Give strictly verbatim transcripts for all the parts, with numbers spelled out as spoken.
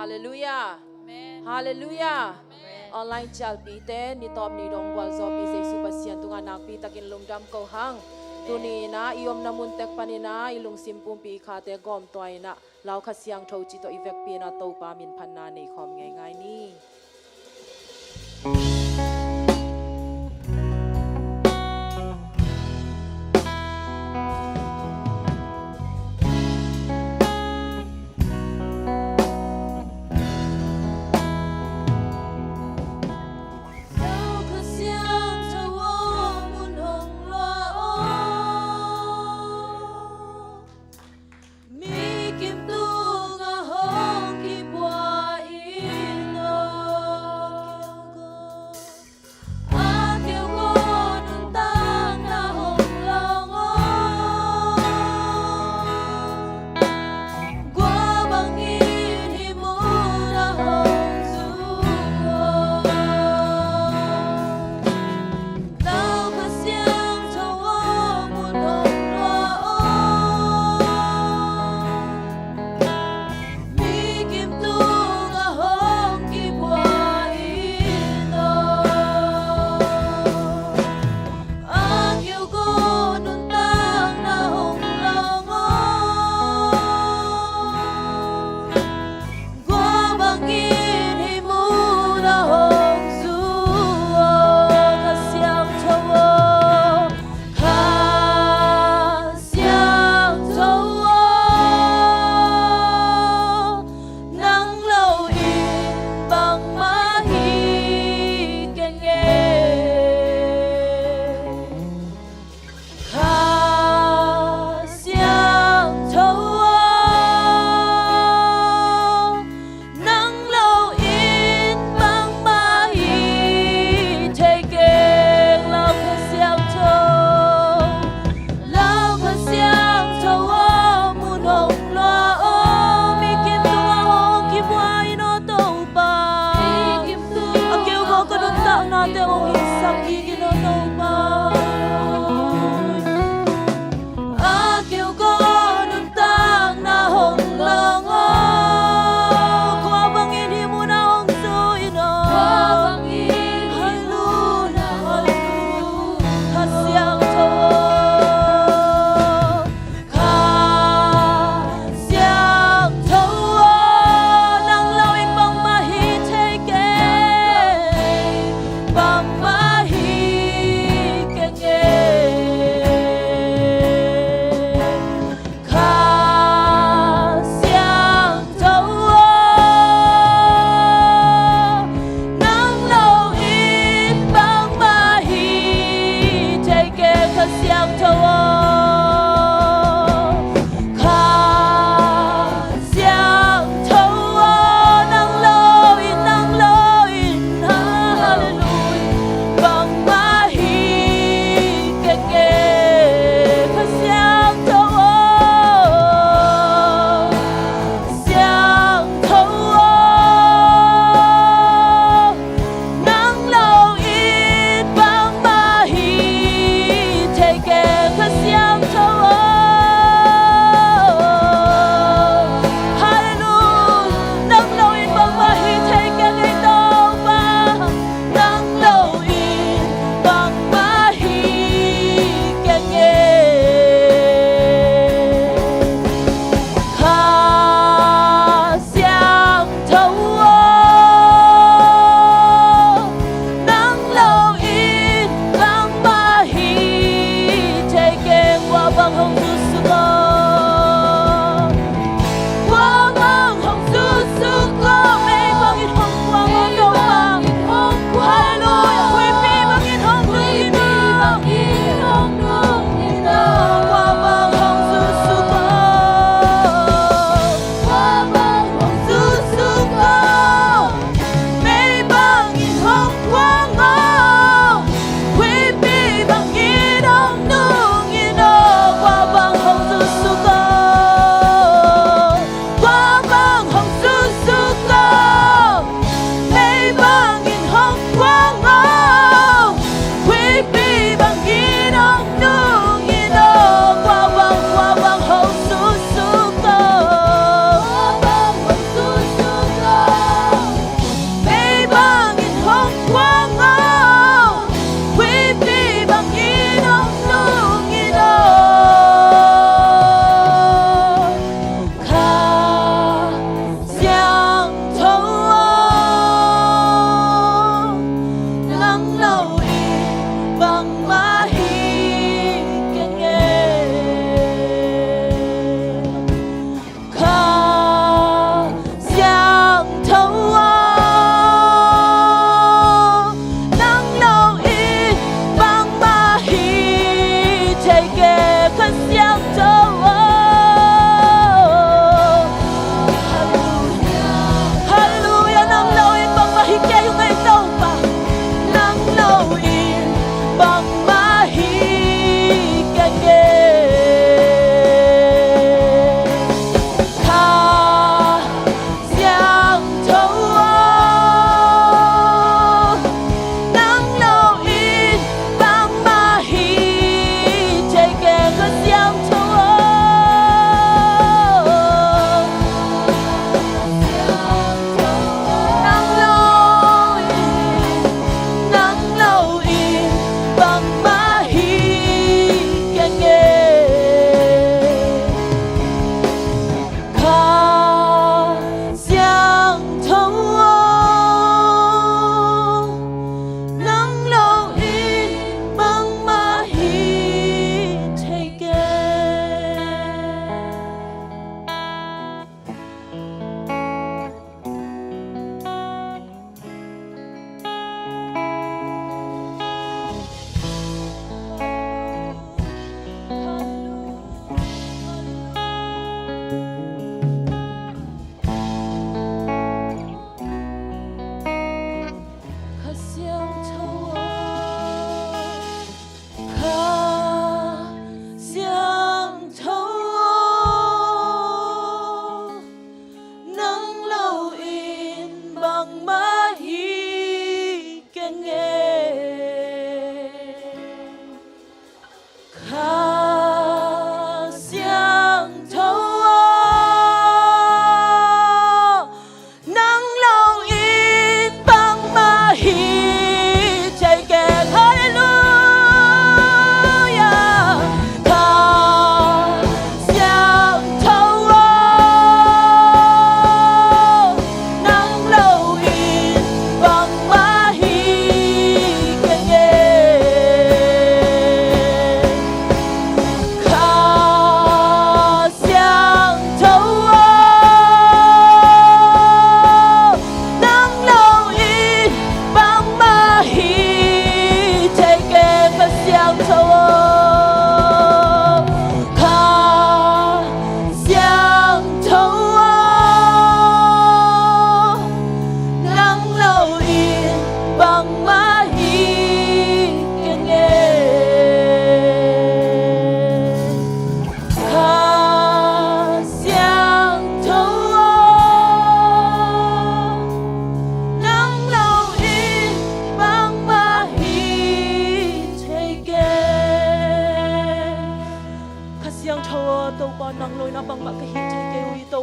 Halleluiah. Halleluiah. Online cialpite, ni tawp ni dong gualzawhpih Jesu Pasian tungah nakpi takin lungdam ko hang. Tuni in ah i omna mun tek panin ah i lungsim pumpi i khate gawmtua in ah Lau Kha Siangtho ci tawh i vekpi in ah Topa min phatna nei khawm ngeingai ni.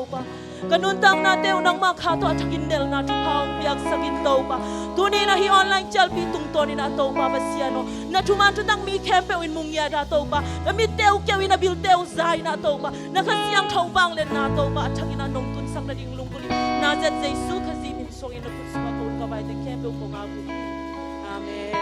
Topa, ka nuntaknate uh nangmah kha tawh a thakin nelna thupha hong piaksak in Topa. Tuni-in ah hih online cialpi tungtawnin ah Topa Pasian aw, na thuman thutak mi khempeuh in mu ngiat ah Topa, na mitte uh keu in, na bilte uh za in ah Topa, na Kha Siangtho vangliatna Topa a thakin ah nong tunsak nading lunggulh in, Nazareth Jesu Khazih min suangin na khut sungah ka ut ka vaiteng khempeuh kong ap uh hi. Amen.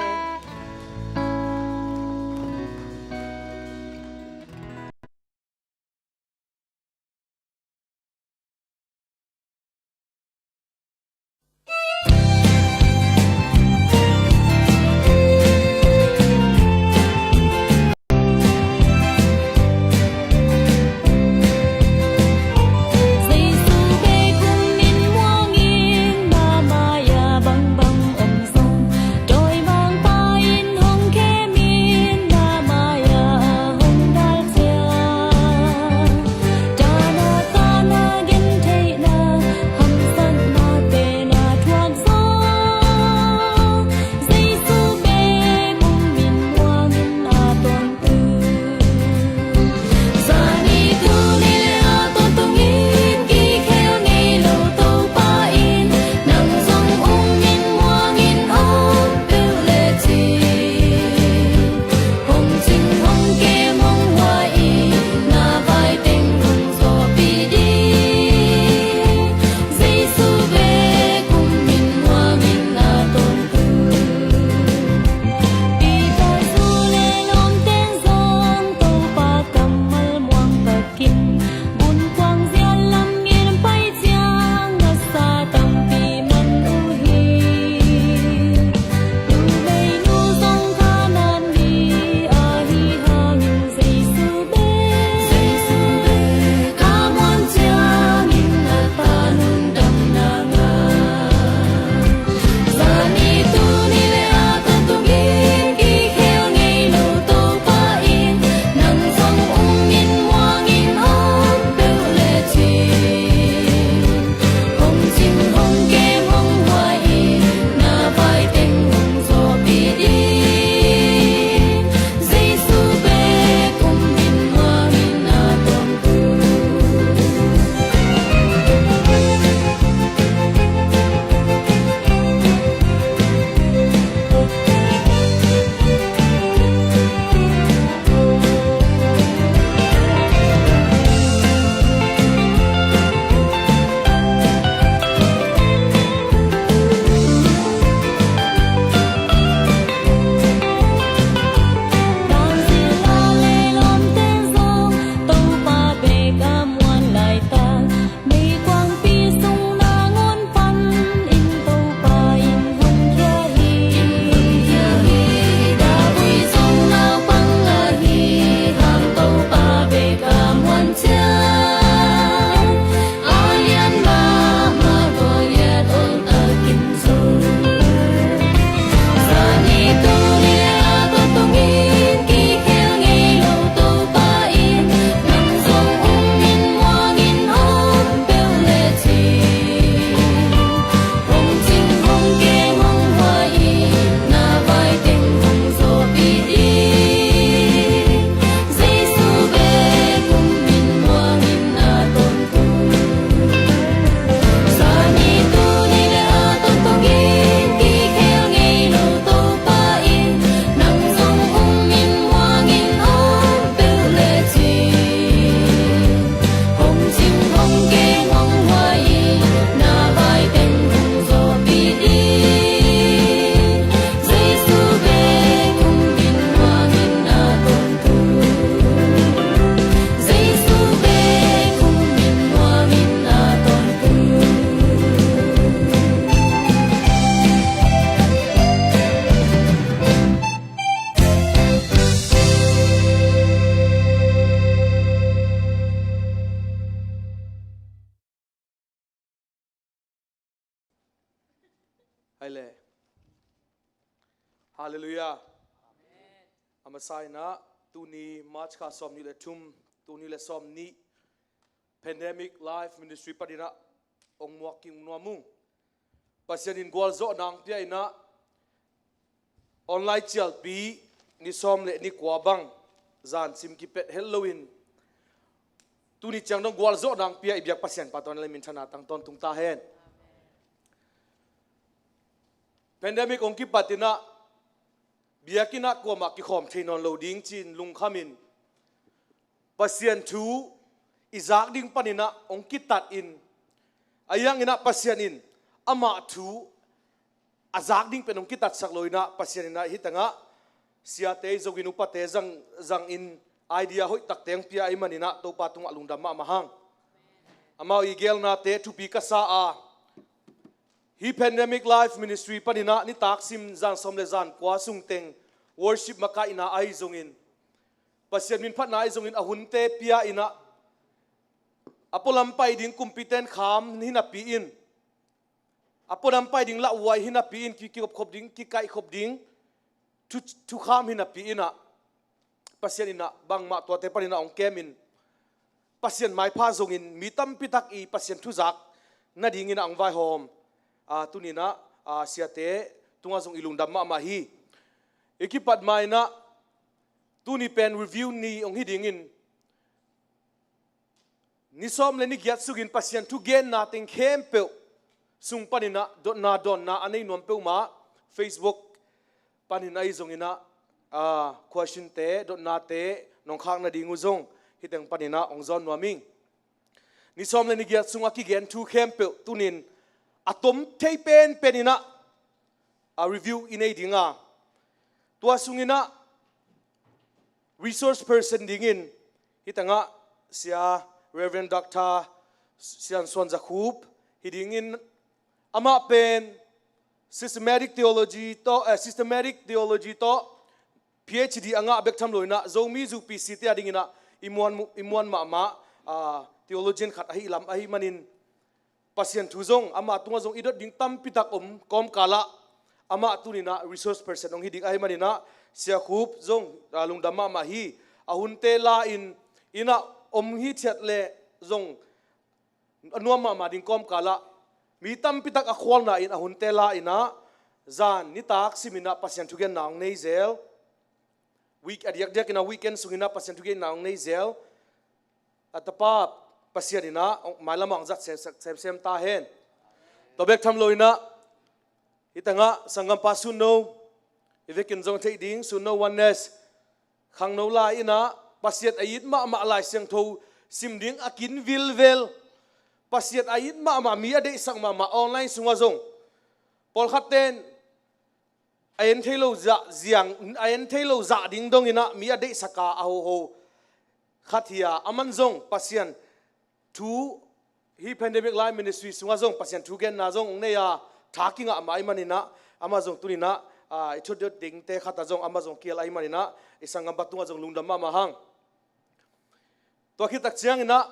Hai le. Halleluiah. A masa in ah tuni March kha sawmnih le thum, tuni le sawmnih Pandemic Life Ministry panin ah hong muak kik nuam ung. Pasian in gualzawhna hong pia in ah online cialpi ni sawm le ni kua bang zan sim kipet het loin Tuni ciang dong gualzawh nang pia i biak Pasian pa tawh na le minthana tang tawntung ta hen. Pandemic hong kipat inah biakinn ah kuamah kikhawm thei nawn lo ding ci-in lungkhamin Pasian thu i zak ding paninah hong kitat in, a hiang inah Pasian in amah thu a zak ding pen hong kitatsak lo inah Pasian inah hih tengah siate zongin upate zang, zangin idea hoih takte hong pia ahih maninah Topa tungah lungdam mahmah hang. Amau i gelnate thupi ka sa a, hih Pandemic Life Ministry paninah nitak sim zan sawm le zan kua sungteng worship makaihna ahi zongin, Pasian minphatna ahi zongin a hunte pia inah a pualam pai ding kumpiten kham hi napi in, a pualam pai ding lauhuai hi napi in, ki, kikopkhop ding, kikaihkhop ding thu, thukham hi napi inah Pasian inah bangmah tuate paninah hong kemin Pasian maipha zongin mi tampitak i Pasian thuzak nadingin a hong vaihawm a, tuninah a, siate tungah zong i lungdam mahmah hi. I kipat ma inah tuni pen review ni hong hi dingin ni sawm le ni giat sungin Pasian thugenna teng khempeuh sung paninah dotna dawnna a nei nuam peuhmah Facebook panin ahi zonginah a, question-te dotnate nong khak nading uh zong hih teng paninah hong zawn nuam ing. Ni sawm le ni giat sungah kigen thu khempeuh tunin a tom thei penpen inah a review i nei ding a, tua sunginah resource person dingin hih tengah Sia Reverend Doctor Sian Suan Za Khup hi dingin, amah pen systematic theology tawh, eh, systematic theology tawh PhD a ngah bek tham lo inah Zomi zupc te a dinginah i muan, i muan mahmah a, theologian khat ahi lam ahi manin Pasian thu zong amah tungah zong i dot ding tampitak om kawmkalah amah tuninah resource person hong hi ding ahi maninah Sia Khup zong a, lungdam mahmah hi. A hunte la-in inah om hithiat le zong a nuam mahmah ding kawmkalah mi tampitak a khualna in a hunte la inah zan nitak siminah Pasian thugenna hong nei zel. Week a diakdiak inah weekend sunginah Pasian thugenna hong nei zel. A tapa Pasian inah mailamah hong zat semsem ta hen. Tua bek tham lo inah hih tengah sanggampa Sunno i vekin zong theih ding Sunno Oneness khangno lai inah Pasian a it mahmah Lai Siangtho sim ding a kin vilvel, Pasian a it mahmah mi a deihsak mahmah online sungah zong pawlkhat ten a en thei lo zah ziang, a en thei lo zah ding donginah mi a deihsak a, a hoho khat hi a, aman zong Pasian thu, hih Pandemic Life Ministry sungah zong Pasian thu genna zong hong nei a, tha kingah mah ahi maninah amah zong tuninah a, i thudot dingte khatah zong amah zong kial ahi maninah i sanggampa tungah zong lungdam mahmah hang. Tua khit tak cianginah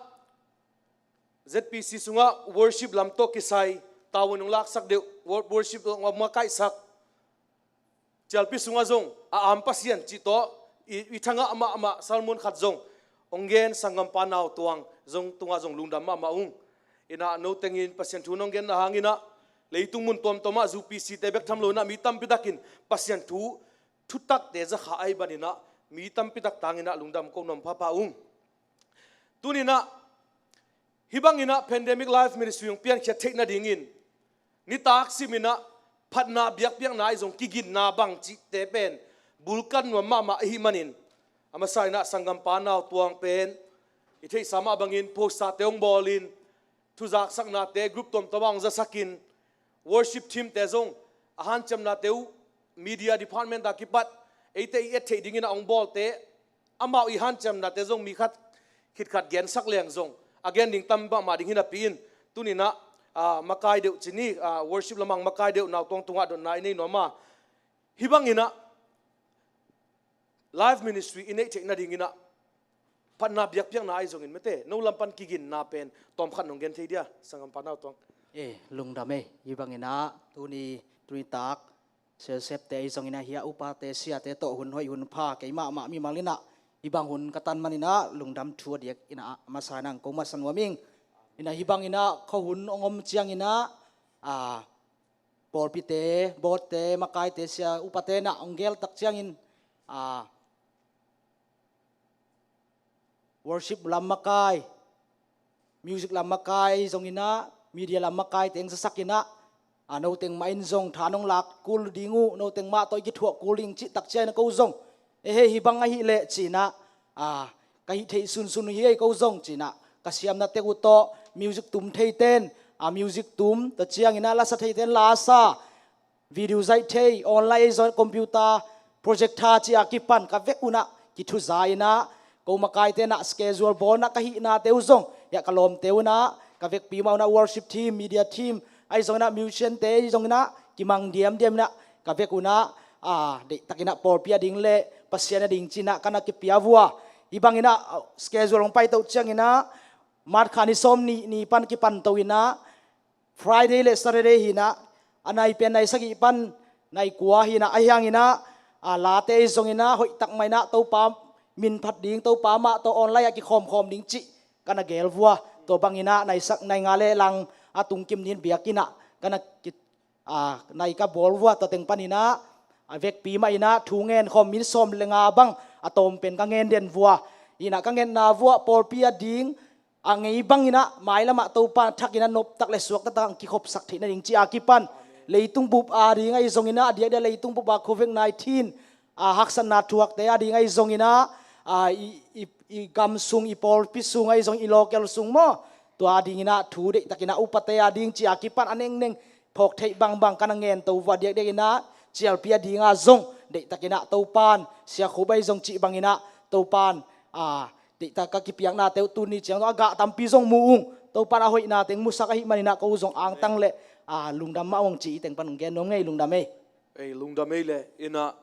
ZPC sungah worship lam tawh kisai tavuan hong laksak deuh, wor-, worship hong makaihsak, cialpi sungah zong a am Pasian cih tawh i, i thangah amah, amah sermon khat zong hong gen sanggampa Nau Tuang zong tungah zong lungdam mahmah ung. Inah no tengin Pasian thu nong genna hanginah leitung mun tuamtuamah zupc te bek tham lo inah mi tampitakin Pasian thu thutakte zakha ahi baninah mi tampitak tanginah lungdam ko nuam phapha ung. Tuninah hih banginah Pandemic Life Ministry hong piankhiat theih nadingin nitak siminah phatna biakpiakna ahi zong kiginna bang cihte pen bulkan nuam mahmah ahi manin, a masa inah sanggampa Nau Tuang pen i theihsa mah bangin poster-te hong bawlin, thuzaksaknate group tuamtuamah hong zasakin, worship team-te zong a hanciamnate uh media department a kipat eite i et theih dingin a hong bawlte, amau i hanciamnate zong mi khat khit khat gensak leng zong a gen ding tam mahmah ding hi napi in, tuninah a, makai deuh ci ni, a, worship lamah makai deuh Nau Tuang tungah dotna i nei nuam a, hih banginah life ministry i neih theih nadinginah phatna biakpiakna ahi zongin mete no lam pan kiginna pen tawmkhat nong gen thei dia, sanggampa Nau Tuang? E, lungdam e. Hih banginah tuni, tuni tak selsepte ahi zonginah hih a upate siate tawh hun hoih hun pha kei mahmah mimal inah hih bang hun ka tan maninah lungdam thu a diak inah a masa inah ko masa nuam ing. Inah hih banginah khuahun hong om cianginah a, pawlpite, boardte, makaite, sia upate nah hong gel tak ciangin a, worship lam makai, music lam makai zong inah, media lam makai teng zasak inah, a, no teng mah in zong tha nong lak kul ding uh, no teng mah tawh i kithuah kul ding cih tak ciang inah ko zong, e hei, hih bang ahih leh ci inah, a, ka hih theih sunsun uh hi ei ko zong ci inah, ka siamna tek uh tawh music tum thei ten, a, music tum, tua ciang inah lasa thei ten lasa, video zaih thei, online ei zong computer, projector ci a kipan ka vek unah kithuza inah, ko makai tenah schedule bawl inah ka hihnate uh zong, hiah ka lawmte unah ka vekpi mah unah worship team, media team, ahi zong inah musician te ahi zong inah kimang diamdiam inah ka vek unah, a, deihtak inah pawlpi a ding le Pasian a ding ci inah ka na kipia vua. Hih bang inah, a, schedule hong paito ciang inah March kha ni sawm nih ni pan kipan to inah, Friday le Saturday hi inah, a nai pen nai sagih pan nai kua hi inah, ahi hang inah, a, late ahi zong inah hoih tak mah inah Topa min phat ding, Topa mah tawh online ah kikhawmkhawm ding cih ka na gel vua. Tua bang inah nai sak nai nga le lang a tung kim ni in biakinn ah ka na ki, a, nai ka bawl vua. Tua teng pan inah, a, vekpi mah inah thu ngen khawm min sawm le nga bang a tawm pen ka ngen den vua. Inah ka ngetna vua pawlpi a ding a ngei bang inah mailam ah Topa in a thak inah noptak le suaktatak a kikhopsak theih nading ci a kipan, leitung bup a ding ahi zong inah, a diakdiak leitung bup a covid nineteen, a, haksatna thuakte a ding ahi zong inah, a, i, i, i gam sung, i pawlpi sung ahi zong, i local sung maw, tua a ding inah thu deihtak inah upate a ding ci a kipan a nengneng phawk theih bangbang ka na ngen to vua. Diakdiak inah cialpi a ding a zong deihtak inah Topa in Sia Khup ahi zong cih bang inah Topa in, a, deihtak ka kipiaknate uh tuni ciang zong a gah tampi zong mu ung. Topa in a hoihna teng musak ahih man inah ko zong angtang le, a, lungdam mah ung ci i teng pan hong gen nuam ing ei, lungdam ei. Ei, lungdam ei le, inah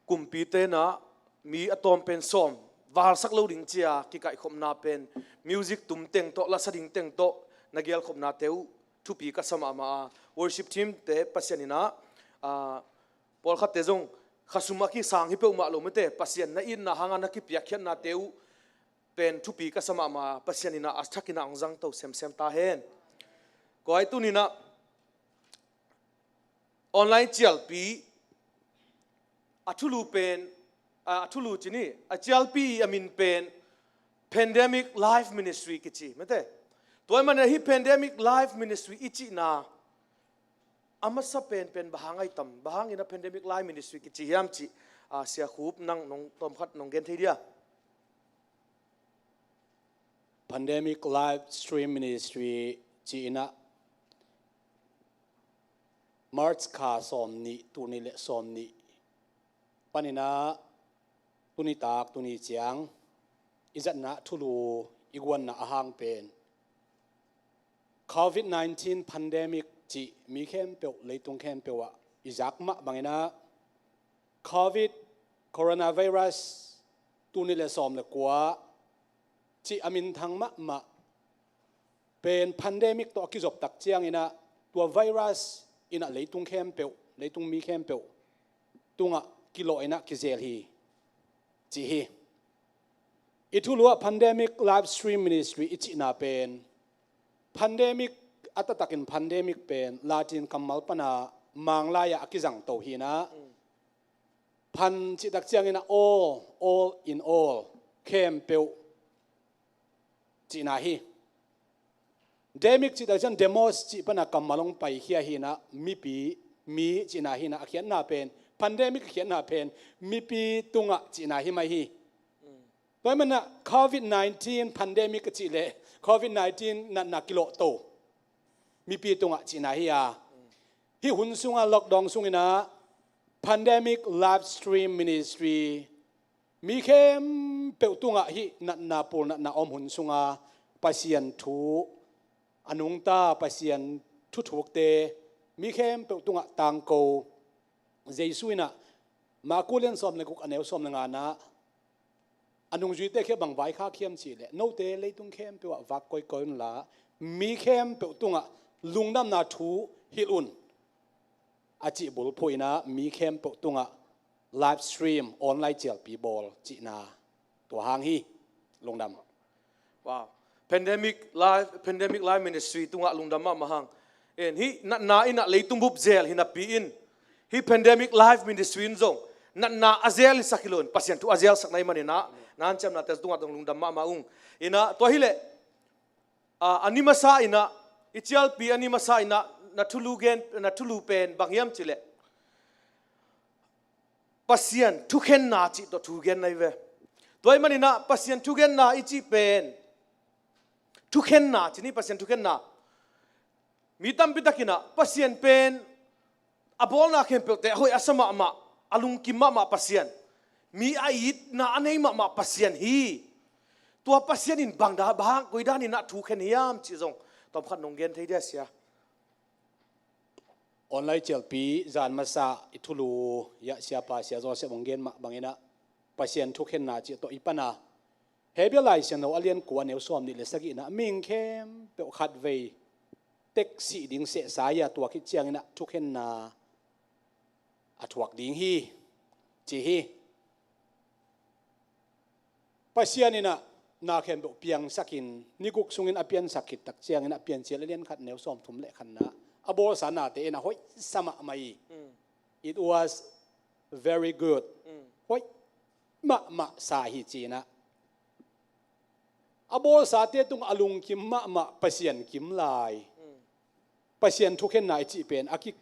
kumpite inah mi a tawm pen sawm valsak lo ding ci a kikaihkhopna pen music tum teng tawh, lasa ding teng tawh na gelkhopnate uh thupi ka sa mahmah a, worship team te Pasian inah, a, pawlkhatte zong khasum a kisang hi peuhmah lo mite, Pasian na itna hanga na kipiakkhiatnate uh pen thupi ka sa mahmah a, Pasian inah a thak inah hong zangto semsem ta hen. Kua i tuni inah online cialpi a thulu pen, a, a thulu ci ni, a cialpi a min pen Pandemic Life Ministry kici mite. Tua ahih man inah hih Pandemic Life Ministry i cihna a masa penpen bang hang ahi tam, bang hang inah Pandemic Life Ministry kici hiam cih, a, Sia Khup nang nong tawmkhat nong gen thei dia? Pandemic Live Stream Ministry ci inah March kha sawm nih, tul nih le sawm nih pan inah tuni tak, tuni ciang i zatna thulu, i guanna a hang pen covid nineteen pandemic cih mi khempeuh, leitung khempeuh ah i zak mah bang inah covid, coronavirus, tul nih le sawm le kua cih a minthang mahmah pen pandemic tawh a kizop tak ciang inah tua virus inah leitung khempeuh, leitung mi khempeuh tungah kilawh inah kizel hi ci hi. I thulu ah Pandemic Live Stream Ministry i cihna pen, pandemic, a taktakin pandemic pen Latin kammal pan a Manglai ah a kizangto hi inah, pan cih tak ciang inah all, all in all, khempeuh cihna hi. Demic cih tak ciang demos cih pan a kammal hong paikhia hi inah mipi, mi cihna hi inah a khiatna pen, pandemic a khiatna pen mipi tungah cihna hi mai hi. Tua ahih man inah covid nineteen pandemic a cih leh covid nineteen natna kilawhto mipi tungah cihna hi a, hih hun sungah lockdown sung inah Pandemic Live Stream Ministry mi khempeuh tungah hih natna pulnatna om hun sunga Pasian thu a nungta, Pasian thuthukte mi khempeuh tungah tangko. Jesu inah Marku lian sawm le guk, a neu sawm le nga nah, a nungzuite kiang bang vaikhak hiam cih leh, note leitung khempeuh ah vak koikoi unla mi khempeuh tungah lungdamna thu hilh un, a cih bulphuh inah mi khempeuh tungah live stream, online cialpi bawl cihna tua hang hi. Lungdam. Wow. Pandemic Live, Pandemic Live Ministry tungah lungdam mahmah hang. En, hih natna inah leitung bup zel hi napi in, hih Pandemic Live Ministry in zong natna a zel hi sak hi lo in, Pasian thu a zelsak na hih man inah, na hanciamnate tungah zong lungdam mahmah ung. Inah tua hi leh A, a ni masa in ah, i cialpi a ni masa in ah, na thulu gen, na thulu pen bang hiam cih leh Pasian thukhenna cih tawh thu gen na hi ve. Tua ahih manin ah Pasian thukhenna i cih pen, thukhenna cih ni, Pasian thukhenna. Mi tampi takin ah Pasian pen a bawlna khempeuhte a hoih a sa mahmah, a lungkim mahmah Pasian, mi a itna a nei mahmah Pasian hi. Tua Pasian in bang dan, bang koi danin ah thukhen hiam cih zong tawmkhat nong gen thei dia, sia? Online cialpi zan masa i thulu ah siapa Sia Joseph hong gen mah bangin ah Pasian thukhenna cih tawh i pan a, Hebrew Lai Siangtho a lian kua, a neu sawmnih le sagih in ah, mihing khempeuh khatvei tek sih ding sehsa hi a, tua khit ciangin ah thukhenna a thuak ding hi, ci hi. Pasian in ah na khempeuh piangsakin, ni guk sungin a piansak khit tak ciangin ah, Piancil a lian khat, neu sawmthum le khatna, a bawlsa nate in ah hoih sa mahmah hi. Mm. It was very good. Mm. Hoih mahmah sa hi, ci-in ah, a bawlsate tungah a lungkim mahmah Pasian kim lai. Mm. Pasian thukhenna i cih pen a ki,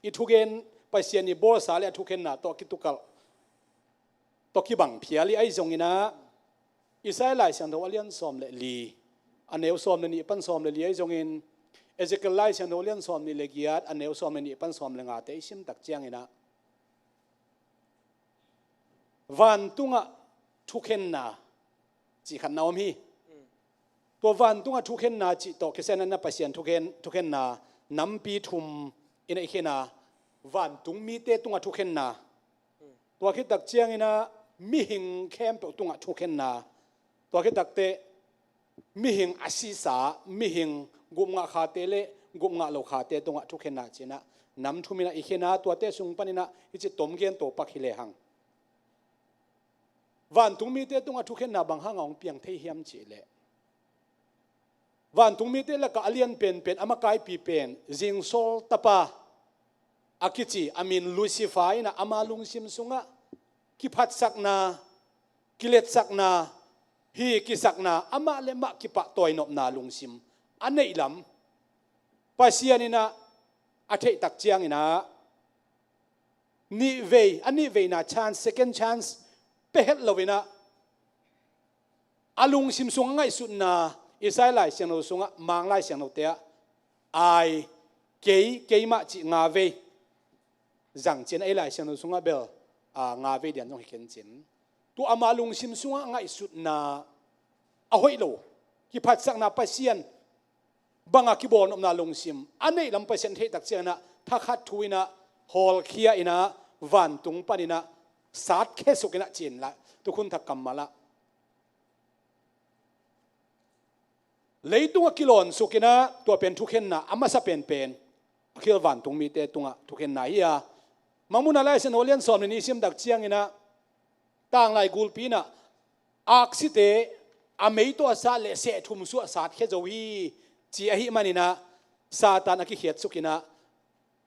i thugen, Pasian i bawlsa le a thukhenna tawh kitukalh, tawh kibang phial hi. Ahi zongin ah, Isaiah Lai Siangtho a lian sawm le li, a neu sawm le nih pan sawm le li, ahi zongin Ezekiel Lai Siangtho a lian sawmnih le giat, a neu sawm le nih pan sawm le ngate i sim tak ciangin ah, vantungah thukhenna cih khat na om hi. Tua vantungah thukhenna cih tawh kisen in ah Pasian thukhen, thukhenna nampi thum in ah i khen a, vantung mite tungah thukhenna, tua khit tak ciangin ah mihing khempeuh tungah thukhenna, tua khit tak teh mihing a sisa, mihing gupngah khate le gupngah lo khate tungah thukhenna ci-in ah nam thum in ah i khen a, tuate sung panin ah hih ci tom gen to pak hi lehang, vantung mite tungah thukhenna bang hangah hong piang thei hiam cih leh, vantung mite lakah a lian penpen, a makaipi pen, zingsol tapa a kici, a min Lucifer in ah ama lungsim sungah kiphatsakna, kiletsakna, hi kisakna, amah le mah kipahtawi nopna lungsim a neih lam Pasian in ah a theih tak ciangin ah, nihvei, a nihveina chance, second chance pia het lo-in ah, a lungsim sungah ngaihsutna, Isaiah Lai Siangtho sungah, Mang Lai Siangthote ah, "I, kei, keimah," cih nga vei zang cin, ei Lai Siangtho sungah bel, a, nga vei dian zong hi khin cin. Tua ama lungsim sungah ngaihsutna a hoih lo, kiphatsakna, Pasian bangah kibawlnopna lungsim a neih lam Pasian theih tak ciangin ah, thakhat thu in ah, hawlkhia in ah, vantung panin ah satkhia suk in ah, ci-in lah, tukhun thak kammal ah, leitungah kilawn suk in ah, tua pen thukhenna a masa penpen, a khil vantung mite tungah thukhenna hi a. Mangmuhna Lai Siangtho a lian sawm le nih i sim tak ciangin ah, tanglai gulpi in ah, aksite a mei tawh a sat leh seh thum suah satkhia zo hi, ci ahih manin ah, Satan a kikhiat suk in ah,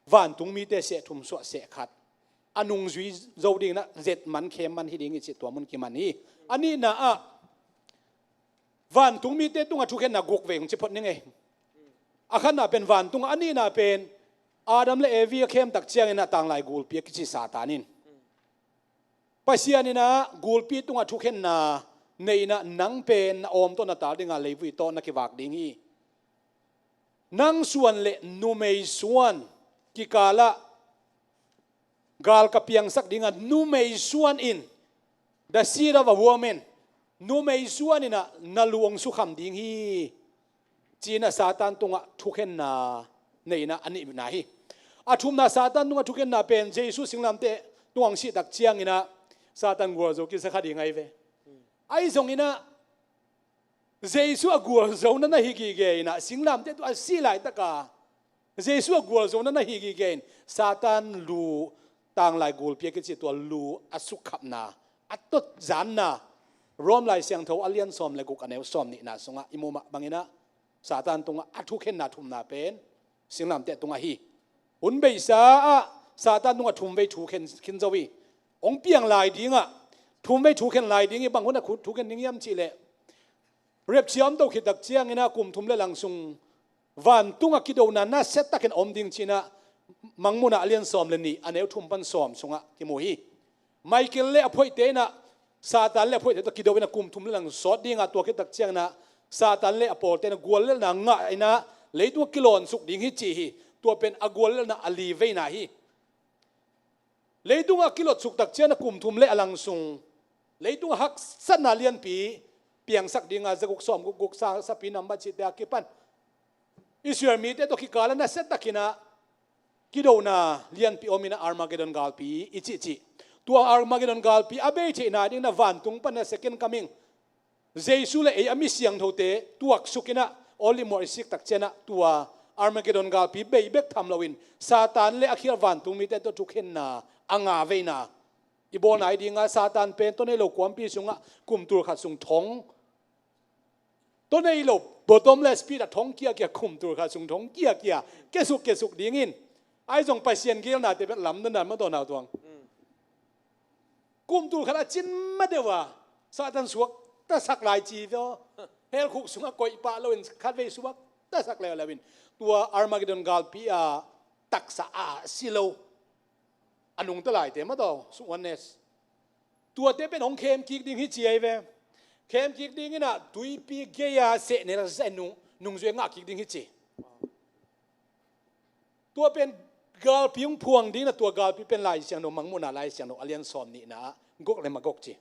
vantung mite seh thum suah seh khat, a nungzui zo dingin ah zet man, khem man hi ding hi, cih tua mun kiman hi. A nihna ah, vantung mite tungah thukhenna guk vei hong ci phot ning ei. A khatna pen vantung, a nihna pen Adam le Evi a khem tak ciangin ah, tanglai gulpi a kici Satan in, Pasian in ah gulpi tungah thukhenna nei in ah, nang pen na awm tawh na tal ding a, leivui tawh na kivak ding hi. Nang suan le numei suan kikal ah gal ka piangsak ding a, numei suan in, the seed of a woman, numei suan in ah na lu hong sukham ding hi, ci-in ah Satan tungah thukhenna nei in ah, a nihna hi. A thumna Satan tungah thukhenna pen, Jesu singlamteh tungah hong sih tak ciangin ah, Satan gualzo kisa kha ding ahi ve. Ahi zongin ah, Jesu a gualzo na na hi gige in ah, singlamteh tungah a sih laitak a, Jesu a gualzo na na hi gige in, Satan lu, tanglai gulpi a kici tua lu a sukkhapna, a tot zanna, Rom Lai Siangtho a lian sawm le guk, a neu sawm nihna sungah i muh mah bangin ah, Satan tungah a thukhenna thumna pen singlamteh tungah hi. Hun beisa ah Satan tungah thum vei thukhen khin zo hi. Hong piang lai ding ah, thum vei thukhen lai ding hi. Bang hun ah thukhen ding hiam cih leh, Rapture om to khit tak ciangin ah kum thum le lang sung vantungah kidona nasia takin a om ding ci-in ah Mangmuhna a lian sawm le nih, a neu thum pan sawm sungah kimu hi. Michael le a phoihte in ah, Satan le a phoihte tawh kido in ah kum thum le lang sawt ding a, tua khit tak ciangin ah Satan le a pawlte in ah guallelhna ngah in ah leitungah kilawn suk ding hi ci hi. Tua pen a guallelhna a li veina hi. Leitungah a kilot suk tak ciangin ah kum thum le a lang sung leitungah haksatna lianpi piangsak ding a, za guk sawm guk guk sa, sapi nambat cihte a kipan Israel mite tawh kikal ah nasia takin ah kidona lianpi om in ah Armageddon galpi i cihcih. Tua Armageddon galpi a bei theihna dingin ah vantung pan ah second coming, Jesu le ei a mi siangthote tuaksuk in ah Olive mual i sik tak ciangin ah tua Armageddon galpi bei bek tham loin Satan le a khial vantung mite tawh thukhenna a nga veina i bawlna hi ding a, Satan pen tawh nei lo kuampi sungah kum tul khat sung thong, tawh nei lo bottomless pit ah thong kiakia, kum tul khat sung thong kiakia, kiasuk kiasuk dingin, ahi zong Pasian geelnate bek lamdang dan mah tawh nau tuang. Kum tul khat a cin ma deuh a Satan suaktasak lai ci ve aw. Hell khuk sungah koih pah loin khatvei suaktasak leuleu in tua Armageddon galpi a taksa a si lo a nungta laite mah tawh, oneness, tuate pen hong khem kik ding hi ci ahi ve. Khem kik ding in ah tuipi gei-a sehnel zai nung, nungzui ngah kik ding hi ci. Tua pen galpi hong phuang ding in ah, tua galpi pen Lai Siangtho, Mangmuhna Lai Siangtho a lian sawm nihna ah Gog le Magog ci.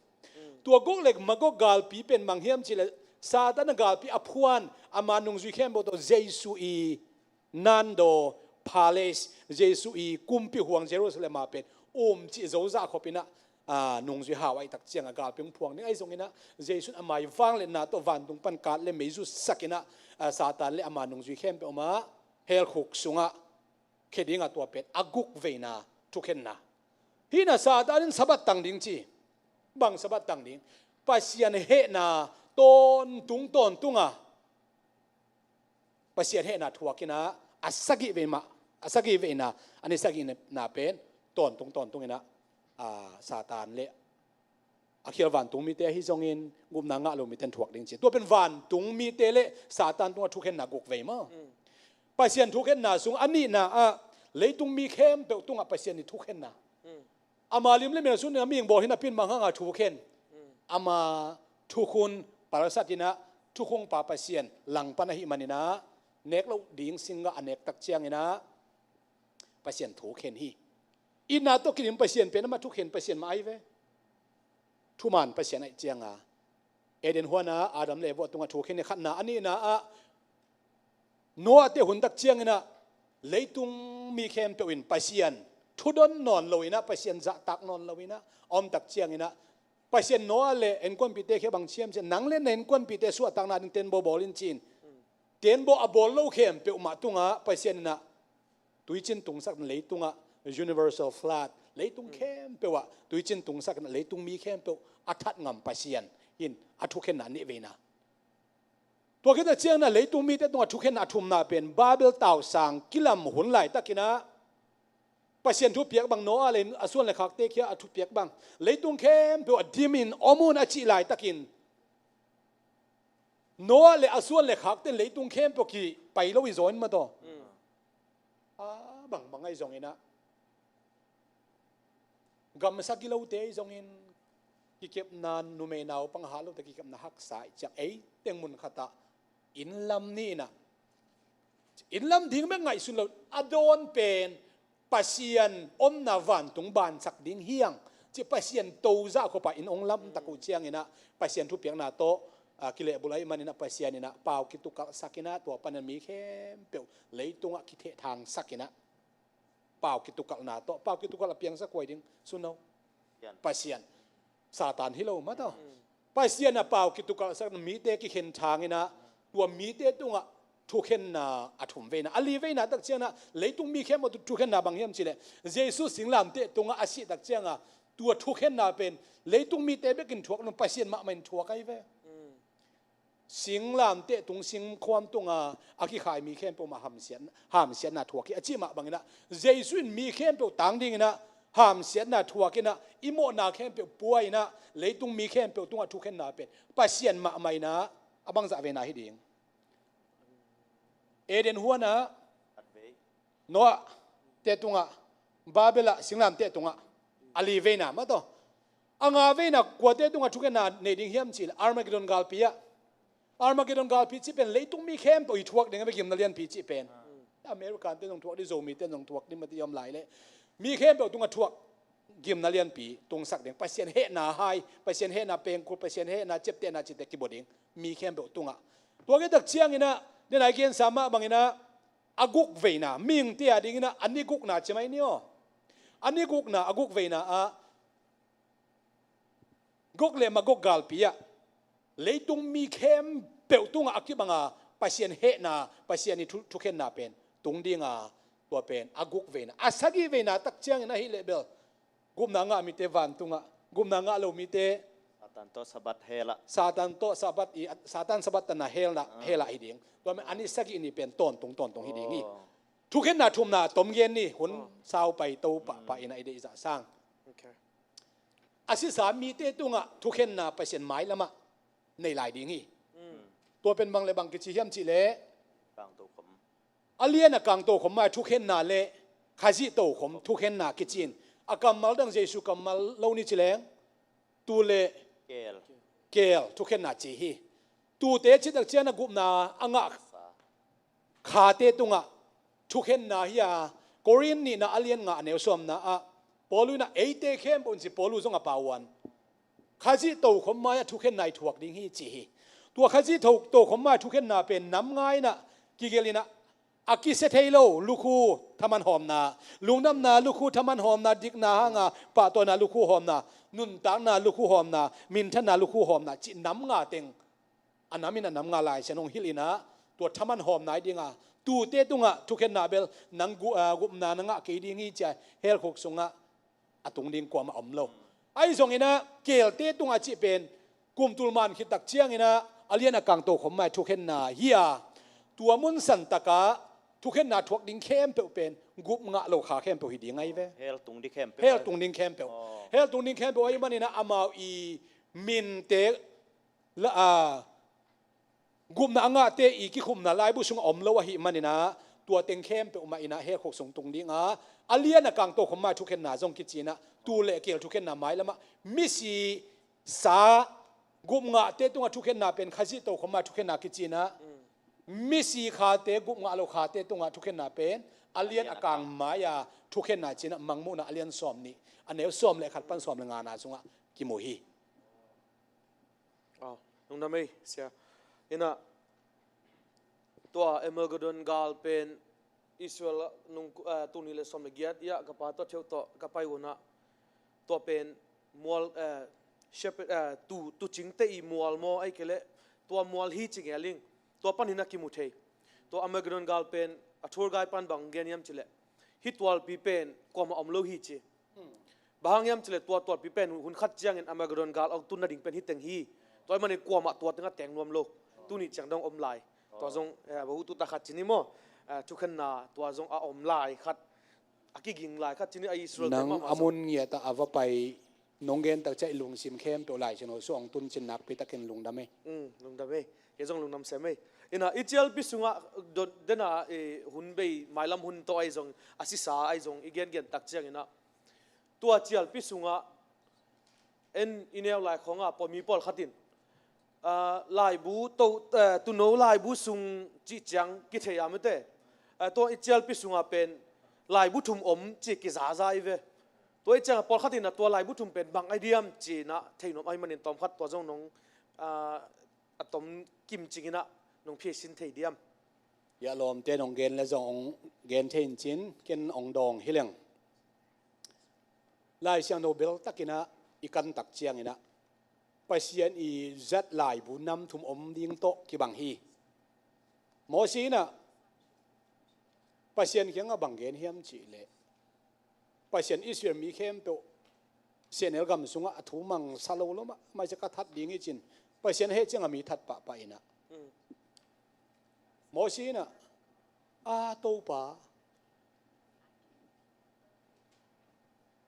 Tua Gog le Magog galpi pen bang hiam cih leh Satan a galpi a phuan, ama nungzui khempeuh tawh Jesu i nando, palace, Jesu i kumpi huang Jerusalem ah pen um cih zozah khop in ah, aa, nungzui hau ahih tak ciang a galpi hong phuang ding ahi zongin ah, Jesu in ama i vangliatna tawh vantung pan kat le mei zutsak in ah, aa, Satan le ama nungzui khempeuh mah hell khuk sungah khia ding a, tua pen a guk veina thukhenna. Hih in ah Satan in Sabbath tang ding ci. Bang Sabbath tang ding? Pasian hehna tawntung tawntung a, Pasian hehna thuak in ah, a sagih vei mah, a sagih veina, a ni sagihna pen tawntung tawntung in ah, aa, Satan le a khial vantung mite ahi zongin gupna ngah lo mite in thuak ding ci. Tua pen vantung mite le Satan tungah thukhenna guk vei maw. Pasian thukhenna sung a nihna ah leitung mi khempeuh tungah Pasian i thukhenna. Ama lim le mel sun a mihing bawl hi napi in bang hanga thukhen? Ama thukhun palsat in ah, thukhungpa Pasian langpan ahih manin ah, nek loh ding singgah a nek tak ciangin ah Pasian thukhen hi. Itna tawh kidim Pasian pen amah thukhen Pasian mah ahi ve. Thuman Pasian ahih ciang a, Eden huan ah Adam le Eva tungah thukhen hi, khatna. A nihna ah Noah te hun tak ciangin ah leitung mi khempeuh in Pasian thudon nawn lo in ah, Pasian zahtak nawn lo in ah a om tak ciangin ah, Pasian Noah le innkuanpihte kiang bang ci hiam cih leh, nang le na innkuanpihte suahtakna ding tenbaw bawl in ci-in, tenbaw a bawl lo khempeuh mah tungah Pasian in ah tuicin tungsak in, leitungah universal flood, leitung khempeuh ah tuicin tungsak in ah leitung mi khempeuh a that ngam Pasian in a thukhenna a nih veina. Tua khit a ciangin ah leitung mite tungah thukhenna a thumna pen Babel tausang kilam hun laitakin ah Pasian thupiak bang, Noah le a suan le khakte kiang a thupiak bang, leitung khempeuh ah dim in om un a cih laitakin Noah le a suan le khakte in leitung khempeuh kipai lo hi zaw in maw taw. A bangbang ahi zongin ah, gamsa gilote ahi zongin, kikepna, numei naupang hat lote kikepna haksa ahih ciang, ei teng mun khatah inn lam ni in ah, inn lam ding bek ngaihsun lo, a dawn pen Pasian omna vantung bansak ding hi hang ci, Pasian to zah khop a inn hong lamtak uh ciangin ah, Pasian thupiakna tawh, a, kilehbulh ahih manin ah, Pasian in ah pau kitukalhsak in ah, tua panin mi khempeuh leitungah kithehthangsak in ah, pau kitukalhna tawh, pau kitukalh a piangsak kua hi ding, sun lo? Pasian. Satan hi lo maw taw. Pasian a pau kitukalhsak in ah mite kikhenthang in ah, tua mite tungah thukhenna a thum veina. A li veina tak ciangin ah, leitung mi khempeuh thu-, thukhenna bang hiam cih leh, Jesu singlamteh tungah a sih tak ciang a, tua thukhenna pen leitung mite bek in thuak lo, Pasian mahmah in thuak ahi ve. Singlamteh tung, singkhuam tung a, a kikhai mi khempeuh mah hamsiat, hamsiatna thuak hi, a cih mah bangin ah, Jesu in mi khempeuh tang dingin ah hamsiatna thuak in ah, i mawhna khempeuh pua in ah, leitung mi khempeuh tungah thukhenna pen Pasian mahmah in ah A bangzah veina hi ding? Eden huanah, Noah te tungah, Babel ah singlamteh tungah, a li veina mah tawh. A nga veina kuate tungah thukhenna nei ding hiam cih leh Armageddon galpi ah. Armageddon galpi cih pen leitung mi khempeuh i thuak ding a ve, gimna lianpi cih pen. American te zong thuak ding, Zomite zong thuak ding, mati om lai leh mi khempeuh tungah thuak gimna lianpi tungsak ding. Pasian hehna hai, Pasian hehna pengkul, Pasian hehna ciaptehna cihte kibua ding. Mi khempeuh tungah. Tua khit tak cianginah, denai gensa mah banginah, a guk veina, mihingte a dinginah a ni gukna ci mai ni aw. A ni gukna, a guk veina ah, Gog le Magog galpi ah leitung mi khempeuh tungah a kibanga Pasian hehna, Pasian i thu-, thukhenna pen tung dinga, tua pen a guk veina. A sagih veina tak ciangin ahih leh bel gupna ngah mite vantungah, gupna ngah lo mite Satan tawh Sabbath hell ah. Satan tawh Sabbath i, Satan Sabbath tanna hell ah, hell ah hi ding. Tua pen a ni sagih ni pen tawntung, tawntung hi ding hi. Oh. Thukhenna thumna tom gen ni, hun sau pai to pahpah in a i deihzah sang. Okay. A sisa mite tungah thukhenna Pasian mailamah nei lai ding hi. Tua pen bang le bang kici hiam cih leh, a lian a kang tokhom mai thukhenna le Khazih tokhom thukhenna kici in, a kammal dang Jesu kammal lo ni ci leng, tuu le keel, keel thukhenna ci hi. Tuute cih tak ciangin a gupna a ngah khate tungah thukhenna hi a, Korin nihna a lian nga a neu sawmna ah Paul in ah eite khempeuh in ci, Paul zong a pauan, Khazih tokhom mai-ah thukhenna i thuak ding hi ci hi. Tua Khazih to-, tokhom mai-ah thukhenna pen nam nga in ah kigelh in ah a kisia thei lo lukhu thaman hawmna, lungdamna lukhu thaman hawmna, dikna hanga pahtawina lukhu hawmna, nuntakna lukhu hawmna, minthanna lukhu hawmna cih nam nga teng a nam in a nam nga Lai Siangtho hong hilh in ah, tua thaman hawmna hi ding a, tuute tungah thukhenna bel nang gu-, ah, gupna na ngah kei ding hi ci a, hell khuk sungah a tung ding kuamah om lo. Ahi zongin ah keelte tungah cih pen kum tul man khit tak ciangin ah a lian a kang tokhom mai thukhenna hi a, tua mun santak ah thukhenna thuak ding khempeuh pen gup ngah lo kha khempeuh hi ding ahi ve. Hell tung ding khempeuh. Hell tung ding khempeuh. Oh. Hell tung ding khempeuh ahih manin ah amau i minte la, a, gupna a ngahte i kikhumna laibu sungah om lo ahih manin ah, tua teng khempeuh mah in ah hell khuk sung tung ding a, a lian a kang tokhom mai thukhenna zong kici in ah, tuu le keel thukhenna mailamah, misi sa gup ngahte tungah thukhenna pen Khazih tokhom mai thukhenna kici in ah, misi khate, gup ngah lo khate tungah thukhenna pen a lian a kang mai-a thukhenna ci in ah, Mangmuhna a lian sawm nih, a neu sawm le khat pan sawm le ngana sungah kimu hi. Aw, lungdam ei, sia. In ah, tua Armageddon gal pen Israel nung, eh, tul nih le sawm le giat i ah ka pa tawh theuh tawh ka pai un ah, tua pen mual, eh, shepherd, eh, tu, tuucingte i mual maw, ahih kei leh tua mual hi ci ngel ing. Tua panin ah kimu thei. Tua Armageddon gal pen a tour guide pan bang gen hiam cih leh, hih tualpi pen kuamah om lo hi ci. Bang hang hiam cih leh tua tualpi pen hun khat ciangin Armageddon gal a tun nading pen hih teng hi. Tua ahih manin kuamah tua tengah teng nuam lo. Tuni ciang dong om lai. Tua zong, eh, bahu tuta khat ci ni maw. Eh, thukhenna tua zong a om lai khat, a kiging lai khat ci ni, a Israel teng mahmah zong. Nang a mun ngiat ah a va pai, nong gen tak ciang i lungsim khempeuh Lai Siangtho sung hong tun cin nakpi takin lungdam ei. Mm, lungdam ei. Kei zong lungdam sem ei. In ah, i cialpi sungah, do-, den a, eh, hun bei, mailam hun tawh ahi zong, a sisa ahi zong, i gengen tak ciangin ah, tua cialpi sungah en i neu lai khawngah pawl, mi pawlkhat in, ah, laibu to, eh, tuuno laibu sung cih ciang kithei a mite. Ah, tua i cialpi sungah pen laibu thum om cih kizaza i ve. Tua i ciangah pawlkhat in ah tua laibu thum pen bang ahi diam ci in ah thei nuam ahih manin tawmkhat tua zong nong, ah, a tom kim cingin ah nong phiaisin thei diam? Ia lawmte nong gen le zong hong gen thei in cin, ken hong dawng hi leng. Lai Siangtho bel takin ah i kan tak ciangin ah Pasian i zat laibu nam thum om ding tawh kibang hi. Moses in ah Pasian kiangah bang gen hiam cih leh, Pasian Israel mi khempeuh sehnel gam sungah a thu mangsa lo lo mah, maisak a that ding hi cin, Pasian heh ciangah mi that pahpah in ah. Mm. Moses in ah, a Topa,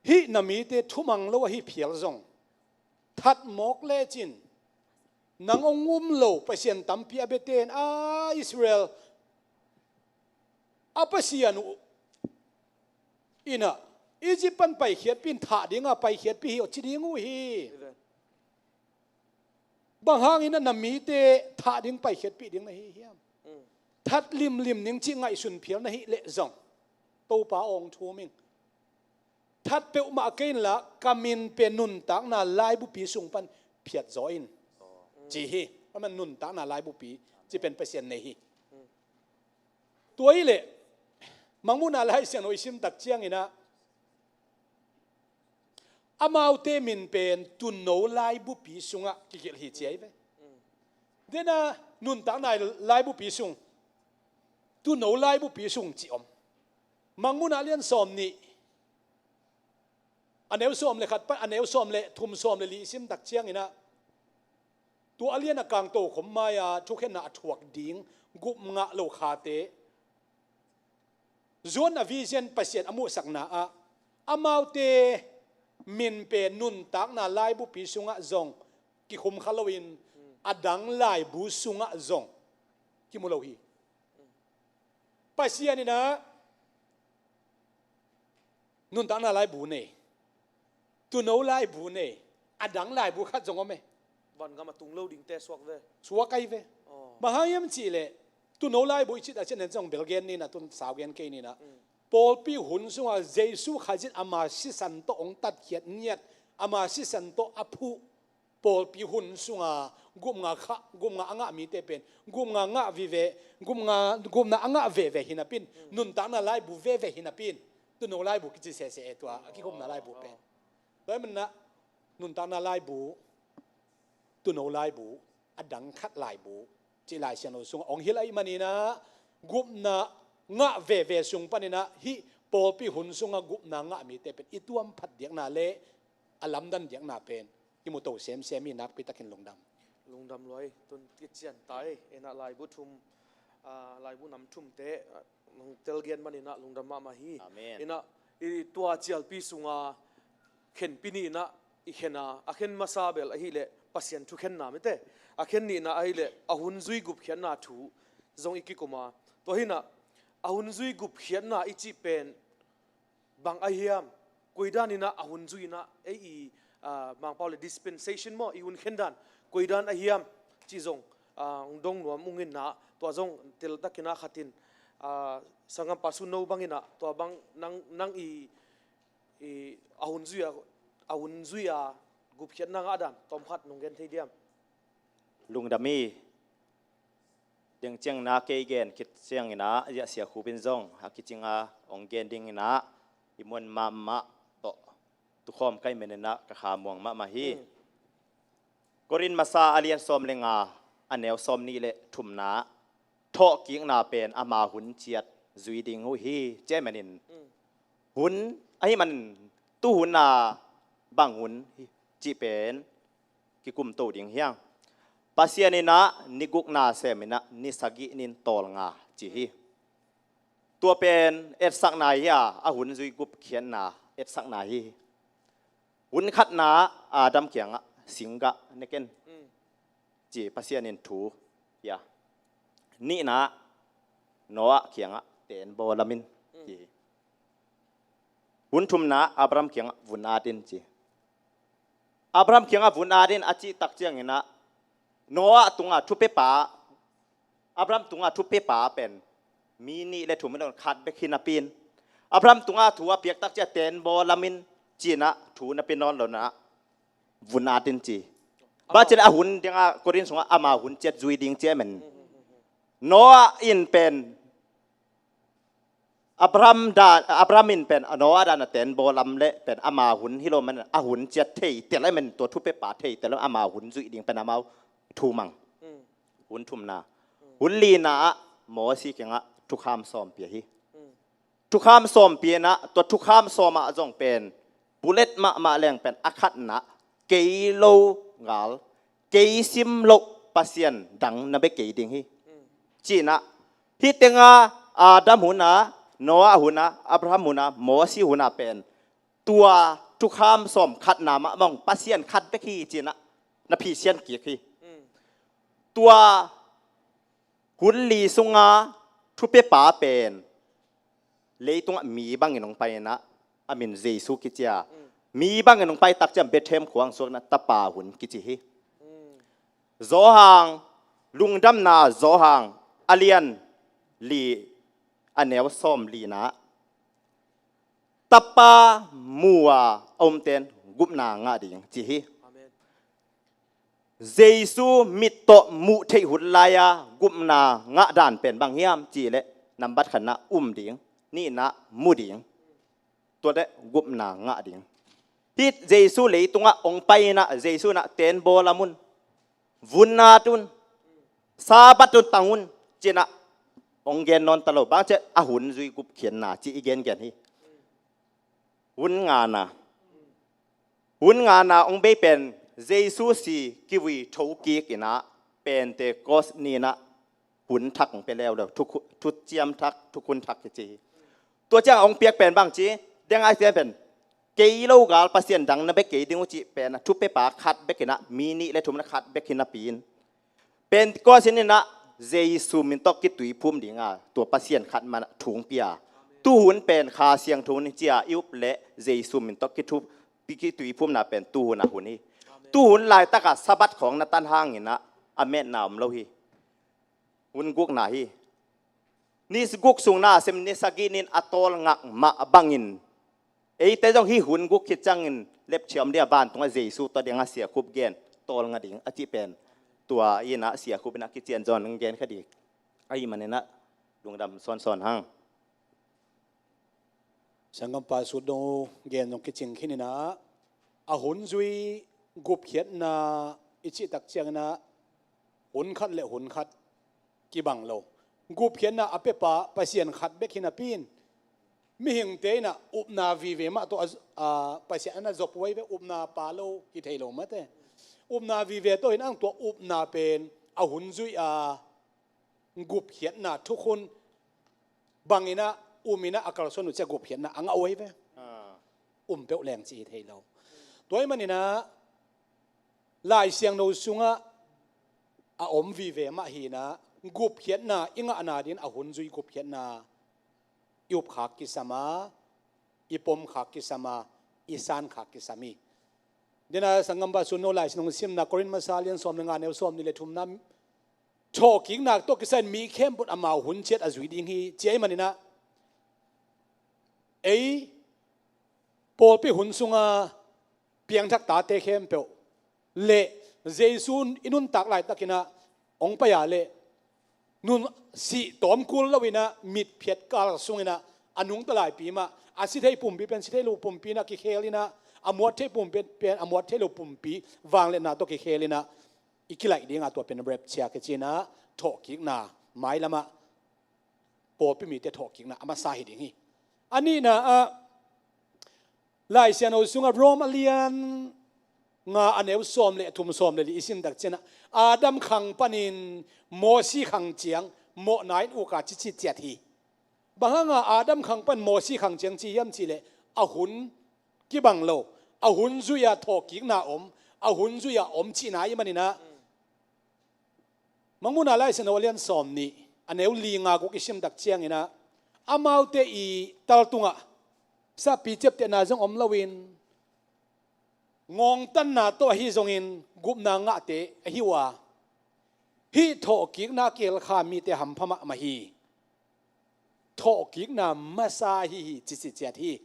hih na mite thumang lo ahi phial zong, that mawk lecin, Nang hong um lo Pasian tampi a biate in, a Israel a Pasian uh in ah Egypt pan paikhiatpih in, thah dinga paikhiatpih hi aw ci ding uh hi. Bang hangin ah na mite thah ding paikhiatpih ding na hi hiam? That limlim ning cih ngaihsun phial na hih leh zong Topa aw hong thum ing. That peuhmah kei inla ka min pen nuntakna laibupi sung pan phiatzaw in, ci hi. Aman nuntakna laibupi cih pen Pasian nei hi. Tua hi leh Mangmuhna Lai Siangtho i sim tak ciangin ah amaute min pen tuuno laibupi sungah kikilh hi ci ahi ve. Dena nuntakna laibupi sung, tuuno laibupi sung ci om. Mangmuhna lian sawm nih, a neu sawm le khat pan a neu sawm le thum, sawm le li i sim tak ciangin ah tua a lian a kang tokhom mai-a thukhenna a thuak ding gup ngah lo khate zuan a vision Pasian a muhsakna ah amaute min pen nuntakna laibupi sungah zong kikhum kha loin a dang laibu sungah zong kimu lo hi. Pasian in ah nuntakna laibu nei, tuuno laibu nei, a dang laibu khat zong om e. Vangam a tung lo dingte suak ve. Suak ahi ve. Aw. Bang hang hiam cih leh tuuno laibu i cih tak ciangin zong bel gen ni in ah, tun sau gen kei ni in ah. Pawlpi hun sungah Jesu Khazih ama sisan tawh hong tatkhiat ngiat, ama sisan tawh a phuh pawlpi hun sunga gupna kha, gupna a ngah mite pen gupna ngah vive, gupna, gupna a ngah veve hi napi in, nuntakna laibu veve hi napi in, tuuno laibu kici sese e tua a kigupna laibu pen. Tua hi manin ah nuntakna laibu, tuuno laibu, a dang khat laibu cih Lai Siangtho sungah hong hilh ahih manin ah gupna ngah veve sung panin ah hih pawlpi hun sungah gupna ngah mite pen i tuam phat diakna le a lamdang diakna pen i mu to semsem hi. Nakpi takin lungdam. Lungdam lua hi. Tun kician ta hi. Ina laibu thum, ah, laibu nam thumte, ah, nong telgen manin ah lungdam mahmah hi. Amen. Ina i tua cialpi sunga khenpi nih in ah i khen a, a khen masa bel ahih leh Pasian thukhenna mite, a khen nihna ahih leh a hun zui gupkhiatna thu zong i kikum a. Tua hi in ah a hun zui gupkhiatna i cih pen bang ahi hiam? Koi dan in ah a hun zui in ah ei i, ah, Mangpau le dispensation maw, i hun khen dan koi dan ahi hiam cih zong, ah, hong dong nuam ung in ah, tua zong teltakin ah khat in, ah, sanggampa Sun No bangin ah tua bang nang, nang i, i a hun zui a, a hun zui a gupkhiatna ngah dan tawmkhat nong gen thei diam? Lungdam hi. Deng ciangin ah kei gen khit ciangin ah, a ziah Sia Khup in zong a kicing a hong gen dingin ah i muan mahmah tawh tukhawm ka hih manin ah ka kha muang mahmah hi. Mm. Korin masa a lian sawm le nga, a neu sawm nih le thumna, thawhkikna pen ama hun ciat zui ding uh hi, ci ahih manin. Mm. Hun ahih manin tuhun a bang hun hi cih pen kikum to ding hi hang. Pasian in ah ni guk nasem in ah ni sagih nin tawlnga ci hi. Tua pen etsakna hi a, a hun zui gupkhiatna etsakna hi. Hun khatna Adam kiangah singgah ne ken, mm, ci Pasian in thu hi a. Nihna Noah kiangah teen bawl lamin, mm, ci hi. Hun thumna Abraham kiangah vun at in ci. Abraham kiangah vun at in a cih tak ciangin ah Noah tungah thupiapa, Abraham tungah thupiapa pen mi nih le thum in ah khat bek hi napi in, Abraham tungah thu a piak tak ciang teen bawl lamin ci-in ah thu na pia nawn lo in ah vun at in ci. Bang ci leh a hun dingah Korin sungah ama hun ciat zui ding ci ahih manin Noah in pen Abraham dan, Abraham in pen Noah dan a teen bawl lam leh pen ama hun hi lo manin a hun ciat thei tel ahih manin tua thupiapa thei tel ahih manin ama hun zuih ding pen amau thu mang. Mm. Hun thumna. Mm. Hun lina ah Mosi kiangah thukham sawm pia hi. Mm. Thukham sawm pia in ah, tua thukham sawm ah zong pen bullet mahmah leng pen a khatna, kei lo gal, kei sim loh pasian dang na bia kei ding hi, ci-in ah, hih tengah Adam hun ah, Noah hun ah, Abraham hun ah, Mosi hun ah pen tua thukham sawm khatna mah bang pasian khat bek hi ci-in ah na phisian kik hi. Mm. Tua hun li sunga thupiapa pen leitungah mi bangin hong pai inah, a min Jesu kici a, mi bangin hong pai takciang Bethlehem khuang suakna tapa hun kici hi. Johan, Lungdamna Johan a lian li, a neu sawm lina, tapa mu a a umten gupna ngah ding ci hi. Amen. Jesu mit tawh muh theih hun lai-a gupna ngah dan pen bang hiam cih leh, nambat khatna um ding, nihna mu ding, tuate gupna ngah ding. Hih Jesu leitungah hong pai inah, Jesu inah tenbawl a mun, vun at un, Sabbath un tang un, cinah hong gen nawn ta lo, bangci a hun zui gupkhiatna ci i gengen hi. Hun ngana, hun ngana hong bei pen Jesu si kivui thokik inah Pentecost ni inah hun thak hong pia leuleu, thu, thuciam thak, thukhun thak kici hi. Tua ciang hong piak pen bangci, deng ai pen, kei lo gal pasian dang na bia kei ding uh cih pen a thupiapa khat bek inah, mi nih le thum na khat bek hi napi in, Pentecost ni inah Jesu min tawh kituiphum dinga tua Pasian khat mah thu hong pia. Tuhun pen Kha Siangtho hun hi ci a i up leh Jesu min tawh kithu, kituiphumna pen tuhun a hun hi. Tuhun laitakah Sabbath khawng na tan hang inah a metna om lo hi. Hun gukna hi. Ni guk sung na sem ni sagih ni in a tawlngak mah bangin, eite zong hih hun guk khit ciangin lepchia om ding a, vantungah Jesu tawh ding a siakhup gen, tawlnga ding a cih pen, tua inah siakhup inah kician zawn hong gen kha ding ahih man inah lungdam sawnsawn hang. Sanggampa Sut dong uh gen zong kicing khin inah, a hun zui gupkhiatna i cih tak ciang inah hun khat le hun khat kibang lo. Gupkhiatna a piapa Pasian khat bek hi napi in, mihingte inah upna vive mah tawh a, a, Pasian a na zop uh ahi ve, upna pa lo hi thei lo mate. Upna vive tawh inah tua upna pen a hun zui a gupkhiatna thukhun bang inah um inah a kalsuan uh ciah gupkhiatna a ngah uh ahi ve. Ah. Um peuh leng ci hi thei lo. Tua ahih man inah Lai Siangtho sungah a om vive mah hi inah, gupkhiatna i ngahna dingin a hun zui gupkhiatna i upkhak kisam a, i pomkhak kisam a, i sankhak kisam hi. Dena sanggampa Sut no Lai Siangtho simna Korin masa lian sawm le nga neu sawm nih le thumna, thawhkikna tawh kisai in mi khempeuh in amau hun ciat a zui ding hi ci ahih man inah, ei pawlpi hun sunga piangthak tate khempeuh le Jesu i nuntak laitak inah hong pai a le nun sih tawm kul lo inah mitphiat kal sung inah a nungta laipi mah, a si thei pumpi pen si thei lo pumpi inah kikhel inah, a muat thei pumpi pen a muat thei lo pumpi vangliatna tawh kikhel inah i kilaih dinga tua pen rapture kici inah thawhkikna mailamah pawlpi mite thawhkikna a masa hi ding hi. A nihna ah, Lai Siangtho sungah Rom a lian nga a neu sawm le thum, sawm le li i sim tak ciangin ah, Adam khang panin Mosi khang ciang mawhna in uk a ci ci ciat hi. Bang hanga Adam khang pan Mosi khang ciang ci hiam cih leh, a hun kibang lo, a hun zui-a thawhkikna om, a hun zui-a om cihna ahih manin ah, Mangmuhna Lai Siangtho a lian sawm nih, a neu li nga guk i sim tak ciangin ah, amaute i tal tungah sakpi ciaptehna zong om loin, ngawngtanna tawh ahi zongin gupna ngahte ahi uh a, hih thawhkikna a kihel kha mite hampha mahmah hi. Thawhkikna masa ahi hi, ci ci ciat hi.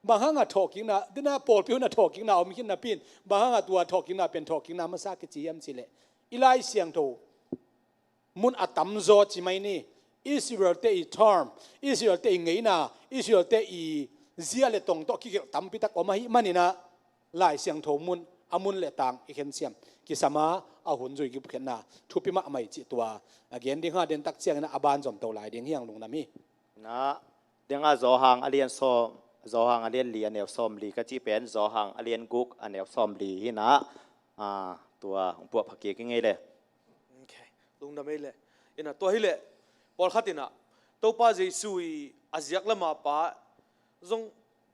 Bang hanga thawhkikna, dena pawlpi hunah thawhkikna om khin napi in, bang hanga tua thawhkikna pen thawhkikna masa kici hiam cih leh, i Lai Siangtho mun a tamzaw ci mai ni, Israel-te i term, Israel-te i ngeina, Israel-te i zia le tong tawh kigelh tampi tak om ahih manin ah, Lai Siangtho mun, a mun le tang i khensiam kisam a, a hun zui gupkhiatna thupi mahmah hi cih tua a gen ding hang, den tak ciangin ah a banzom to lai ding hi hang, lungdam hi. Na, deng a Johan a lian sawm, Johan a lian li a neu sawm li ka cih pen, Johan a lian guk a neu sawm li hi na, a, tua hong puah pha kik i ngei le. Okay. Lungdam ei le. Ina tua hi le, pawlkhat ina, Topa Jesu i a ziak lama pa zong,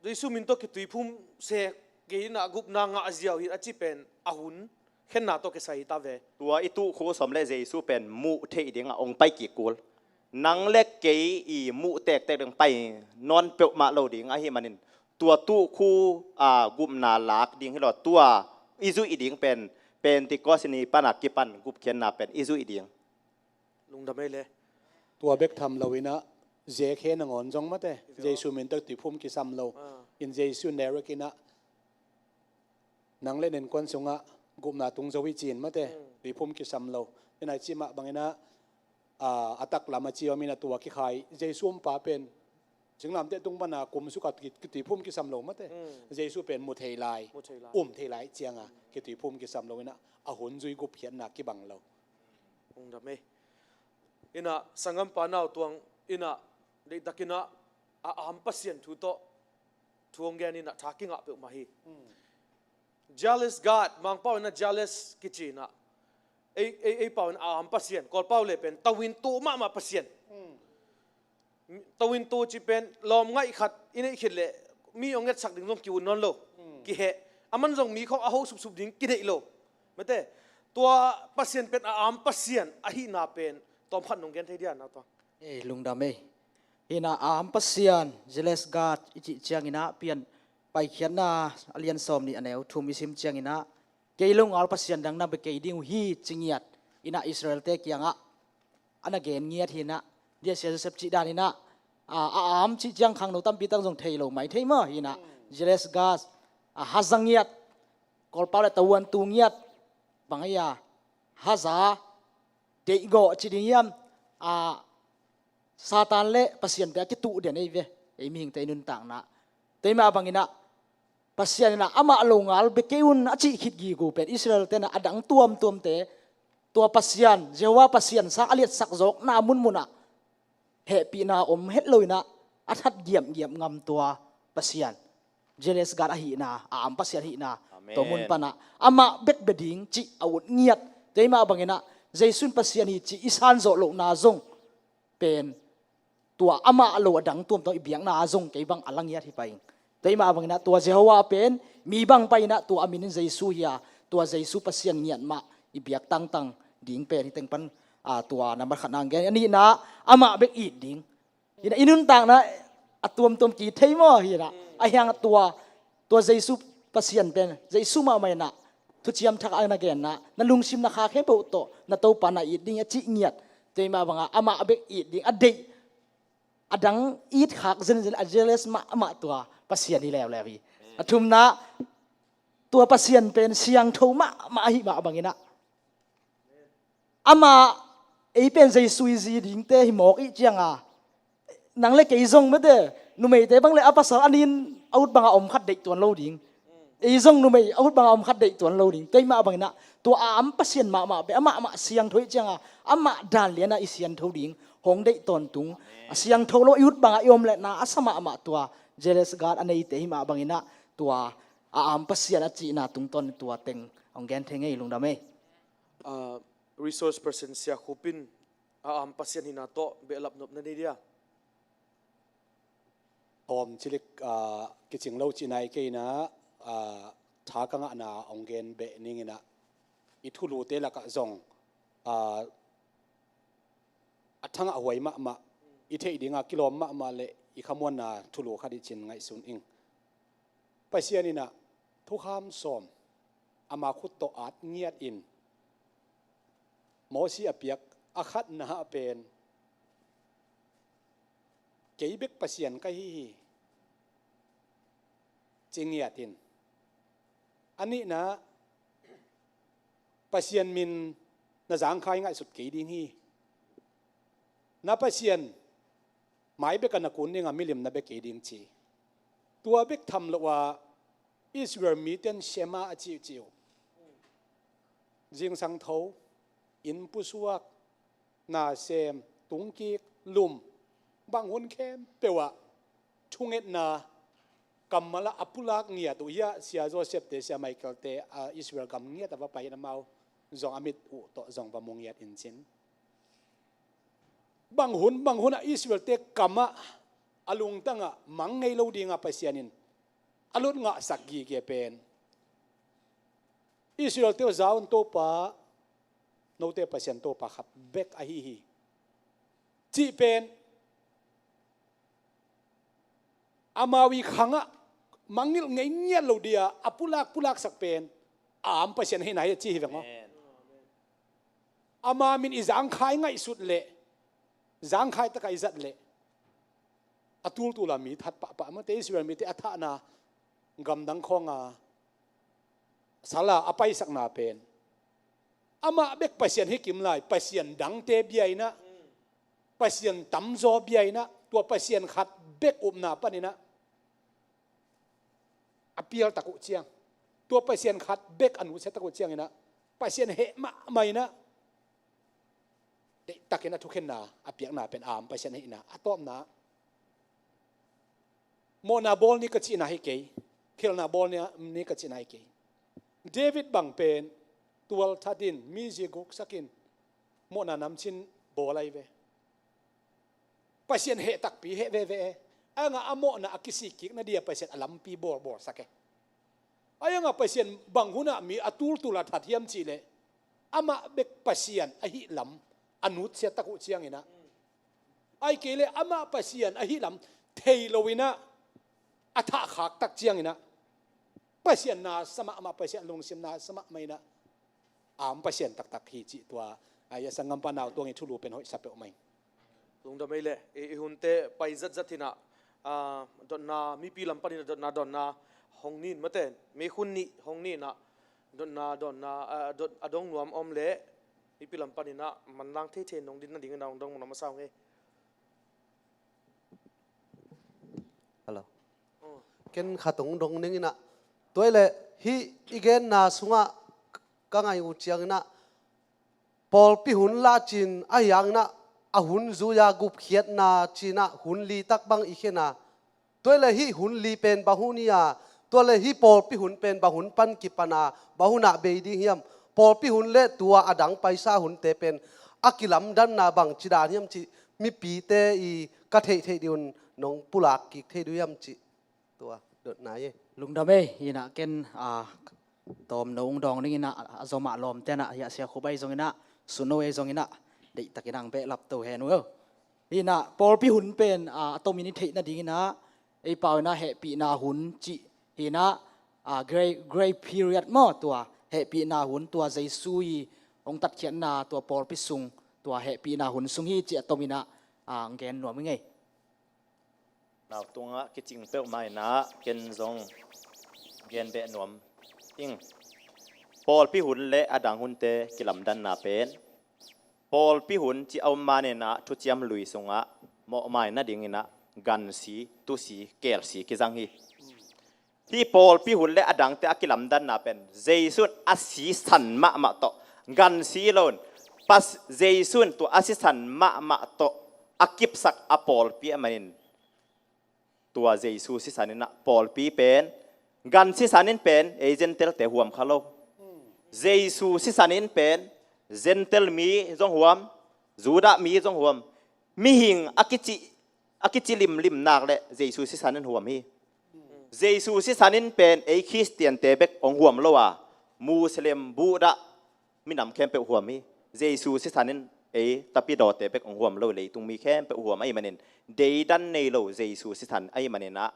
Jesu min tawh kituiphum se kei ina gupna ngah a ziau hi a ci pen a hun khenna tawh kisai hi ta ve. Tua i tuh khu sawm le Jesu pen muh theih dingah hong pai kik kul. Nang le kei i muh tektek ding pai nawn peuhmah lo ding ahih manin tua tuh khu, a, gupna lak ding hi lo, tua i zuih ding pen Pentecost ni pana kipan gupkhiatna pen i zuih ding. Lungdam ei le. Tua bek tham lo inah, Zek he nangawn zong mate, Jesu min tawh tuiphum kisam lo. Ah. In Jesu in direct inah, nang le na innkuan sungah gupna tung zo hi ci-in mate, mm, tuiphum kisam lo. Inah i cih mah bang inah, a, a taklam a ci om inah tua kikhai, Jesu ompa pen singlamteh tung pana kum sukah ki, kituiphum kisam lo mate. Mm. Jesu pen mu thei lai, mu thei lai, um thei lai cianga, mm, kituiphum kisam lo inah, a hun zui gupkhiatna kibang lo. Lungdam ei. Inah sanggampa nau tuang inah deihtak inah a am Pasian thu tawh thu hong gen inah tha kingah peuhmah hi. Mm. Jealous God, Mangpau inah jealous kici inah. Ei, ei, ei pau in a am Pasian, Kawlpau le pen tawintu mahmah Pasian. Mm. Tawintu ci pen lawm ngaih khat i neih khit leh mi hong etsak ding zong ki-ut nawn lo. Mm. Kiheh. Aman zong mi khawng a ho supsup ding kineih lo. Mate, tua Pasian pen a am Pasian ahihna pen tawmkhat nong gen thei dia na tua. Ei, lungdam ei. Hinah a am Pasian, jealous God i cih cianginah Pian Paikhiatna a lian sawm nih a neu thum i sim cianginah, kei longal pasian dang na bia kei ding uh hi ci ngiat inah Israelte kiangah a na gen ngiat hinah, dia Sia Joseph cih dan inah, a, a am cih ciang khangno tampi tang zong thei lo mai thei maw hinah, jealous God, a, haza ngiat, Kawlpau le tawintu ngiat, bang ei a, haza, deihgawh ci ding hiam, a, Satan le Pasiante a kituh den ei ve, ei mihingte i nuntakna. Tua mah banginah Pasian inah amah longal bia kei un a cih khit gige pen Israel tenah a dang tuamtuamte tua Pasian, Jehovah Pasian sang a liatsak zawkna munmunah hehpihna om het lo inah a that giamgiam ngam tua Pasian, jealous God ahihna, a am Pasian ahihna, amen, tua mun panah amah bek bia ding cih a ut ngiat. Tua mah banginah Jesu in Pasian hi cih i sanzawh lohna zong pen tua amah lo a dang tuamtuam i biakna ah zong kei bang a la ngiat hi pai ing. Tua mah banginah tua Jehovah pen mi bang pai inah tua a min in Jesu hi a, tua Jesu Pasian ngiat mah i biak tangtang ding pen hi teng pan, a, tua nambat khatna ang gen. A nihna, amah bek it ding. Hinah i nuntakna a tuamtuam ki thei maw hinah. A hiang tua, tua Jesu Pasian pen, Jesu mahmah inah thuciam thak a na genna, na lungsim na kha khempeuh tawh na Topa na it ding a cih ngiat. Tua mah banga amah bek it ding a deih, a dang it khak zenzen a jealous mahmah tua Pasian hi leuleu hi. A thumna, tua Pasian pen siangtho mahmah ahih mah banginah amah ei pen Jesu i zi dingte hi mawk ih cianga, nang le kei zong mate, numeite bang le a pasal a nin a ut banga om khat deih tuan lo ding. Ei zong numei a ut banga om khat deih tuan lo ding. Tua mah banginah tua a am Pasian mahmah bia amah mah siangtho ih cianga amah dan lianah i siangtho ding, hong deih tawntung. A siangtho lo i ut banga i om lehna a sa mahmah tua jealous God a neite hi mah banginah tua a am Pasian a cihna tungtawn tua teng hong gen thei ngei, lungdam ei. Ah, resource person Sia Khup in a am Pasian hihna tawh behlap nop na nei dia? Om cilik, ah, kicing lo cihna i kei inah, ah, tha ka ngahna hong gen beh ning inah, i thulute lakah zong, ah, a thangah huai mahmah, i theih dinga kilawm mahmah le i khamuanna thulu khat i cin ngaihsun ing. Pasian inah thukham sawm ama khut tawh at ngiat in, Mosi a piak a khatna ah pen, kei bek Pasian ka hi hi ci ngiat in. A nihna, Pasian min na zangkhai ngaihsut kei ding hi. Na Pasian mai beka na kun dinga milim na bia kei ding ci. Tua bek tham lo a Israel miten Shema a cihcih uh, zingsang tho, inn pusuak, nasem, tungkik, lum, bang hun khempeuh ah thungetna, kammal ah a pulak ngiat uh hiah Sia Joseph te, Sia Michael te, a Israel gam ngiat a va pai in amau zong a mit uh tawh zong va mu ngiat in cin. Bang hun bang hun ah Israel te kamah a lungtangah mang ngei lo dinga Pasian in a lut ngahsak gige pen Israel-te uh za un, Topa, note Pasian Topa khat bek ahi hi, cih pen amau i khangah mangngilh ngei ngiat lo dia a pulak pulaksak pen a am Pasian ahihna hi a ci hi veng aw. Amen. Ama min i zangkhai ngaihsut leh, zangkhai takah i zat leh, a tultul a mi that pahpah mate. Israel mite a thahna gamdang khawnga sala a paisakna pen amah bek Pasian hi kim lai, pasian dangte bia inah, pasian tamzaw bia inah, tua Pasian khat bek upna paninah a pial tak uh ciang, tua Pasian khat bek a nusia tak uh cianginah Pasian heh mahmah inah deihtakin a thukhenna a piakna pen a am Pasian ahihna. A tawpna, mawhna bawl ni ka cihna hi kei, khelhna bawl ni, ni ka cihna hi kei. David bang pen tualthatin, mizi guksakin, mawhna namcin bawl ahi ve. Pasian heh takpi, heh veve e. Ahi hangah a mawhna a kisikkikna dia Pasian a lampi bawlbawlsak e. Ahi hangah Pasian bang hunah mi a tultul a that hiam cihleh, amah bek Pasian ahih lam a nutsiat tak uh cianginah, ahih kei leh amah Pasian ahih lam thei loinah a thahkhak tak cianginah Pasian nasa mahmah, Pasian lungsim nasa mahmah inah a am Pasian taktak hi cih tua, a, i a sanggampa nau tuang i thulu pen hoihsa peuhmah ing. Lungdam ei leh, i, i hunte pai zatzat inah, a, dotna, mipi lam paninah dotna, dotna hong nin mate, mi khun nih hong ninah, dotna, dotna, a, dot, a dong nuam om leh, mipi lam paninah manlang theithei nong din nadingin a hong dong nuam a sa ung ei. Hello. Ken khat hong dong ninginah, tua ileh hih i genna sungah ka ngaih uh cianginah, pawlpi hun lah cin ahi hanginah, a hun zui-a gupkhiatna cinah hun litak bang i khen a, tua ileh hih hun li pen bang hun hi a, tua leh hih pawlpi hun pen bang hun pan kipan a, bang hunah bei ding hiam? Pawlpi hun leh tua a dang paisa hunte pen a kilamdanna bangci dan hiam cih mipite i ka theihtheih dih un nong pulak kik thei dih hiam cih tua dotna hi. Lungdam ei, hinah ken, a, tawm nong dawng dinginah, a, zomah lawmte inah, hiah Sia Khup ahi zonginah, Suno ahi zonginah, deihtakin ang behlap to hen uh. Hinah pawlpi hun pen, a, a tomin i theih nadinginah ei pau inah hehpihna hun cih hinah, a, grey, grey period maw, tua hehpihna hun, tua Jesu i hong tatkhiatna tua pawlpi sung, tua hehpihna hun sung hi cih a tominah, a, ang gen nuam ing ei. Nau tungah kicing peuhmah inah ken zong gen beh nuam ing. Pawlpi hun le a dang hunte kilamdanna pen, pawlpi hun ci a om maninah thuciam lui sungah mawhmai nadinginah gansi, tusi, kelsi kizang hi. Hih pawlpi hun le a dangte a kilamdanna pen Jesu in a sisan mahmah tawh, gansi lo in, Pas-, Jesu in tua a sisan mahmah tawh a kipsak a pawlpi ahih manin, tua Jesu sisan inah pawlpi pen, gan sisan in pen ei Gentile-te huam kha lo. Jesu sisan in pen Gentile mi zong huam, Judah mi zong huam. Mihing a kici, a kici limlim nak leh Jesu sisan in huam hi. Jesu sisan in pen ei Khristiante bek hong huam lo a, Muslim, Buddha, minam khempeuh huam hi. Jesu sisan in ei tapidawte bek hong huam lo, leitung mi khempeuh huam ahih manin, deidan nei lo Jesu sisan ahih maninah,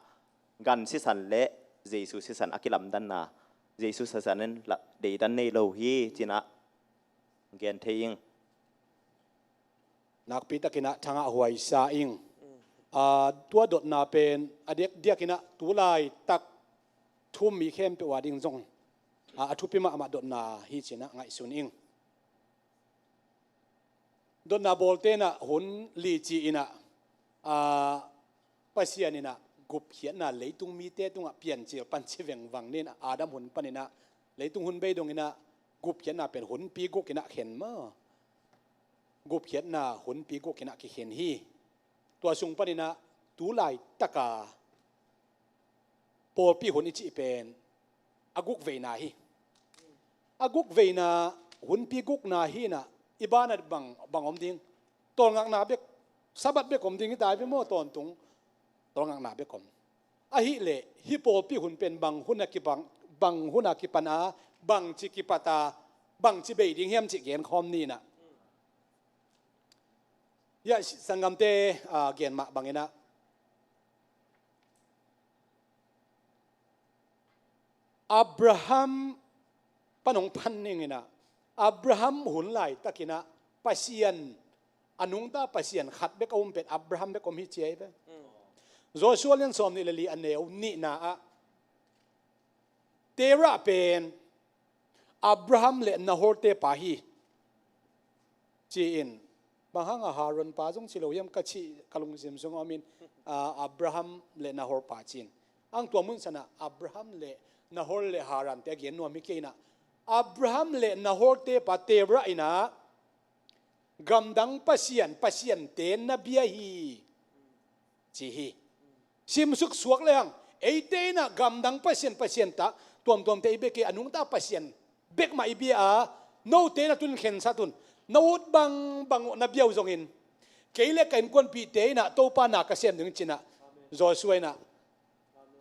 gan sisan le Jesu sisan a kilamdanna, Jesu sisan in la-, deidan nei lo hi cinah gen thei ing. Nakpi takinah thangah huaisa ing. A, tua dotna pen a diakdiakinah tulaitak thu-um mi khempeuh a ding zong, a, a thupi mahmah dotna hi cinah ngaihsun ing. Dotna bawlte inah hun li ci inah, a, Pasian inah gupkhiatna leitung mite tungah piancil pan ci vengvang ninah, Adam hun paninah leitung hun bei donginah gupkhiatna pen hunpi guk inah khen maw? Gupkhiatna hunpi guk inah kikhen hi. Tua sung paninah tulaitaka pawlpi hun i cih pen a guk veina hi. A guk veina, hunpi gukna hinah i banah bang, bang om ding? Tawlngakna bek, Sabbath bek om ding hi ta ve maw? Tawntung tawlngakna bek om. Ahih leh hih pawlpi hun pen bang hun a kibang, bang hun a kipan a, bangci kipat a, bangci bei ding hiam cih gen khawm ni in ah. Hiah sanggamte, ah, gen mah bangin ah, Abraham pan hong phan ning in ah, Abraham hun laitakin ah Pasian, a nungta Pasian khat bek a um pen Abraham bek om hi ci ahi ve. Joshua lian sawm nih le li a neu nihna ah, Terah pen Abraham le Nahor te pa hi, ci-in, bang hang a Haran pa zong ci lo hiam ka cih ka lungsim sung om in, ah, Abraham le Nahor pa ci-in. Ang tua mun san ah Abraham le Nahor le Haran te a gen nuam hi kei in ah, Abraham le Nahor te pa Terah in ah, gamdang pasian, pasian te na bia hi, ci hi. Simsuk suak lehang, eite in ah gamdang pasian, pasian ta tuamtuamte i bia kei, a nungta Pasian bek mah i bia a, note na tun khensat un, na ut bangbang uh na bia uh zongin, kei le ka innkuanpihte in ah Topa na ka sem ding ci-in ah, Joshua in ah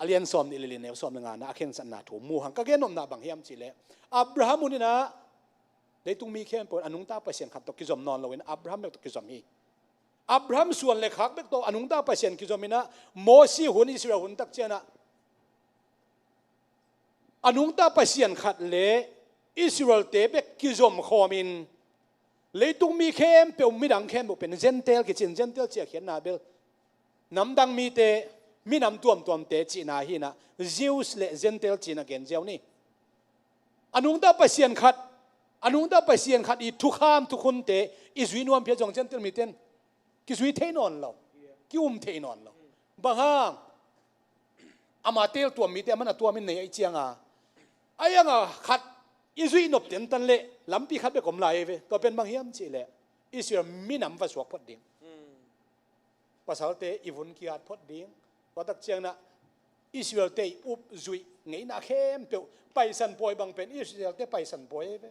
a lian sawm nih le li neu sawm le ngana a khensatna thu mu hang. Ka gen nopna bang hiam cih leh, Abraham hun in ah leitung mi khempeuh in a nungta Pasian khat tawh kizom nawn lo in Abraham bek tawh kizom hi. Abraham suan le khak bek tawh a nungta Pasian kizom in ah, Mosi hun, Israel hun tak ciang ah, a nungta Pasian khat le Israel-te bek kizom khawm in, leitung mi khempeuh, midang khempeuh pen Gentile kici-in, Gentile cih a khiatna bel namdang mite, minam tuamtuamte cihna hi in ah, Jews le Gentile ci-in a gen ziau ni. A nungta Pasian khat, a nungta Pasian khat i thukham thukhunte i zui nuam phiat zong Gentile mite in kizui thei nawn lo, ki-um thei nawn lo. Bang hang? Ama teltuam mite aman a tuamin nei ahih ciang a, a iang a khat i zuih nop tentan leh lampi khat bek om lai ve. Tua pen bang hiam cih leh, Israel minam va suak phot ding. Pasalte i vun kiat phot ding. Tua tak ciang in ah Israel-te i up zuih ngeina khempeuh, Paisan pawi bang pen Israel-te Paisan pawi ahi ve.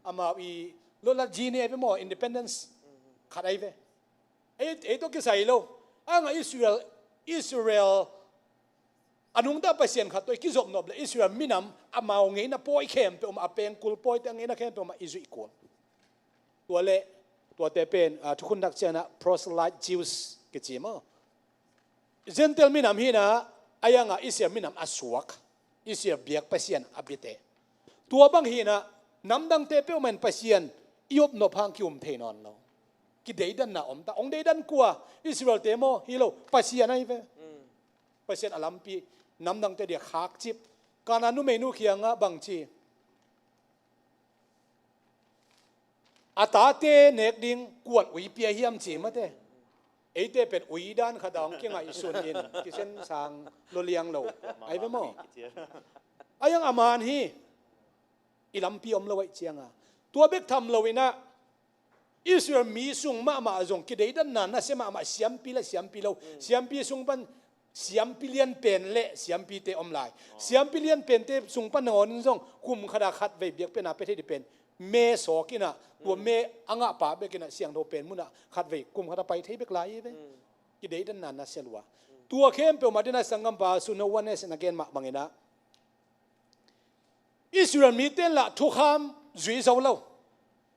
Amau i lotlat zi ni ahi ve maw, independence khat ahi ve. Ei, ei tawh kisai lo. Ang a Israel, Israel a nungta Pasian khat tawh i kizop nop leh Israel minam amau ngeina pawi khempeuh mah, a pengkul pawite a ngeina khempeuh mah i zuih kul. Tua leh, tuate pen, ah, thukhun tak ciang ah proselyte Jews kici maw. Gentile minam hi in ah, a iang a Israel minam a suak, Israel biak Pasian a biate. Tua bang hi in ah, namdangte peuhmah in Pasian i upnop hang ki-um thei nawn lo. Kideidanna om ta. Hong deidan kua? Israel-te maw? Hi lo, Pasian ahi ve. Pasian a lampi namdangte dia khakcip. Kanaan numeinu kiangah bang ci? A tate nek ding kuan ui pia hiam ci mate. Eite pen ui dan khat a hong kingaihsun in, kisen sang lo liang lo. Ahi ve maw? A iang a man hi. I lampi om lo ahih ciang a. Tua bek tham lo in ah, Israel mi sung mahmah zong kideidanna nasia mahmah, siampi le siampi lo. Siampi sung pan siampi lianpen le siampite om lai. Siampi lianpente sung pan nangawn in zong kum khat a khatvei biakpiakna pia thei ding pen me sawk in ah, tua me a ngahpa bek in ah siangtho pen mun ah khatvei kum khat a pai thei bek lai hi ve. Kideidanna nasia lua. Tua khempeuh mah ding in ah sanggampa Suno One S in a gen mah bang in ah, Israel mite in lah thukham zui zo lo.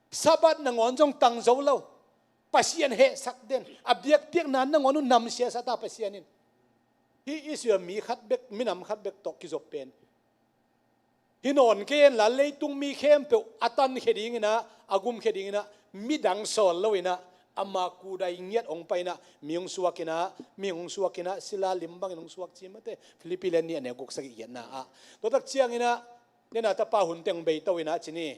Sabbath nangawn zong tang zo lo. Pasian hehsak den. A biakpiakna nangawn uh namsia sa ta Pasian in. Hih Israel mi khat bek, minam khat bek tawh kizop pen, hih nawn kei in lah leitung mi khempeuh a tankhia ding in ah, a gumkhia ding in ah, midang sawl lo in ah, ama kudai ngiat hong pai in ah, mi hong suak in ah, mi hong suak in ah, sila lim bangin hong suak ci mate. Philippi lian nih a neu guk sagih giatna ah. Tua tak ciang in ah, nena tapa hun teng beito in ah ci ni.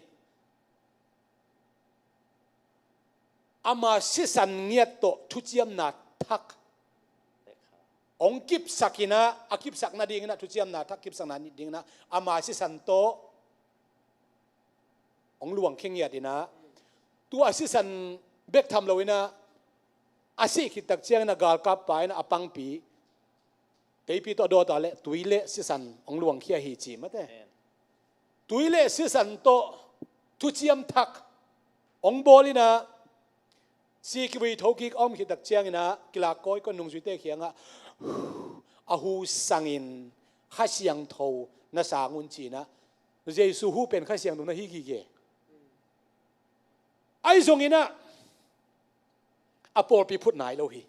Ama sisan ngiat tawh thuciamna thak hong kipsak in ah, a kipsak nading in ah, thuciamna thak kipsak nading in ah, ama sisan tawh hong luangkhia ngiat in ah, tua a sisan bek tham lo in ah, a sih khit tak ciang in ah galkappa in ah a pangpi, teipi tawh a dawt a leh tui le sisan hong luangkhia hi ci mate. Tui le sisan tawh thuciam thak hong bawl in ah, si kivui thokik a om khit tak ciang in ah, kilak kawikawi nungzuite kiangah a hu sangin Kha Siangtho na sang un ci-in ah, Jesu hu pen Kha Siangtho na hi gige. Ahi zongin ah a pawlpi phut nai lo hi.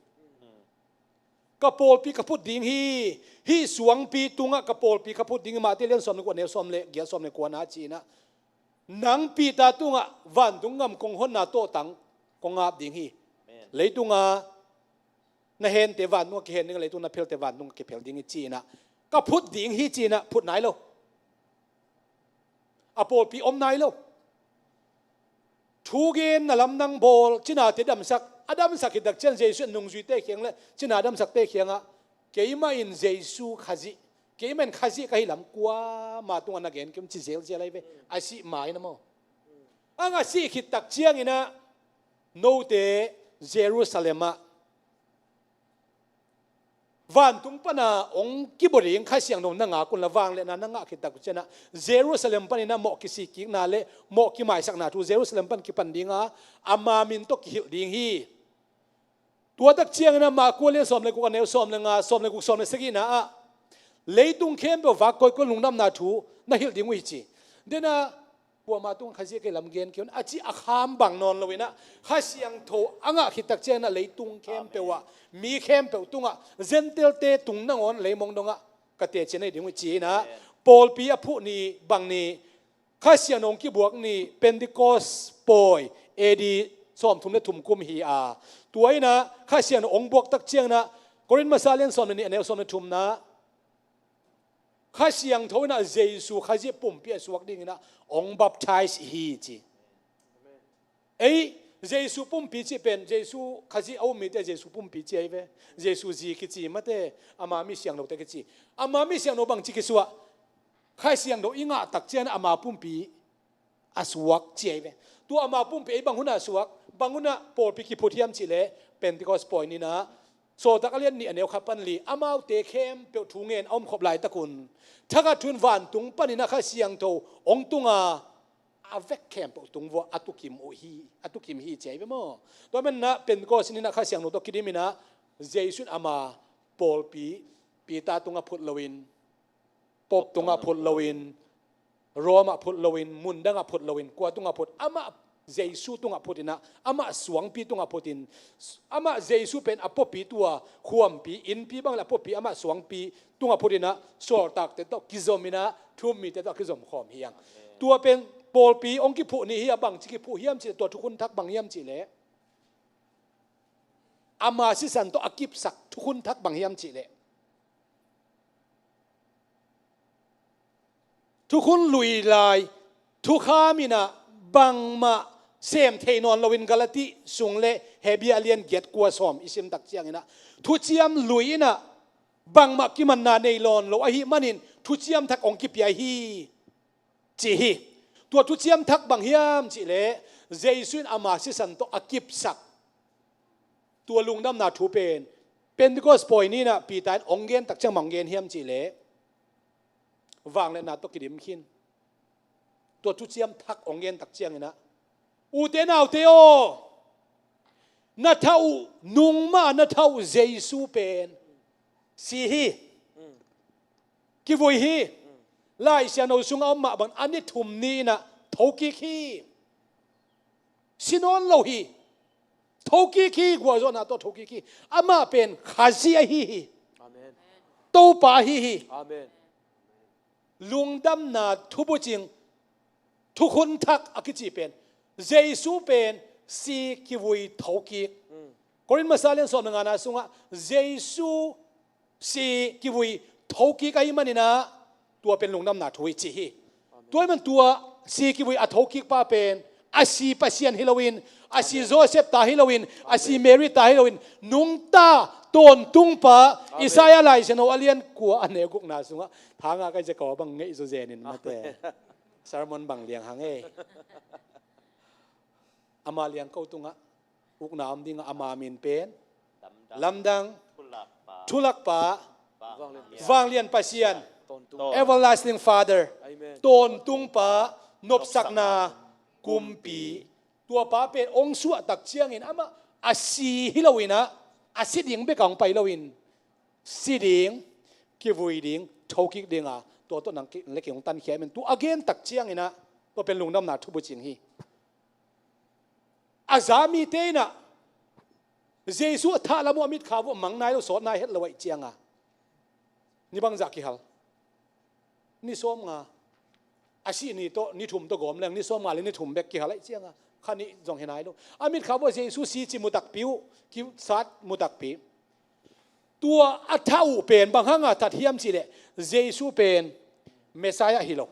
Ka pawlpi ka phut ding hi. Hih suangpi tungah ka pawlpi ka phut ding hi. Matthai lian sawm le kua, neu sawm le giat, sawm le kua na ci-in ah, nang Peter tungah vantung gam kong honna tawhtang kong ap ding hi. Amen. Leitunga na hente vantung a kihen ding, leitung na phelte vantung a kiphel ding hi ci-in ah, ka phut ding hi ci-in ah phut nai lo. A pawlpi om nai lo. Thugen na lamdang bawl, cinate damsak, a damsak khit tak ciang Jesu in nungzuite kiang le cina damsakte kiangah, keimah in Jesu Khazih, keimah in Khazih ka hi lam kuamah tungah na gen kei un ci zelzel ahi ve. A sih ma-in ah maw. Ang a sih khit tak ciangin ah note Jerusalem ah vantung pana hong kibua ding Kha Siangtho na ngak un la, vangliatna na ngah khit tak ciangin ah Jerusalem panin ah mawh kisikkikna le mawh kimaisakna thu Jerusalem pan kipan ding a, ama min tawh kihilh ding hi. Tua tak ciangin ah Marku lian sawm le guk, a neu sawm le nga, sawm le guk, sawm le sagihna ah, leitung khempeuh vak koikoi lungdamna thu na hilh ding uh hi ci. Dena, kuama tungah Khazih ka hi lam gen kei un a ci a kham bang nawn loin ah, Kha Siangtho a ngah khit tak ciangin ah leitung khempeuh ah, mi khempeuh tungah, Gentile-te tung nangawn leimong dongah ka teci na hi ding uh hi ci-in ah, pawlpi a phuh ni bang ni, Kha Siangtho hong kibuak ni, Pentecost pawi, A D sawmthum le thum kum hi a. Tua in ah Kha Siangtho hong buak tak ciangin ah, Korin masa lian sawm le nih, a neu sawm le thumna, Kha Siangtho in ah Jesu Khazih pumpi a suak dingin ah hong baptize hi ci. Ei, Jesu pumpi cih pen, Jesu Khazih a um mite Jesu pumpi ci ahi ve. Jesu zi kici mate, ama mi siangthote kici. Ama mi siangtho bangci kisuah, Kha Siangtho i ngah tak ciangin ama pumpi a suak ci ahi ve. Tua ama pumpi ei bang hunah a suak, bang hunah pawlpi kiphut hiam cihleh, Pentecost pawi ni-in ah, Sawltak a lian nih, a neu khat pan li, amaute khempeuh thu ngen a omkhop laitakun, thakhat thu-in vantung panin ah Kha Siangtho hong tung a, a vek khempeuh tung vua a tukim uh hi, a tukim hi ci ahi ve maw. Tua manin ah Pentecost ni-in ah Kha Siangtho tawh kidimin ah, Jesu in ama pawlpi Peter tungah phut loin, Pope tungah phut loin, Rome ah phut loin, mundang ah phut loin, kua tungah phut, amah Jesu tungah phutin ah, amah suangpi tungah phutin, amah Jesu pen a puapi tua, khuampi, innpi bang le a puapi, amah suangpi tungah phutin ah, sawltakte tawh kizomin ah, thu-um mite tawh kizom khawm hi hang. Tua pen pawlpi hong kiphuh ni hi a, bangci kiphuh hiam cihleh, tua thukhun thak bang hiam cihleh, ama sisan tawh a kipsak thukhun thak bang hiam cihleh, thukhun lui lai, thukham in ah bangmah sem thei nawn loin, Galati sung le Hebru a lian giat, kua, sawm i sim tak ciangin ah, thuciam lui in ah bangmah kimanna nei nawn lo ahih manin thuciam thak hong kipia hi, ci hi. Tua thuciam thak bang hiam cihleh, Jesu in ama sisan tawh a kipsak tua lungdamna thu pen, Pentecost pawi ni-in ah Peter in hong gen tak ciang bang hong gen hiam cihleh, vangliatna tawh kidim khin. Tua thuciam thak hong gen tak ciangin ah, ute naute aw, na thah uh, nungmah na thah uh Jesu pen si hi. Kivui hi. Lai Siangtho sungah om mah bangin a ni thum ni-in ah thokik hi. Si nawn lo hi. Thokik hi, gualzawhna tawh thokik hi. Amah pen Khazih ahi hi. Amen. Topa ahi hi. Amen. Lungdamna thubucing, thukhun thak a kici pen, Jesu pen si, kivui, thokik. Mm. Korin masa lian sawm le ngana sungah Jesu si, kivui, thokik ahih manin ah, tua pen lungdamna thu hi ci hi. Amen. Tua ahih man tua si, kivui, a thokik pa pen a si Pasian hi loin, a si Joseph ta hi loin, a si Mary ta hi loin, nungta, tawntung pa, Isaiah Lai Siangtho a lian kua, a neu gukna sungah, thanga kai zia kau bang ngeih zaw zenin mate. Sermon bang liang hang ei. Ama liangko tungah ukna om dingah, ama min pen Lamdang, Thulakpa, Vanglian Pasian, Everlasting Father, Tawntung Pa, Nopsakna Kumpi. Tua pa pen hong suahtak ciangin amah a si hi loin ah, a si ding bek a hong pai loin, si ding, kivui ding, thokik dinga tua tawh nang ki-, le kei hong tankhia hi man. Tua a gen tak ciangin ah tua pen lungdamna thubucing hi. A za mite in ah Jesu a thah lam uh a mitkhap uh a mang nai lo, sawt nai het lo ahih cianga ni bangzah kihal? Ni sawmnga. A sih ni tawh ni thum tawh gawm leng ni sawmnga le ni thum bek kihal ahih cianga kha nih zong hi nai lo. A mitkhap uh a Jesu si ci mu takpi uh, kisat mu takpi. Tua a thah uh pen bang hanga that hiam cihleh Jesu pen Messiah hi lo.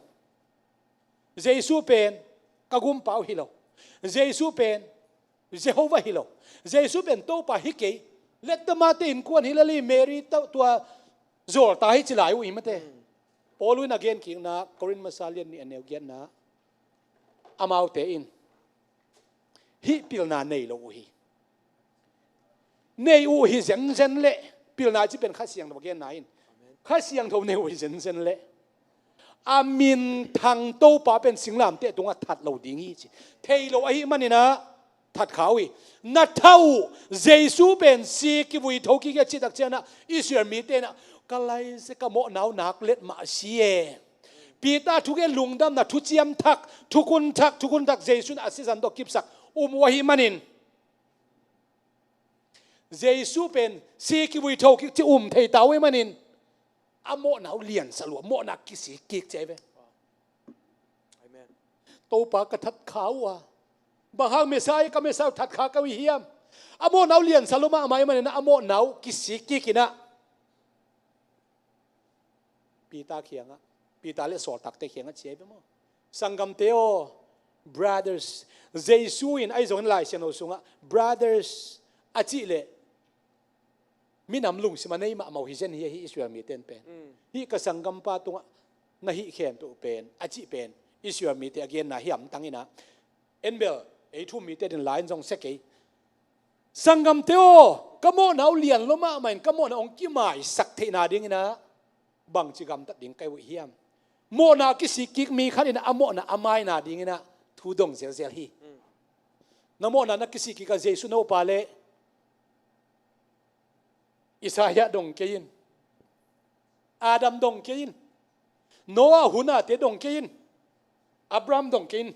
Jesu pen ka gumpa uh hi lo. Jesu pen Jehovah hi lo. Jesu pen Topa hi kei. Let the mate innkuan hi lel hi, Mary tawh tua zawlta hi ci lai uh hi mate. Paul in a genkikna Korin masa lian nih a neu giatna, amaute in hih pilna nei lo uh hi. Nei uh hi zenzen leh, pilna ci pen Kha Siangtho a genna in, Kha Siangtho nei uh hi zenzen leh a minthang Topa pen singlamteh tungah that lo ding hi ci. Thei lo ahih manin ah that kha uh hi. Na thah uh Jesu pen si kivui tho kik hi a cih tak ciangin ah Israel mite in ah ka lai se ka mawhna uh nak let mah si e. Peter thugen lungdamna, thuciam thak, thukhun thak, thukhun thak Jesu in a sisan tawh kipsak um uh ahih manin, Jesu pen si kivui tho kik ci um thei ta uh ahih manin a mawhna uh liansak lua, mawhna kisik kik ci ahi ve. Amen. Topa ka that kha uh a, bang hang Messiah ka Messiah uh that kha ka uh hi hiam? A mawhna uh liansak lua mahmah ahih manin a mawhna uh kisik kik in ah Peter kiangah, Peter le sawltakte kiangah ci ahi ve maw? Sanggamte aw, brothers, Jesu in ahi zongin Lai Siangtho sungah brothers a cih leh minam lungsim a nei mahmah uh hi zen hi, ahi Israel mite in pen. Hih ka sanggampa tungah na hih khempeuh pen a cih pen Israel mite a genna hi hamtang in ah, en bel ei thu-um mite din lai in zong sia kei. Sanggamte aw, ka mawhna uh lian lua mahmah in ka mawhna hong kimaisak theihna dingin ah bangci gamtat ding ka hi uh hiam? Mawhna kisik kik mi khat in ah a mawhna a maina dingin ah thu dong zelzel hi. Na mawhna na kisik kik a Jesu na upa leh Isaiah dong kei in, Adam dong kei in, Noah hun ate dong kei in, Abraham dong kei in,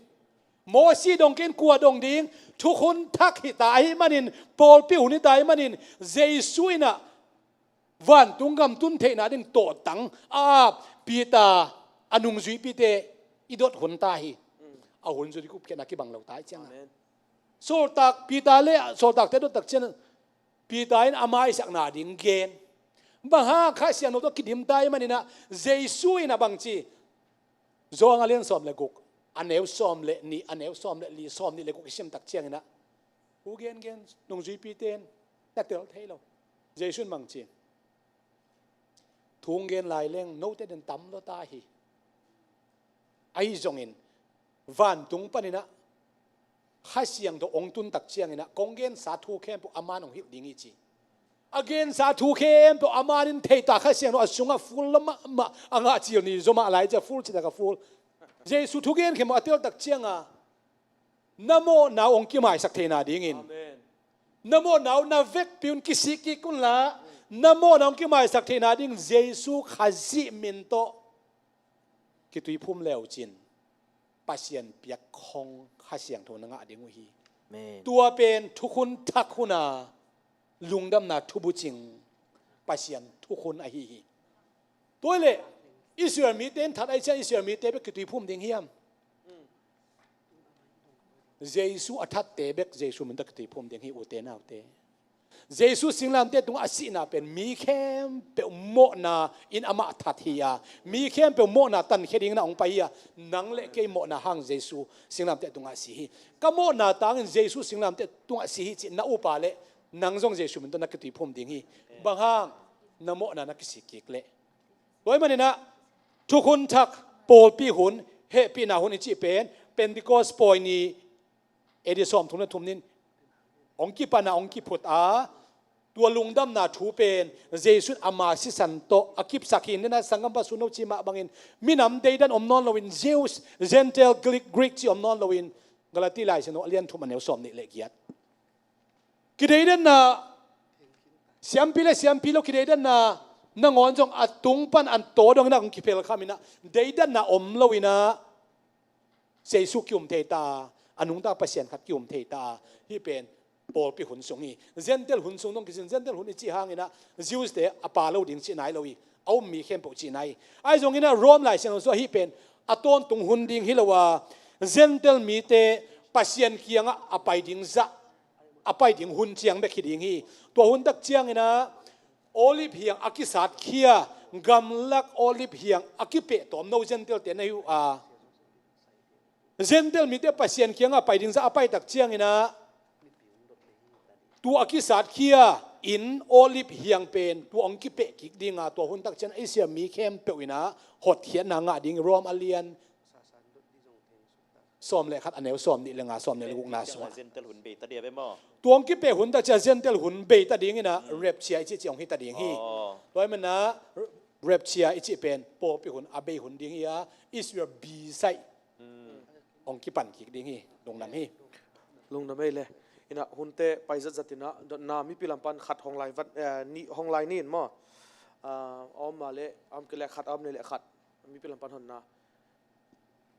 Mosi dong kei in, kua dong ding? Thukhun thak hi ta ahih manin, pawlpi hun hi ta ahih manin, Jesu in ah vantung gam tun theihna ding tawhtang a ap, Peter a nungzuipite i dot hun ta hi. A hun zui ding gupkhiatna kibang lo ta ahih ciangin ah. Amen. Sawltak Peter le sawltakte dot tak ciangin Peter in a maisakna ding gen. Bang hang? Kha Siangtho tawh kidim ta ahih manin ah Jesu in ah bangci, Johan a lian sawm le guk, a neu sawm le nih, a neu sawm le li, sawm nih le guk i sim tak ciangin ah, thu gengen nungzuipite in na tel thei lo. Jesu in bangci, thu hong gen lai leng note den tam lua ta hi. Ahi zongin vantung panin ah Kha Siangtho hong tun tak ciangin ah kong gensa thu khempeuh a man hong hilh ding hi ci. A gensa thu khempeuh a man in thei ta, Kha Siangtho a sungah full lua mahmah, a ngah cil ni zaw mah lai ci a full, ci tak a full. Jesu thugen khempeuh a tel tak cianga na mawhna uh hong kimaisak theihna dingin, Amen, na mawhna uh na vekpi un kisik kik unla, na mawhna uh hong kimaisak theihna ding Jesu Khazih min tawh kituiphum leucin Pasian piak khong Kha Siangtho na ngah ding uh hi. Amen. Tua pen thukhun thak hun a lungdamna thubucing Pasian thukhun ahi hi. Tua leh Israel mite in that ahih ciang Israel mite bek kituiphum ding hiam? Jesu a thatte bek Jesu min tawh kituiphum ding hi, ute naute. Jesu singlamteh tungah a sihna pen mi khempeuh mawhna in amah that hi a, mi khempeuh mawhna tankhia dingin a hong pai hi a, nang le kei mawhna hang Jesu singlamteh tungah a si hi. Ka mawhna tangin Jesu singlamteh tungah a si hi cih na upa leh nang zong Jesu min tawh na kituiphum ding hi. Bang hang? Na mawhna na kisik kik leh. Tua ahih manin ah thukhun thak, pawlpi hun, hehpihna hun i cih pen Pentecost pawi ni A D sawmthum le thum ni-in hong kipan a, hong kiphut a, tua lungdamna thu pen Jesu in ama sisan tawh a kipsak hi. Nidang a sanggampa sun no cih mah bangin minam deidan om nawn loin, Jews, Gentile, Greek, Greek cih om nawn loin, Galati Lai Siangtho a lian thum a neu sawm nih le giat. Kideidanna, siampi le siampi lo kideidanna, Nangawn zong a tung pan an taw dongin ah kong kiphel khamin ah, deidanna om loin ah Jesu ki-um thei ta, a nungta Pasian khat ki-um thei ta. Hih pen pawlpi hun sung hi. Gentile hun sung dong kisin, Gentile hun i cih hangin ah Jews te a pha lo ding cihna hi lo hi. A um mi khempeuh cihna hi. Ahi zongin ah Rome Lai Siangtho sungah hih pen a tawntung hun ding hi lo a, Gentile mite Pasian kiangah a pai ding zah, a pai ding hun ciang bek hi ding hi. Tua hun tak ciangin ah Olive hiang a kisatkhia, gamlak Olive hiang a kipeh tawm no Gentile te na hi uh a, Gentile mite Pasian kiangah pai ding zah a pai tak ciangin ah, tua a kisatkhia in Olive hiang pen tua hong kipeh kik ding a, tua hun tak ciang Asia mi khempeuh in ah hotkhiatna ngah ding, Rome a lian sawm le khat, a neu sawm nih le nga, sawm nih le gukna sungah. Gentile hun bei ta dia ve maw? Tua hong kipeh hun tak ciang Gentile hun bei ta dingin ah, rapture i cih ciang hong hi ta ding hi. Oh. Tua ahih manin ah rapture i cih pen pawlpi hun a bei hun ding hi a, Israel bisaih hong kipan kik ding hi. Lungdam hi. Lungdam ei le. Inah hunte pai zatzat inah dotna mipi lam pan khat hong lai vat, eh, nih hong lai nin maw? Ah, a om mah le, a om kei le khat, a om nei le khat. Mipi lam pan honna.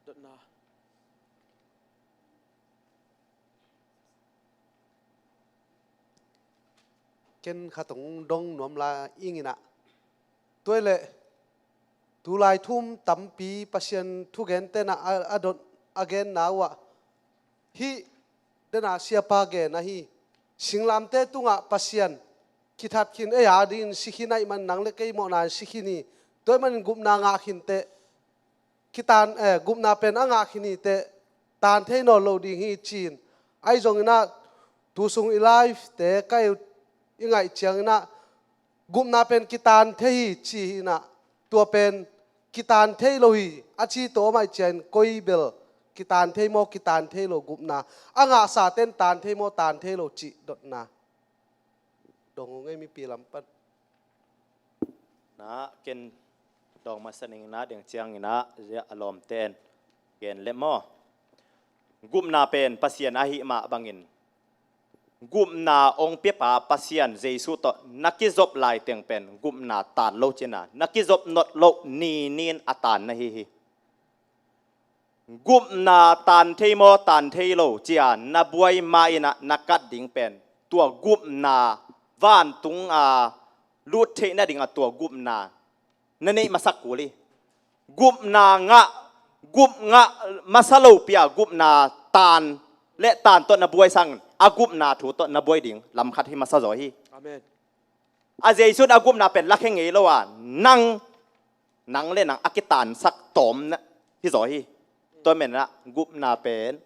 Dotna. Ken khat hong dong nuam lai ing inah. Tua hi leh tulai thu-um tampi Pasian thugente inah a, a dot, a genna uh ah, hih dena siapa gen ahi. Singlamteh tungah Pasian kithat khin, ei a dingin si khin ahih manin nang le kei mawhna in si khin hi. Tua ahih manin gupna ngah khinteh kitan, eh, gupna pen a ngah khin hiteh tan thei nawn lo ding hi ci-in. Ahi zongin ah tu sung i live te ka i, i ngaih ciangin ah gupna pen kitan thei hi ci hi inah, tua pen kitan thei lo hi a ci tawh om ahih ciangin koi bel kitan thei maw, kitan thei lo gupna, a ngahsate in tan thei maw, tan thei lo cih dotna dong ung ei mipi lam pan. Na ken dawng masa ning na ding ciangin ah a lawmte in gen le maw? Gupna pen Pasian ahih mah bangin gupna hong piapa Pasian Jesu tawh na kizop laiteng pen gupna tan lo cihna, na kizop nop loh ninin a tan na hi hi. Gupna tan thei maw, tan thei lo cia na buai ma inah na kat ding pen tua gupna vantung a lut theih nading a tua gupna na neih masak kul hi. Gupna ngah, gup ngah masa lopi a gupna tan le tan tawh na buai sangin a gupna thu tawh na buai ding lam khat hi masa zaw hi. Amen. A Jesu in a gupna pen lakhia ngei lo a, nang, nang le nang a kitansak tawm na hi zaw hi. Tua menah gupna pen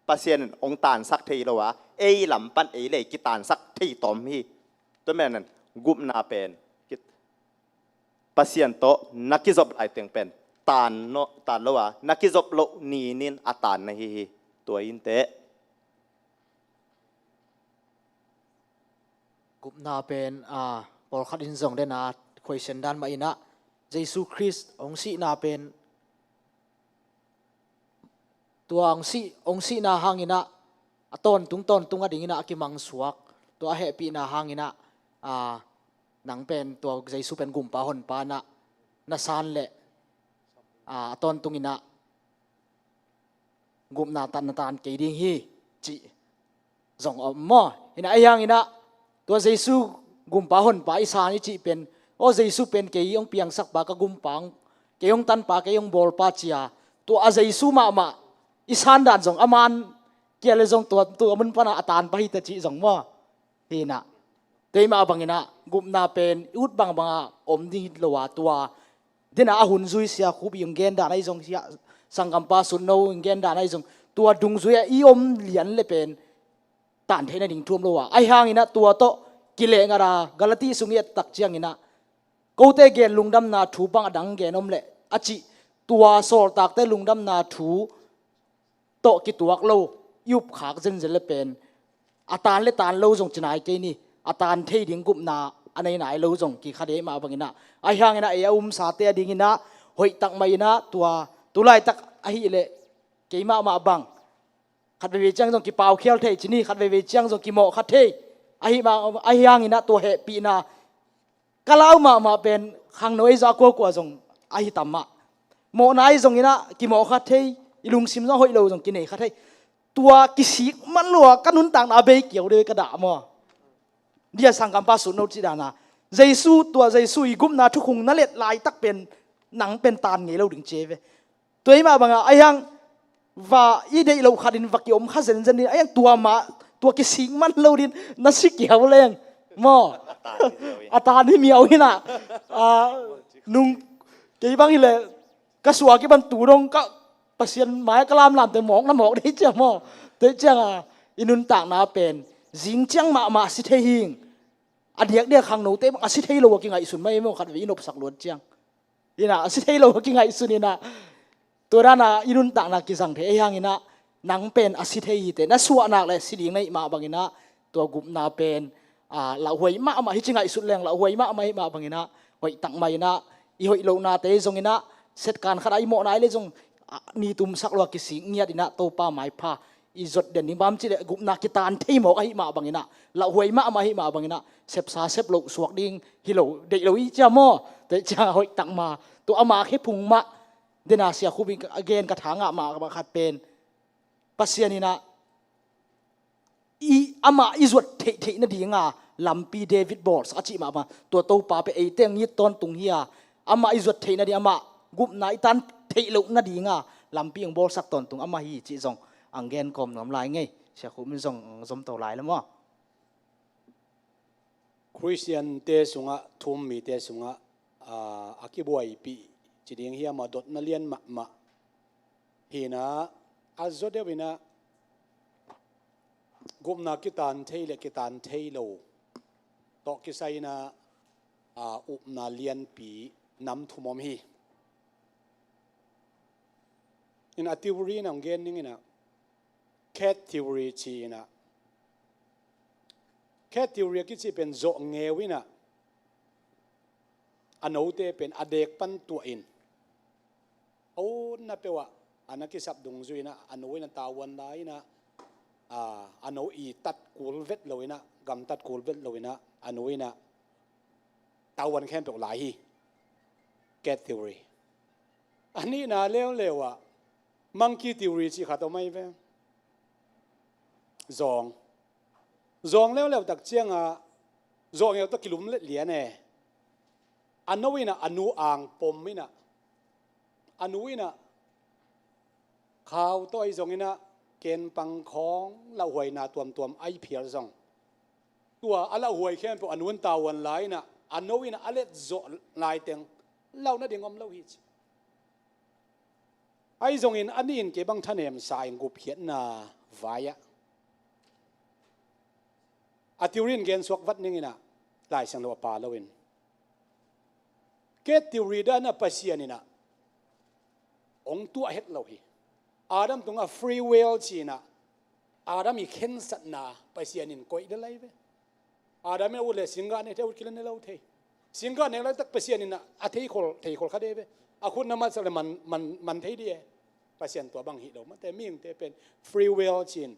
Pasian in hong tansak thei lo a, ei lam pan ei le ei kitansak thei tawm hi. Tua menah gupna pen kit-, Pasian tawh na kizop laiteng pen tan no, tan lo a, na kizop loh ninin a tan na hi hi. Tua inteh. Gupna pen, a, pawlkhat in zong dena khuaisian dan mah inah Jesu Khrist hong sihna pen tua hong sih, hong sihna hang inah a tawntung, tawntung a ding inah a kimangsuak, tua a hehpihna hang inah, a, nang pen tua Jesu pen gumpa honpa inah na san le, a, a tawntung inah gupna tan na tan kei ding hi cih zong om maw? Inah ahi hang inah tua Jesu gumpa honpa i san i cih pen, aw Jesu pen kei hong piangsakpa, ka gumpa, kei hong tanpa, kei hong bawlpa cia, tua a Jesu mahmah i san dan zong a man kia le zong tua, tua mun panah a tanpa hi ta cih zong maw? Hi inah. Tua ahih mah bang inah gupna pen i ut bangbang a om ding hi lo a, tua dena a hun zui sia khup i hong gen dan ahi zong, sia sanggampa Sutno i hong gen dan ahi zong, tua dungzui a i om lian le pen tan theih nading thu om lo a. Ahi hang inah tua tawh kileh ngat a Galati sung i et tak ciang inah kote gen lungdamna thu bang a dang gen om leh a cih, tua sawltakte lungdamna thu tawh kituak lo i upkhak zenzen le pen a tan le tan lo zong ci nai kei ni, a tan thei ding gupna a nei nai lo zong kikha dei mah bang inah. Ahi hang inah ei a umsate a ding inah hoih tak mah inah tua tulaitak ahih leh keimah mah bang khat veivei ciang zong kipaukhial thei ci ni, khat veivei ciang zong kimawhkha thei. Ahi mah, ahi hang inah tua hehpihna Ka lau mahmah pen khangno ei zah kuakua zong ahi tam mah. Mawhna ei zong inah kimawh kha thei, i lungsim zong hoih lo zong kinei kha thei. Tua kisik man lo a ka nuntakna a bei kiau deuh ka dah maw? Dia sangkampa sutno cih dana Jesu, tua Jesu i gupna thukhun na let laitak pen nang pen taan ngei lo ding ci ei ve. Tua i mah banga a hiang va i deih loh khatin va kiom kha zenzen ding a hiang tua mah, tua kisik man lo ding na si kiau leng maw? A taan hi miau hinah. Nung kei bang hileh ka suak i ban tu dong ka Pasian mai ka lamlamte mawk na mawk dei ciang maw? Tei cianga i nuntakna pen zing ciang mahmah a si thei hing. A diakdiak khangnote bang a si thei lo a kingaihsun mai maw, khat vei i nopsak luat ciang. Inah a si thei lo a kingaihsun inah. Tua dana i nuntakna kizang thei a hiang inah nang pen a si thei hi teh na suahnak le si ding na hih mah banginah tua gupna pen lauhuai mahmah hi ci ngaihsut leng lauhuai mahmah hih mah banginah hoihtak mah inah i hoih lohnate zonginah setkan khatah i mawhna i le zong ni tumsak lua kisik ngiat inah Topa maipha i zot den ding bang ci le gupna kitaan thei mawk ahih mah banginah lauhuai mahmah ahih mah banginah sepsa sep loh suak ding hi lo deih lo i cia maw? Tei ciang a hoihtak mah tua ama khephung mah dena Sia Khup in a gen ka thangah mah khat pen Pasian inah i amah i zuat theihtheih nadinga lampi David bawlsak a cih mah bang tua Topa pen eite ang it tawntung hi a amah i zuat theih nading amah gupna i tan theih loh nadinga lampi ang bawlsak tawntung amah hi cih zong ang gen kawm nuam lai ngei. Sia Khup in zong zomto lai la maw? Khristiante sungah thum mite sungah a kibuaipih ci ding hiam a dotna lian mahmah hinah a zaw deuh inah gupna kitaan thei le kitaan thei lo tawh kisai inah upna lianpi nam thum om hi. In a theory in ang gen ning inah cat theory ci inah cat theory a kici pen zawh ngeu inah a note pen a dek pan tuah in a utna peuhah a na kisap dungzui inah a no inah tauan lai inah a no i tat kul vet lo inah gamtat kul vet lo inah a no inah tauan khempeuh lai hi. Cat theory. A nihna leuleu ah monkey theory cih khat om ahi ve. Zawng zawng leuleu tak cianga zawh ngeu tawh kilum let lian e. A no inah a nu ang pom inah a nu inah khau tawh ahi zong inah kenpang khawng lauhuaina tuamtuam ahi phial zong tua a lauhuai khempeuh a nu in tauan lai inah a no inah a let zawh laiteng lauh nading om lo hi ci. Ahi zongin a nih in kei bang thanemsa in gupkhiatna vai-ah a theory in gensuak vat ning inah Lai Siangtho a pa loin cat theory danah Pasian inah hong tuah het lo hi. Adam tungah free will ci inah Adam i khensatna Pasian in koih de lai ve. Adam in a ut le singgah ne thei, a ut kile ne lo thei. Singgah nek laitak Pasian in a theikhol, theikhol kha de ve. A khut na matsak le man, man, man thei di e. Pasian tua bang hi lo mate, mihingte pen free will ci-in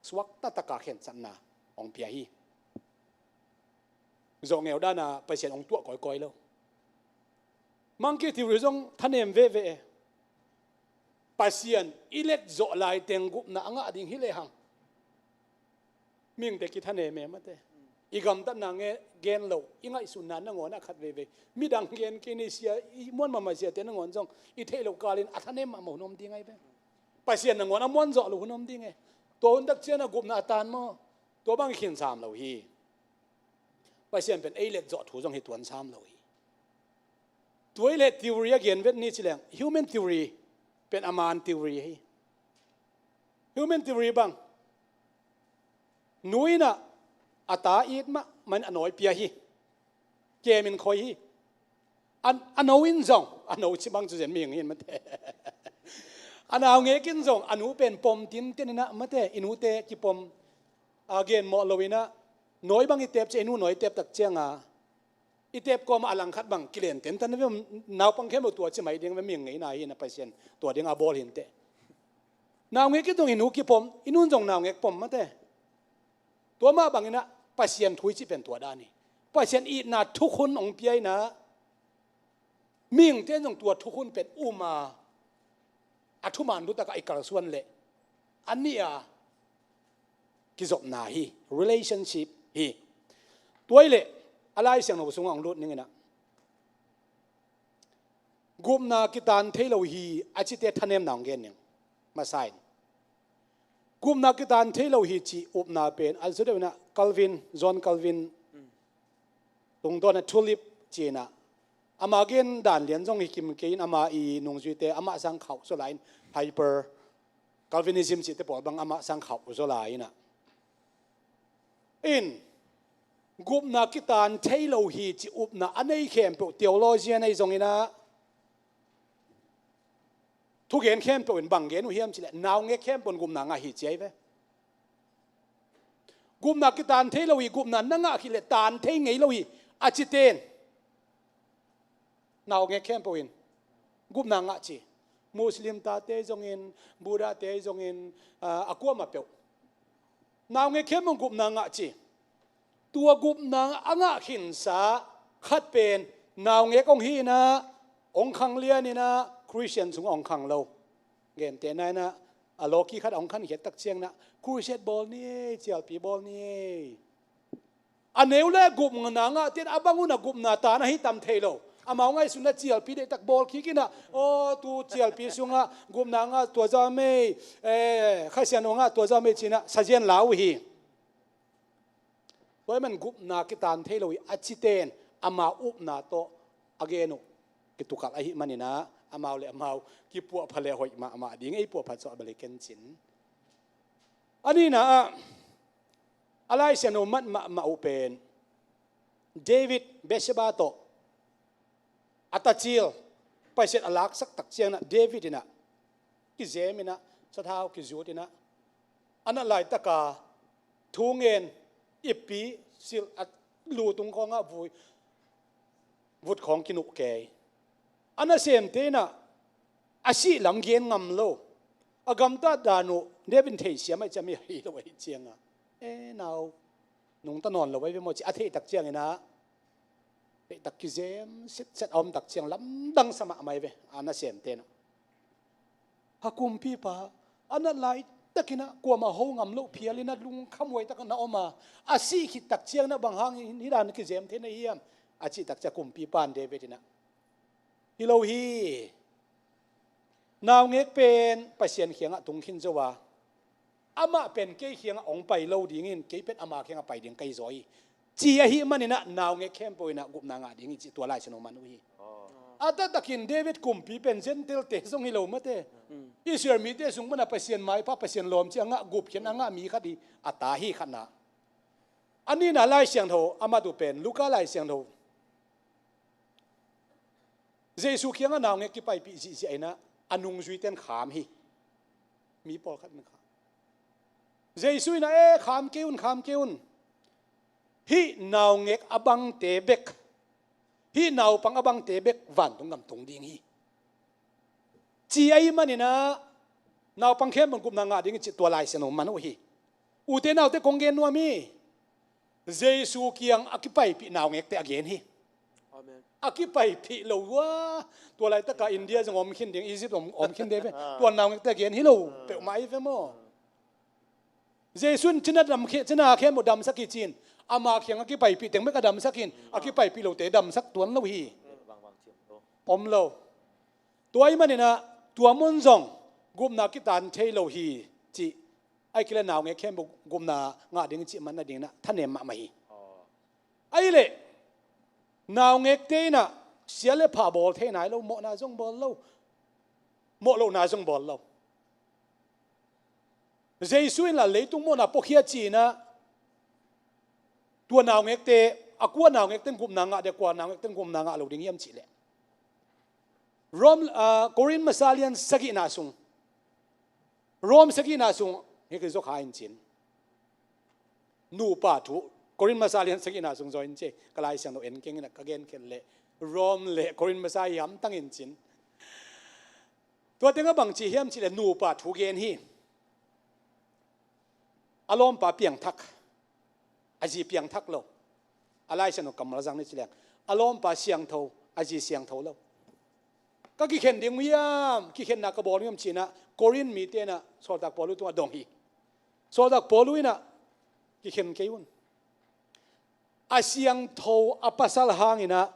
suakta taka khensatna hong pia hi. Zawh ngeu dana Pasian hong tuah kawikawi lo. Monkey theory zong thanem veve e. Pasian i let zawh laiteng gupna a ngah ding hi lehang mihingte kithanem e mate. I gamtatna nge gen lo, i ngaihsutna nangawn a khat veivei. Midang gen kei ni sia, i muan mahmah siate nangawn zong i theih loh kalin a thanem mahmah hun om ding ahi ve. Pasian nangawn a muan zawh lo hun om ding e. Tua hun tak cian a gupna a tan maw? Tua bang i khin sam lo hi. Pasian pen ei let zawh thu zong hi tuan sam lo hi. Tua i let theory a gen vet ni ci leng, human theory pen a man theory hi. Human theory bang, nu in a ta it mahmah in a nawi pia hi. Kem in khoi hi. A, a no in zong, a no ci bang cu zen mihing hi in mate. A naungek in zong a nu pen pom tinten in a mate, i nute kipom, a gen mawh lo in a nawi bang i tep ciang, i nu nawi tep tak ciang a i tep kawm a langkhat bang kilen tentan ve. Naupang khempeuh tua ci mai ding ve, mihing ngeina hi in a Pasian tua ding a bawl hi inteh. Naungek in zong i nu kipom, i nu in zong naungek pom mate. Tua mah bangin a Pasian thu i cih pen tua dan hi. Pasian itna thukhun hong pia inah, mihingte in zong tua thukhun pen um a, a thuman lutakah i kalsuan leh a nih a kizopna hi, relationship hi. Tua hi leh a Lai Siangtho sungah hong lut ning inah, gupna kitan thei lo hi a cite thanemna hong gen ning. Masa in, gupna kitan thei lo hi cih upna pen a zudeuh inah Calvin, John Calvin tungtawn a tulip ci inah, ama gen dan lian zong hi kim kei in, ama i nungzuite amah sang khauh zaw lai in, hyper Calvinism cihte pawl bang amah sang khauh zaw lai inah, in, gupna kitan thei lo hi cih upna a nei khempeuh theologian ahi zong inah, thugen khempeuh in bang gen uh hiam cih leh, naungek khempeuh in gupna ngah hi ci ahi ve. Gupna kitan thei lo hi, gupna na ngah khit leh tan thei ngei lo hi a cite in, naungek khempeuh in gupna ngah ci. Muslim tate zongin, Buddha te zongin, ah, a kuamah peuh, naungek khempeuh in gupna ngah ci. Tua gupna a ngah khinsa khat pen naungek hong hi inah, hong khanglian inah, Christian sungah hong khang lo. Gentehna inah, a lawki khat a hong khankhiat tak ciang inah, crusade bawl ni ei, cialpi bawl ni ei. A neu le gupna ngahte in a bang un a gupna tan ahi tam thei lo. Amau ngaihsutna cialpi deihtak bawl kik inah, aw, tu cialpi sungah gupna ngah tua zah mei, eh, Kha Siangtho ngah tua zah mei ci inah sazian la uh hi. Tua ahih man gupna kitan thei lo hi a cite in amau upna tawh a gen uh kitukalh ahih man inah, amau le amau kipuahpha le hoih mahmah ding, ei puahphat zawh bel hi ken cin. A nihna ah, a Lai Siangtho mat mahmah uh pen David Bathsheba tawh a tacil Pasian a laksak tak ciang inah, David inah kizem inah, sathau kizut inah, a nat laitaka thu ngen, ippi silh, a lu tung khawngah vui, vut khawng kinuh kei. A nasemte inah a sih lam gen ngam lo. A gamtat dan uh David in theisiam ahih ciang, mi ahi lo ahih ciangah, e, nau nungta nawn lo ahi ve maw ci a theih tak ciang inah, theih tak kizem sitset a om tak ciang lamdang sa mahmah hi ve a nasemte inah. A kumpipa, a nat laitak inah kuamah ho ngam loh phial inah lungkhamhuai takin na om a, a sih khit tak ciang inah bang hangin hih dan kizem thei na hiam a cih tak ciang kumpipa in David inah, hi lo hi. Naungek pen Pasian kiangah tung khin zo a, amah pen kei kiangah hong pai lo dingin kei pen ama kiangah pai ding ka hi zaw hi, ci ahih man inah naungek khempeuh inah gupna ngah ding hi cih tua Lai Siangtho man uh hi. A taktakin David kumpi pen Gentile-te zong hi lo mate. Israel mite sung pan a Pasian maipha, Pasian lawm ci a ngah, gupkhiatna a ngah mi khat hi, a ta hi khatna. A nihna Lai Siangtho a mat uh pen Luka Lai Siangtho, Jesu kiangah naungek kipaipih zihziah inah a nungzuite in kham hi. Mi pawlkhat in kham. Jesu inah, e, kham kei un, kham kei un. Hih naungek a bangte bek, hih naupang a bangte bek vantung gam tung ding hi, ci ahih man inah, naupang khempeuh in gupna ngah ding hi cih tua Lai Siangtho man uh hi. Ute naute, kong gen nuam hi. Jesu kiang a kipaipih naungekte a gen hi. Amen. A kipaipih lo uh a, tua laitaka India zong om khin ding, Egypt om, om khin ding ve. Tua naungekte a gen hi lo peuhmah hi ve maw. Jesu in cina dam khe, cina khempeuh damsak hi ci-in, ama kiang a kipaipih teng bek a damsak in, a kipaipih lote damsak tuan lo hi. Om lo. Tua ahih man inah tua mun zong gupna kitan thei lo hi cih, ahih kei leh naungek khempeuh gupna ngah ding cih man nading inah thanem mahmah hi. Ahih leh naungekte inah sia le pha bawl thei nai lo, mawhna zong bawl lo, mawh lohna zong bawl lo. Jesu in lah leitung mawhna puakhia ci inah, tua naungekte, a kua naungekte in gupna ngah dia, kua naungekte in gupna ngah lo ding hiam cih leh, Rom, ah, Korin masa lian sagihna sung, Rom sagihna sung hi kei zaw kha in cin. Nupa thu, Korin masa lian sagihna sung zaw in ci, ka Lai Siangtho en keng inah ka gen khen leh, Rom le Korin masa hi hamtang in cin. Tua tengah bang ci hiam cih leh nupa thu gen hi. A lawmpa piangthak, a zi piangthak lo. A Lai Siangtho kammal zang ni ci leng, a lawmpa siangtho, a zi siangtho lo. Ka kikhen ding uh hiam, kikhenna ka bawl uh hiam ci-in ah Korin mite in ah sawltak Paul uh tungah dong hi. Sawltak Paul uh in ah, kikhen kei un. A siangtho a pasal hangin ah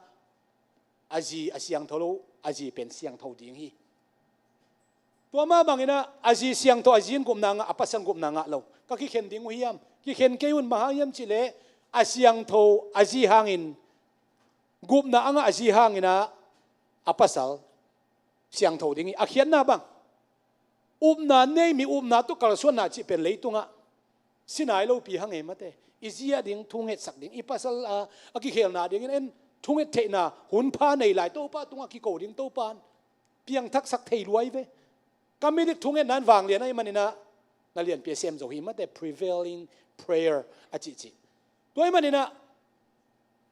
a zi a siangtho lo, a zi pen siangtho ding hi. Tua mah bangin ah a zi siangtho, a zi in gupna ngah, a pasal gupna ngah lo. Ka kikhen ding uh hiam, kikhen kei un. Bang hang hiam cih leh a siangtho a zi hangin, gupna a ngah a zi hangin ah a pasal siangtho ding hi. A khiatna bang, upna nei mi, upna tawh kalsuanna cih pen leitungah si nai lopi hang e, mate. I zi a ding thungetsak ding, i pasal a, a kikhelna dingin en thunget theihna hun pha nei lai, Topa tungah kiko ding, Topa in piangthaksak thei lua hi ve. Ka midik thungetna in vanglian ahih manin ah na lianpi a sem zo hi, mate. Prevailing prayer a cihcih. Tua ahih manin ah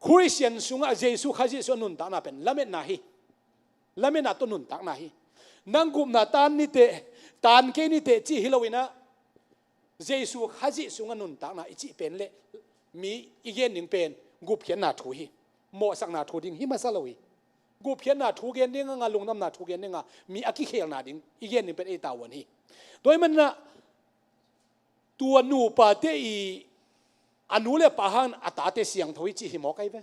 Khristian sungah Jesu Khazih sungah nuntakna pen lametna hi. Lametna tawh nuntakna hi. Nang gupna tan niteh, tan kei niteh cih hi loin ah, Jesu Khazih sungah nuntakna i cih pen leh mi i gen ding pen gupkhiatna thu hi. Mawhsakna thu ding hi masa lo hi. Gupkhiatna thu gen ding a ngah, lungdamna thu gen ding a ngah, mi a kikhelna ding i gen ding pen ei tavuan hi. Tua ahih manin ah tua nupate i a nu le pa hangin a tate siangtho hi cih hi mawk ahi ve.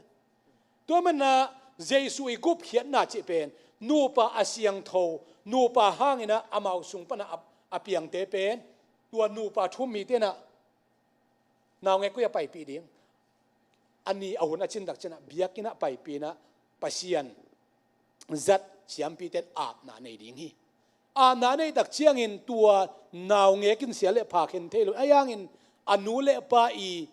Tua ahih manin ah Jesu i gupkhiatna cih pen nupa a siangtho, nupa hangin ah amau sung pan a, a piangte pen tua nupa thu-um mite in ah naungek koi-ah paipih ding. A ni a hun a cin tak ciangin ah biakinn ah paipih in ah Pasian zat siampite in apna nei ding hi. Apna neih tak ciangin tua naungek in sia le pha khen thei lo. Ahi hangin a nu le pa i,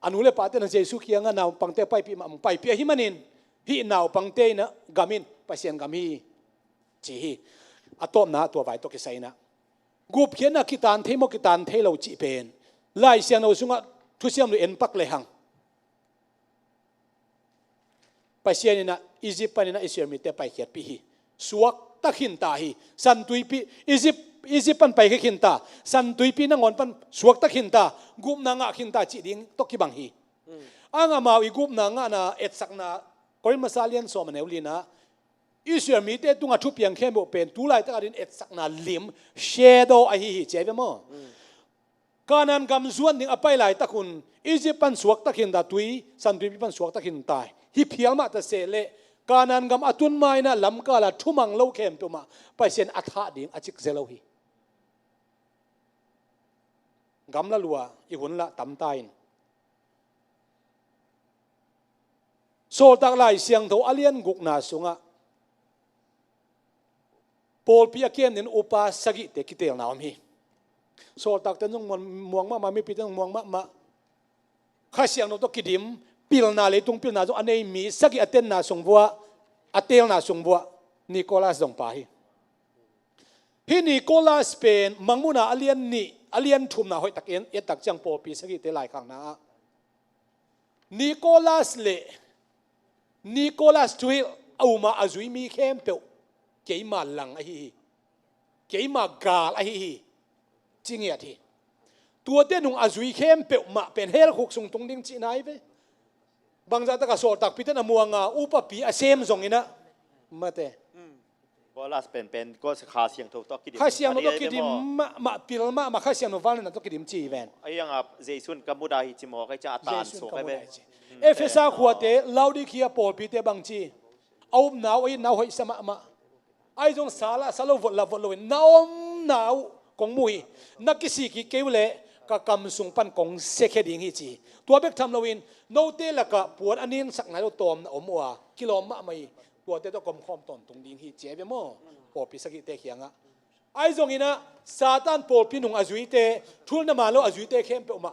a nu le pate in ah Jesu kiangah naupangte paipih mah, paipih ahih manin hih naupangte in ah gam in Pasian gam hi ci hi. A tawpna tua vai tawh kisai in ah gupkhiatna kitan thei maw, kitan thei lo cih pen Lai Siangtho sungah thusiam lo en pak lehang, Pasian in ah Egypt panin ah Israel mite paikhiatpih hi. Suakta khinta hi. Santuipi, Egypt, Egypt pan paikhia khinta, Santuipi nangawn pan suakta khinta, gupna ngah khinta cih ding tawh kibang hi. Ang amau i gupna ngahna, etsakna, Korin masa lian sawm a neu li-na, Israel mite tungah thupiang khempeuh pen tu laitak a ding etsakna lim, shadow ahi hi, ci ahi ve maw? Kanaan gam zuan ding a pai laitak un Egypt pan suakta khinta, tui, Santuipi pan suakta khinta hi phial mah ta seh leh, Kanaan gam a tun ma-in ah lamkal ah thumang lo khempeuh mah Pasian a thah ding a cik ze lo hi. Gamla lua, i hun lah tamta in. Sawltak Lai Siangtho a lian gukna sungah pawlpi a kem ding upa sagihte kiteelna om hi. Sawltakte zong muang, muang mahmah, mipite zong muang mahmah. Kha Siangtho tawh kidim, pilna, leitung pilna zong a nei mi sagih a tenna sung vuah, a teelna sung vuah Nicholas zong pha hi. Hih Nicholas pen Mangmuhna a lian nih, a lian thumna hoihtak en, i et tak ciang pawlpi sagihte laikhakna ah Nicholas le Nicholas thuhilh a um a, a zui mi khempeuh keima lang ahi hi. Keima gal ahi hi, ci ngiat hi. Tuate nung a zui khempeuh mah pen hell khuk sung tung ding cihna hi ve. Bangzah takah sawltakpite in a muang a, upapi a sem zongin ah, mate. Nicholas pen, pen, ko Kha Siangtho tawh kidim. Kha Siangtho tawh kidim mahmah, pil mahmah, Kha Siangtho vangliatna tawh kidim ci hi ven. Ahi hang a Jesu in ka mudah hi ci mawk ahi ciang a tan suak ahi ve. Efesa khuate, Laodicea pawlpite bang ci? A upna uh, a itna uh hoihsa mahmah. Ahi zong sa lah sa lo, vot lah vot lo in, na omna uh kong mu hi. Na kisik kik kei uh leh ka kam sung pan kong siakhia ding hi ci hi. Tua bek tham loin note lakah puan a ninsak nai lo tawmna om uh a, kilawm mahmah hi. Tuate tawh ka omkhawm tawntung ding hi, ci ahi ve maw? Pawlpi sagihte kiangah. Ahi zongin ah Satan pawlpi nung a zuite, thulna man lo a zuite khempeuh mah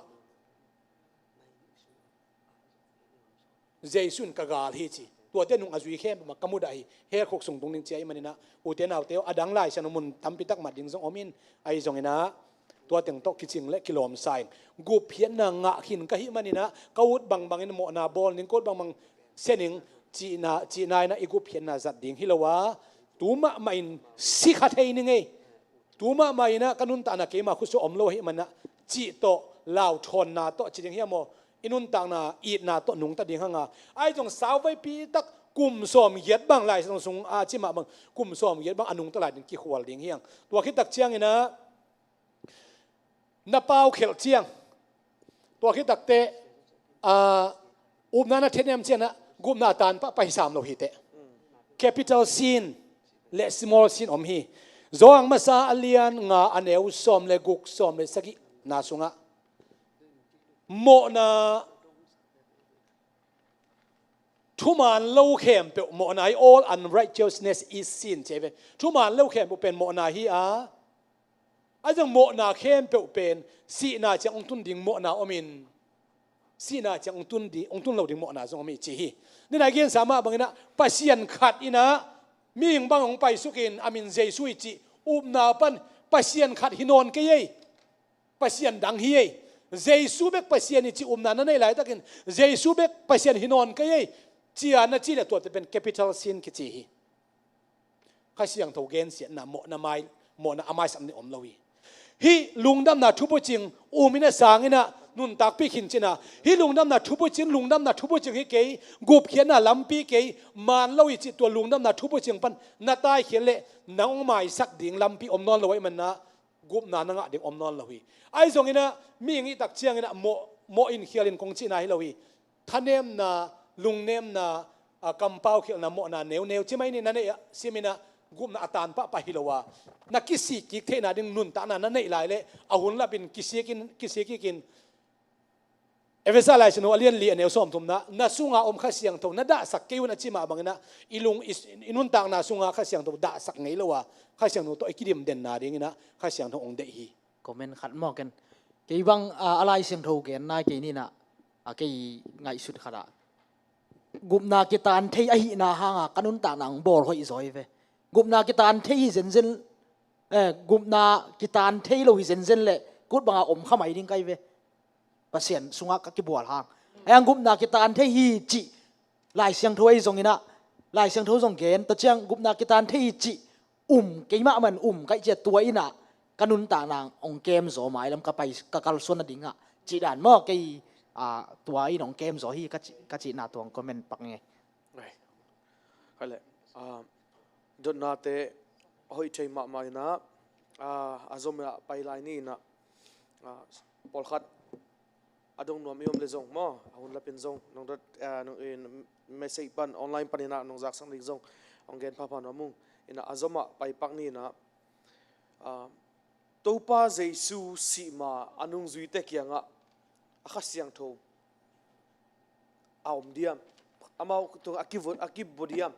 Jesu in ka gal hi ci. Tuate nung a zui khempeuh mah ka mudah hi. Hell khuk sung tung ding ci ahih manin ah, ute naute aw, a dang Lai Siangtho mun tampi tak mat ding zong om in, ahi zongin ah tua teng tawh kicing le kilawm sa ing. Gupkhiatna ngah khin ka hih manin ah ka ut bangbangin mawhna bawl ning, ka ut bangbang sia ning cihna, cihna in ah i gupkhiatna zat ding hi lo a, tu mahmah in si kha thei ning ei. Tu mahmah in ah ka nuntakna keima khutsuah om lo ahih manin ah cih tawh, lauthawnna tawh ci ding hiam maw? i nuntakna itna tawh nungta ding hang a, ahi zong sauveipi tak kum sawm giat bang, Lai Siangtho sung a ci mah bang, kum sawm giat bang a nungta lai ding kikhual ding hi hang. Tua khit tak ciangin ah na pau khelh ciang, tua khit tak teh, ah, upna na thet nem ciang ah gupna a tan pah, pah hi sam lo hi teh. Capital sin le small sin om hi. Johan masa a lian nga a neu sawm le guk, sawm le sagihna sungah mawhna, thuman lo khempeuh mawhna hi, all unrighteousness is sin ci hi ve. Thuman lo khempeuh pen mawhna hi a, a zang mawhna khempeuh pen sihna ciang hong tun ding mawhna om in, sihna ciang hong tun ding, hong tun lo ding mawhna zong om hi ci hi. Nidang a gensa mah bangin ah Pasian khat in ah mihing bang hong paisuk in a min Jesu hi cih upna pan Pasian khat hi nawn kei ei. Pasian dang hi ei. Jesu bek Pasian hi cih upna na neih laitakin Jesu bek Pasian hi nawn kei ei, ci a na cih leh tuate pen capital sin kici hi. Kha Siangtho gensiatna mawhna mai, mawhna a maisak nih om lo hi. Hih lungdamna thubucing um in a sang in ah nuntakpih khin cin a, hih lungdamna thubucing, lungdamna thubucing hi kei, gupkhiatna lampi kei, man lo hi cih tua lungdamna thubucing pan na taikhiat leh nang hong maisak ding lampi om nawn lo ahih manin ah gupna na ngah ding om nawn lo hi. Ahi zongin ah mihing i tak ciangin ah mawh, mawh in khial in kong cihna hi lo hi. Thanemna, lungnemna, a, kampau khialhna, mawhna neuneu ci mai ni, na neih ah sim in ah gupna a tan pahpah hi lo a, na kisik kik theihna ding nuntakna na neih lai leh a hun lap in kisik in, kisik kik in, Efesa Lai Siangtho a lian li a neu sawmthumna, na sunga om Kha Siangtho na dahsak kei un a ci mah bangin ah i lung, i, i nuntakna sunga Kha Siangtho dahsak ngei lo a, Kha Siangtho tawh i kidim denna dingin ah Kha Siangtho hong deih hi. Comment khat maw ken. Kei bang, a, a Lai Siangtho genna kei ni in ah, a kei ngaihsut khat ah gupna kitan thei ahihna hanga ka nuntakna hong bawl hoih zaw hi ve. Gupna kitan thei hi zenzen, eh, gupna kitan thei lo hi zenzen leh kut banga om kha mai ding ka hi ve. Pasian sungah ka kibual hang. Ahi hang gupna kitan thei hi cih Lai Siangtho ahi zongin ah, Lai Siangtho zong gen, tua ciang gupna kitan thei hi cih um, keimah man um ka hih ciang tua in ah ka nuntakna hong kem zaw, mailam ka pai, ka kalsuan nadingah cih dan maw, kei, a, tua in hong kem zaw hi ka ci, ka cihna tua hong comment pak ing ei. Ai. Kha leh, a, dotnate a hoih thei mahmah in ah, a, a zom in ah pai lai ni in ah, a, pawlkhat a dong nuam i om leh zong maw, a hun lap in zong nong dot, a, nong, in, message pan, online pan in ah nong zaksak ding zong hong gen phapha nuam ung. In ah a zom ah pai pak ni in ah, a, Topa Jesu sih ma a nungzuite kiangah a Kha Siangtho a om diam? Amau tungah a kivua, a kivua diam?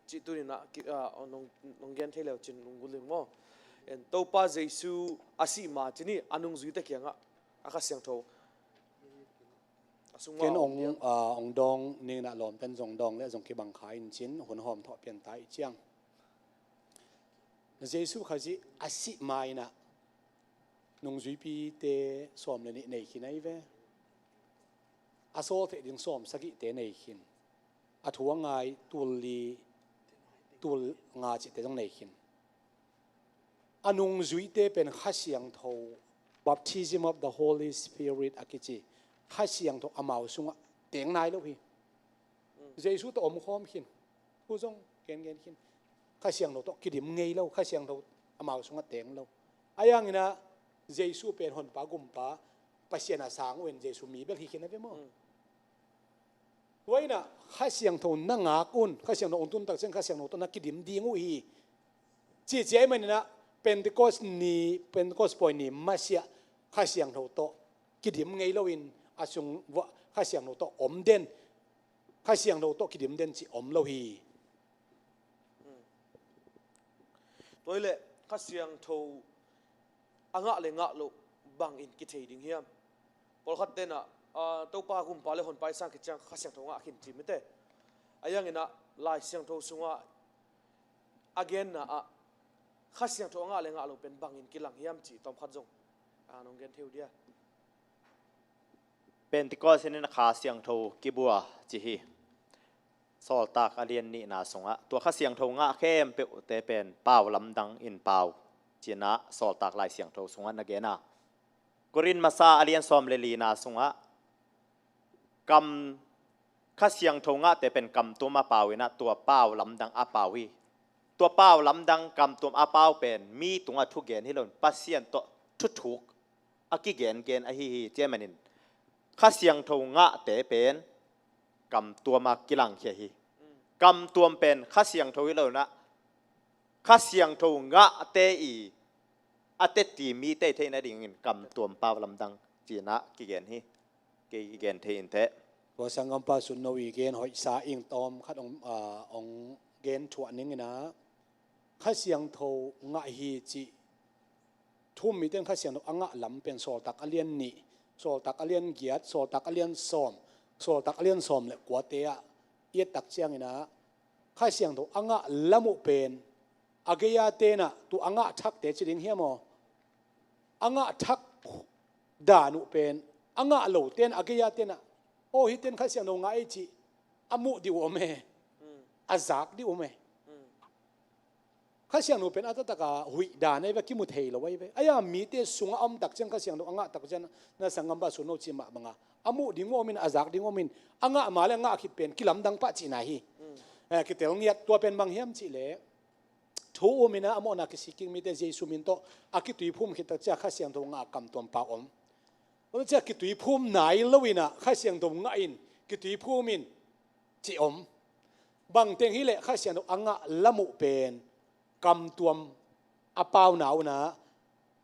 Cih tuni in ah ki, a, nong, nong gen thei le uh cin lunggulh ing maw. En, Topa Jesu a sih ma ci ni, a nungzuite kiangah a Kha Siangtho a sungah a om diam? Ken hong, a, hong dawng ning in ah lawmte'n zong dawng leh zong kibang kha in cin, hun hawm thawh pian ta ih ciang. Jesu Khazih a sih ma in ah nungzuipite sawm le nih nei khin ahi ve. A sawl theih ding sawm sagihte nei khin. A thu a ngai tul li, tul nga cihte zong nei khin. A nungzuite pen Kha Siangtho, Baptism of the Holy Spirit a kici, Kha Siangtho amau sungah teng nai lo hi. Jesu tawh omkhawm khin. Thu zong gengen khin. Kha Siangtho tawh kidim ngei lo, Kha Siangtho amau sungah teng lo. Ahi hangin ah Jesu pen honpa gumpa, Pasian a sang uh in Jesu mi bel hi khin a ve maw. Mm. Tua in ah Kha Siangtho na ngak un, Kha Siangtho hong tun tak ciang Kha Siangtho tawh na kidim ding uh hi. Cihcia ahih manin ah Pentecost ni, Pentecost pawi ni masiah Kha Siangtho tawh kidim ngei loin a sung uah Kha Siangtho tawh om den, Kha Siangtho tawh kidim den cih om lo hi. Tua hileh Kha Siangtho a ngah le ngah loh bangin kithei ding hiam? Pawlkhat tenah, ah, Topa gumpa le honpa i sang khit ciang Kha Siangtho ngah khin ci mite. Ahi hangin ah Lai Siangtho sungah a genna ah Kha Siangtho a ngah le ngah loh pen bangin kilang hiam cih tawmkhat zong, ah, nong gen thei uh dia? Pentecost in Kha Siangtho kibua ci hi. Sawltak a lian nihna sungah tua Kha Siangtho ngah khempeuhte pen pau lamdang in pau, ci-in ah Sawltak Lai Siangtho sungah na gen a. Korin masa a lian sawm le lina sungah kam Kha Siangtho ngahte pen kamtuam a pau inah tua pau lamdang a pau hi. Tua pau lamdang kamtuam a pau pen mi tungah thugen hi loin Pasian tawh thuthuk a kigengen ahi hi. Tua ahih manin Kha Siangtho ngahte pen kamtuam a kilangkhia hi. Kamtuam pen Kha Siangtho hi lo inah Kha Siangtho ngahte i a tetti mite i theih nadingin kamtuam pau lamdang ci-inah kigen hi. Kei kigen thei in teh. Tua sanggampa Sunno i gen hoihsa ing tawm khat hong, ah, hong gen thuah ning inah Kha Siangtho ngah hi cih thu-um mite in Kha Siangtho a ngah lam pen Sawltak a lian nih, Sawltak a lian giat, Sawltak a lian sawm, Sawltak a lian sawm le kuate ah i et tak ciang inah Kha Siangtho a ngah lam uh pen a gei-a tenah tua a ngah thakte ci ding hiam aw? A ngah thak dan uh pen a ngah lo ten a gei-a tenah aw hih ten Kha Siangtho ngah ei cih a muh ding uh om e. A zak ding uh om e. Kha Siangtho pen a taktak a huih dan ahi ve, kimu thei lo ahi ve. Ahi a mite sungah a om tak ciang Kha Siangtho a ngah tak ciang na sanggampa Sunno cih mah banga a muh ding uh om in, a zak ding uh om in, a ngah ma le a ngah khit pen kilamdang pah cihna hi. Eh, kitel ngiat tua pen bang hiam cihleh thu-um inah a mawhna kisik kik mite Jesu min tawh a kituiphum khit tak ciang Kha Siangtho ngah a kamtuam pau om. Tua ciang kituiphum nai lo inah Kha Siangtho ngah in kituiphum in cih om. Bangteng hileh Kha Siangtho a ngah lam uh pen kamtuam a pauna uh inah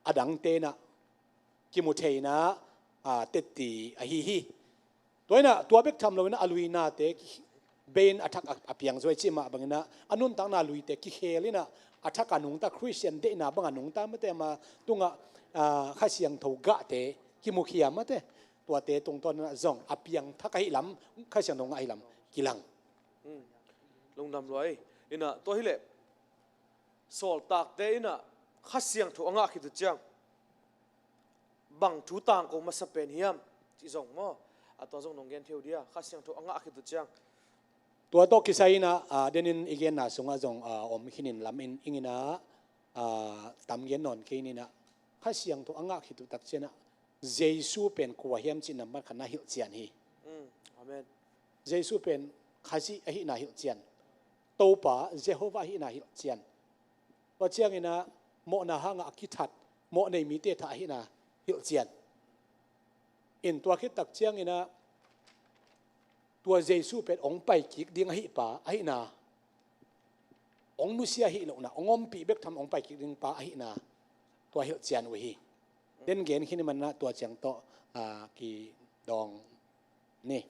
a dangte inah kimu theina, ah, tetti ahi hi. Tua inah tua bek tham lo inah a luinate bei in a thak a, a piang zuai cih mah bang inah a nuntakna luite kikhel inah a thak a nungta Khristian deihna bang a nungta mate ma tungah, ah, Kha Siangtho gahte kimukhia mate tuate tungtawn inah zong a piangthak ahi lam, Kha Siangtho ngah ahi lam kilang. Lungdam lua ei. Inah tua hileh Sawltakte inah Kha Siangtho a ngah khit uh ciang bang thu tangko masa pen hiam cih zong maw? A tua zong nong gen thei uh dia, Kha Siangtho a ngah khit uh ciang. Tua tawh kisai inah, ah, denin i genna sungah zong, ah, om khinin lam in ing inah, ah, tam gen nawn kei ninah Kha Siangtho a ngah khit uh tak cianah Jesu pen kua hiam cih nambat khatna hilhcian hi. Amen. Jesu pen Khazih ahihna hilhcian. Topa Jehovah ahihna hilhcian. Tua cianginah mawhna hangah a kithat mawh nei mite thah ahihna hilhcian. In tua khit tak cianginah tua Jesu pen hong paikik ding ahih pa ahihna, hong nusia ahih lohna, hong ompih bek tham hong paikik ding pa ahihna tua hilhcian uh hi. Den gen khin i manah tua ciang tawh, ah, kidawng ni.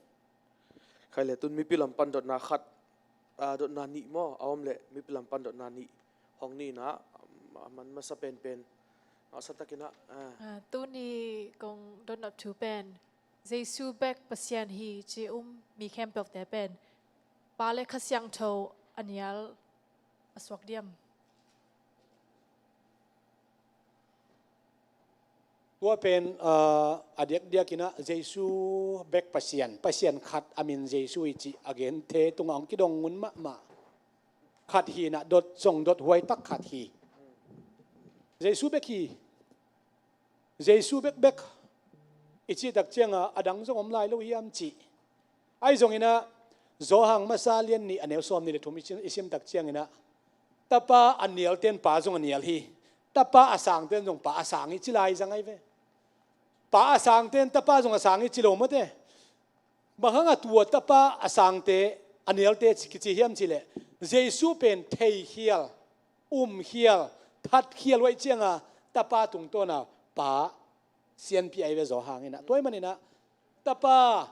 Khai le tun mipi lam pan dotna khat, ah, dotna nih maw a om leh mipi lam pan dotna nih hong ninah a man masa penpen ngahsa takinah, ah. Ah, tuni kong dotnop thu pen Jesu bek Pasian hi ci um mi khempeuhte pen Pa le Kha Siangtho a nial a suak diam? Tua pen, ah, a diakdiakinah Jesu bek Pasian, Pasian khat a min Jesu hi cih a gente tungah hong kidong ngun mahmah. Khat hinah dot zong dot huai tak khat hi. Jesu bek hi. Jesu bekbek i cih tak cianga a dang zong om lai lo hiam cih. Ahi zonginah Johan masa lian nih a neu sawm nih le thum i sim, i sim tak cianginah Tapa a nialten Pa zong a nial hi. Tapa a sangten zong Pa a sang hi ci lai zang ahi ve. Pa a sangten Tapa zong a sang hi ci lo mawte. Bang hanga tua Tapa a sangte a nialte kici hiam cihleh Jesu pen theikhial, umkhial, thatkhial uh ahih cianga Tapa tungtawna Pa sianpi ahi ve Johan inah. Tua ahih maninah Tapa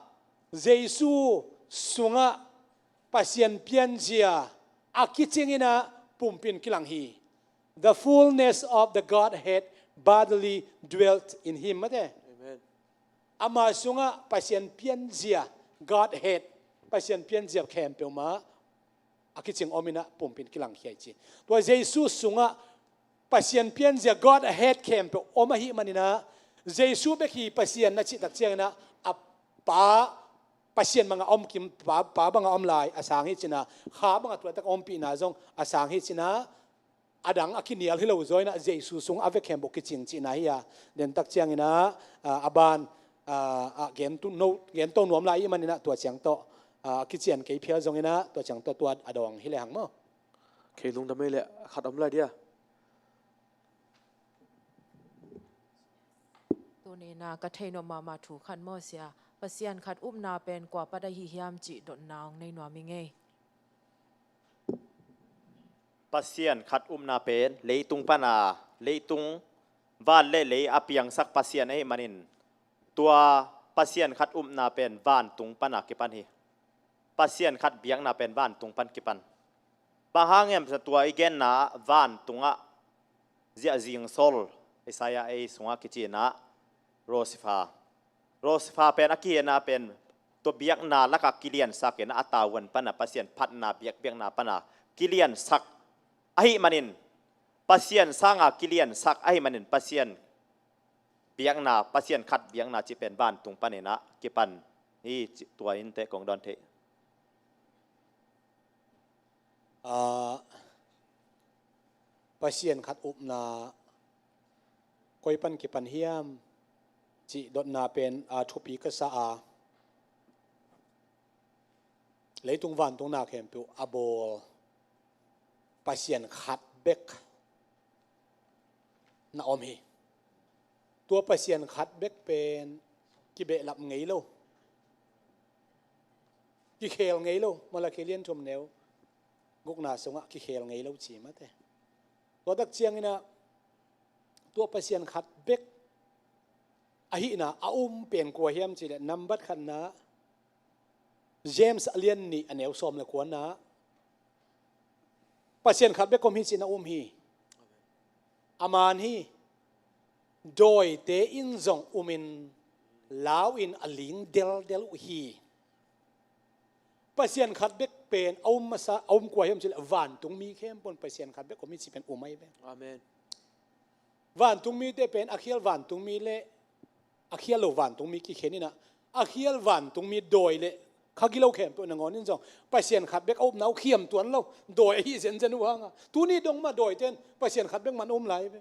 Jesu sungah Pasian pianzia a kicinginah pumpi in kilang hi. The fullness of the Godhead bodily dwelt in him. Mate. Amen. Ama sungah Pasian pianzia, Godhead, Pasian pianzia khempeuh mah a kicing om inah pumpi in kilangkhia hi ci. Tua Jesu sungah Pasian pianzia Godhead khempeuh om ahih maninah Jesu bek hi Pasian na cih tak cianginah a Pa Pasian banga om kim, Pa, Pa banga om lai a sang hi cinah, Kha banga tuatak ompihna zong a sang hi cinah, a dang a kinial hi lo zaw inah Jesu sung a vekhem bawh kicing cihna hi a, dentak cianginah a, a ban a, a gen tu no, gen to nuam lai ih maninah tua ciang tawh a, a kician kei phial zonginah tua ciang tawh tua a dawng hi lehang maw? Kei lungdam ei leh khat om lai dia. Tunina ka thei nop mahmah thu khat maw sia, Pasian khat upna pen kua pat ahi hiam cih dotna hong nei nuam ing ei. Pasian khat upna pen leitung pana, leitung van le lei a piangsak Pasian ahih manin, tua Pasian khat upna pen vantung pana kipan hi. Pasian khat biakna pen vantung pan kipan. Bang hang hiam tua i genna vantungah ziahzing sol, Isaiah ei sungah kicinah Lucifer. Lucifer pen a kihenna pen tua biakna lakah kiliansak inah a tavuan pana Pasian phatna biakbiakna pana kiliansak ahih manin, Pasian sanga kiliansak ahih manin Pasian biakna, Pasian khat biakna cih pen vantung paninah kipan hi cih tua in teh kong dawn theih. Aa, Pasian khat upna koi pan kipan hiam cih dotna pen a thupi ka sa a, leitung vantung na khempeuh a bawl Pasian khat bek na om hi. Tua Pasian khat bek pen kibehlap ngei lo, kikhel ngei lo. Malakhi lian thum neu gukna sungah kikhel ngei lo ci mate. Tua tak cianginah tua Pasian khat bek ahihna a um pen kua hiam cihleh nambat khatna James a lian nih a neu sawm le kuana Pasian khat bek om hi cihna um hi. A man hi. Dawite in zong umin lau in a ling deldel uh hi. Pasian khat bek pen a um masa, a um kua hiam cihleh vantungmi khempeuh in Pasian khat bek om hi cih pen um ahi ve. Amen. Vantungmite pen a khial vantungmi le a khial lo vantungmi kikhen inah a khial vantungmi dawi le kha gilo khempeuh nangawn in zong Pasian khat bek a upna uh khiam tuan lo, dawi ahi zenzen uh hanga tuni dong mah dawite in Pasian khat bek man a um lai ve.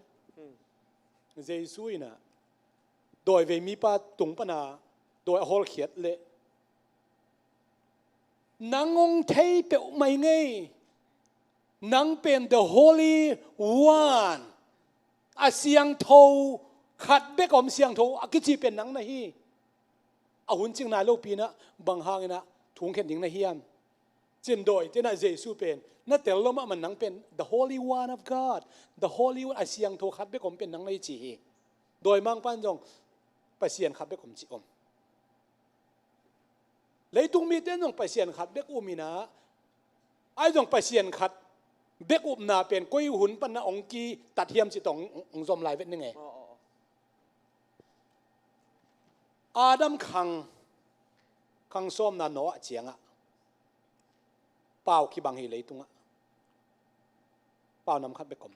Jesu inah dawi vei mipa tung pana dawi a hawlkhiat leh nang hong thei peuhmah ing ei. Nang pen the Holy One, a siangtho khat bek om, siangtho a kici pen nang na hi. A hun cing nai lopi inah bang hanginah thu hong khen ding na hiam? Cin dawite inah Jesu pen na tel lo mahmah, nang pen the Holy One of God, the Holy One, a siangtho khat bek om pen nang na hi ci hi. Dawimangpa in zong Pasian khat bek om cih om. Leitung mite in zong Pasian khat bek um inah, ahi zong Pasian khat bek upna pen koi hun panna hong kitat hiam cih tawh hong, hong zom lai vet ning e. Adam khang, khang sawmna Noah ciangah pau kibang hi leitungah. Pau nam khat bek om.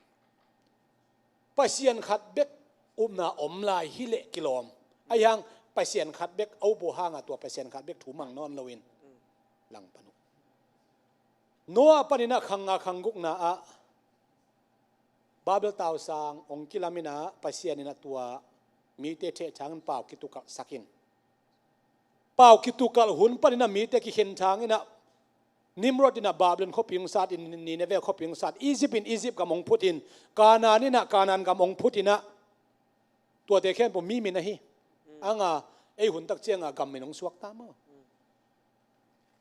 Pasian khat bek upna om lai hileh kilawm. Ahi hang Pasian khat bek a up uh hanga tua Pasian khat bek thu mang nawn loin langpan uh. Noah paninah khang nga khang gukna ah Babel tausang hong kilam inah Pasian inah tua mite thehthangin pau kitukalhsak in. Pau kitukalh hun paninah mite kikhen thanginah Nimrod inah Babylon khuapi hong sat in, Nineveh khuapi hong sat, Egypt in Egypt gam hong phut in, Canaan inah Canaan gam hong phut inah tuate khempeuh mi min ahi. Anga ei hun tak cianga gam min hong suakta maw?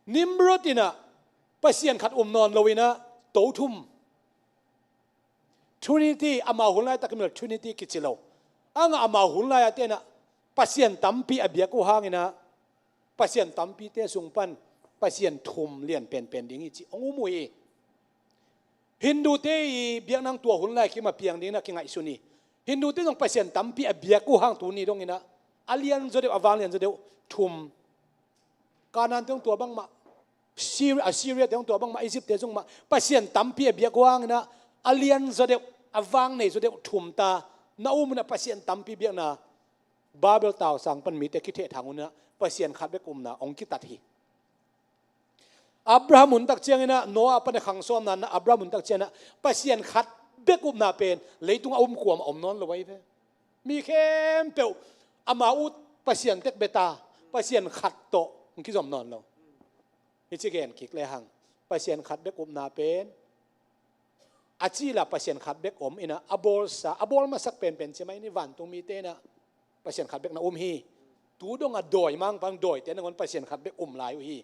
Nimrod inah Pasian khat um nawn lo inah to thum, Trinity, amau hun laitakin Trinity kici lo. Anga amau hun lai-a tenah pasian tampi a biak uh hanginah pasian tampite sung pan pasian thum lian penpen ding hi ci hong um uh hi. Hindute i biakna tua hun lai kim a piang dingin a kingaihsun hi. Hindute zong pasian tampi a biak uh hang tuni donginah a lianzaw deuh, a vang lianzaw deuh thum. Kanaan teng tua bangmah, Syria, Assyria teng tua bangmah, Egypt te zong mah pasian tampi a biak uh hanginah a lianzaw deuh, a vang nei zaw deuh thum ta na um unah pasian tampi biakna Babel tausang pan mite kithehthang unah pasian khat bek umna hong kitat hi. Abraham hun tak cianginah Noah pan a khang sawmna na Abraham hun tak cianginah pasian khat bek upna pen leitung a um kuamah om nawn lo ahi ve. Mi khempeuh ama ut Pasian tek beta, Pasian khat tawh hong kizom nawn lo. Hi ci gen kik lehang, Pasian khat bek upna pen a cila Pasian khat bek om inah, a bawlsa, a bawl masak penpen ci mai ni, vantung mite inah Pasian khat bek na um hi. Tu dong a dawi mangpang dawite nangawn Pasian khat bek um lai uh hi.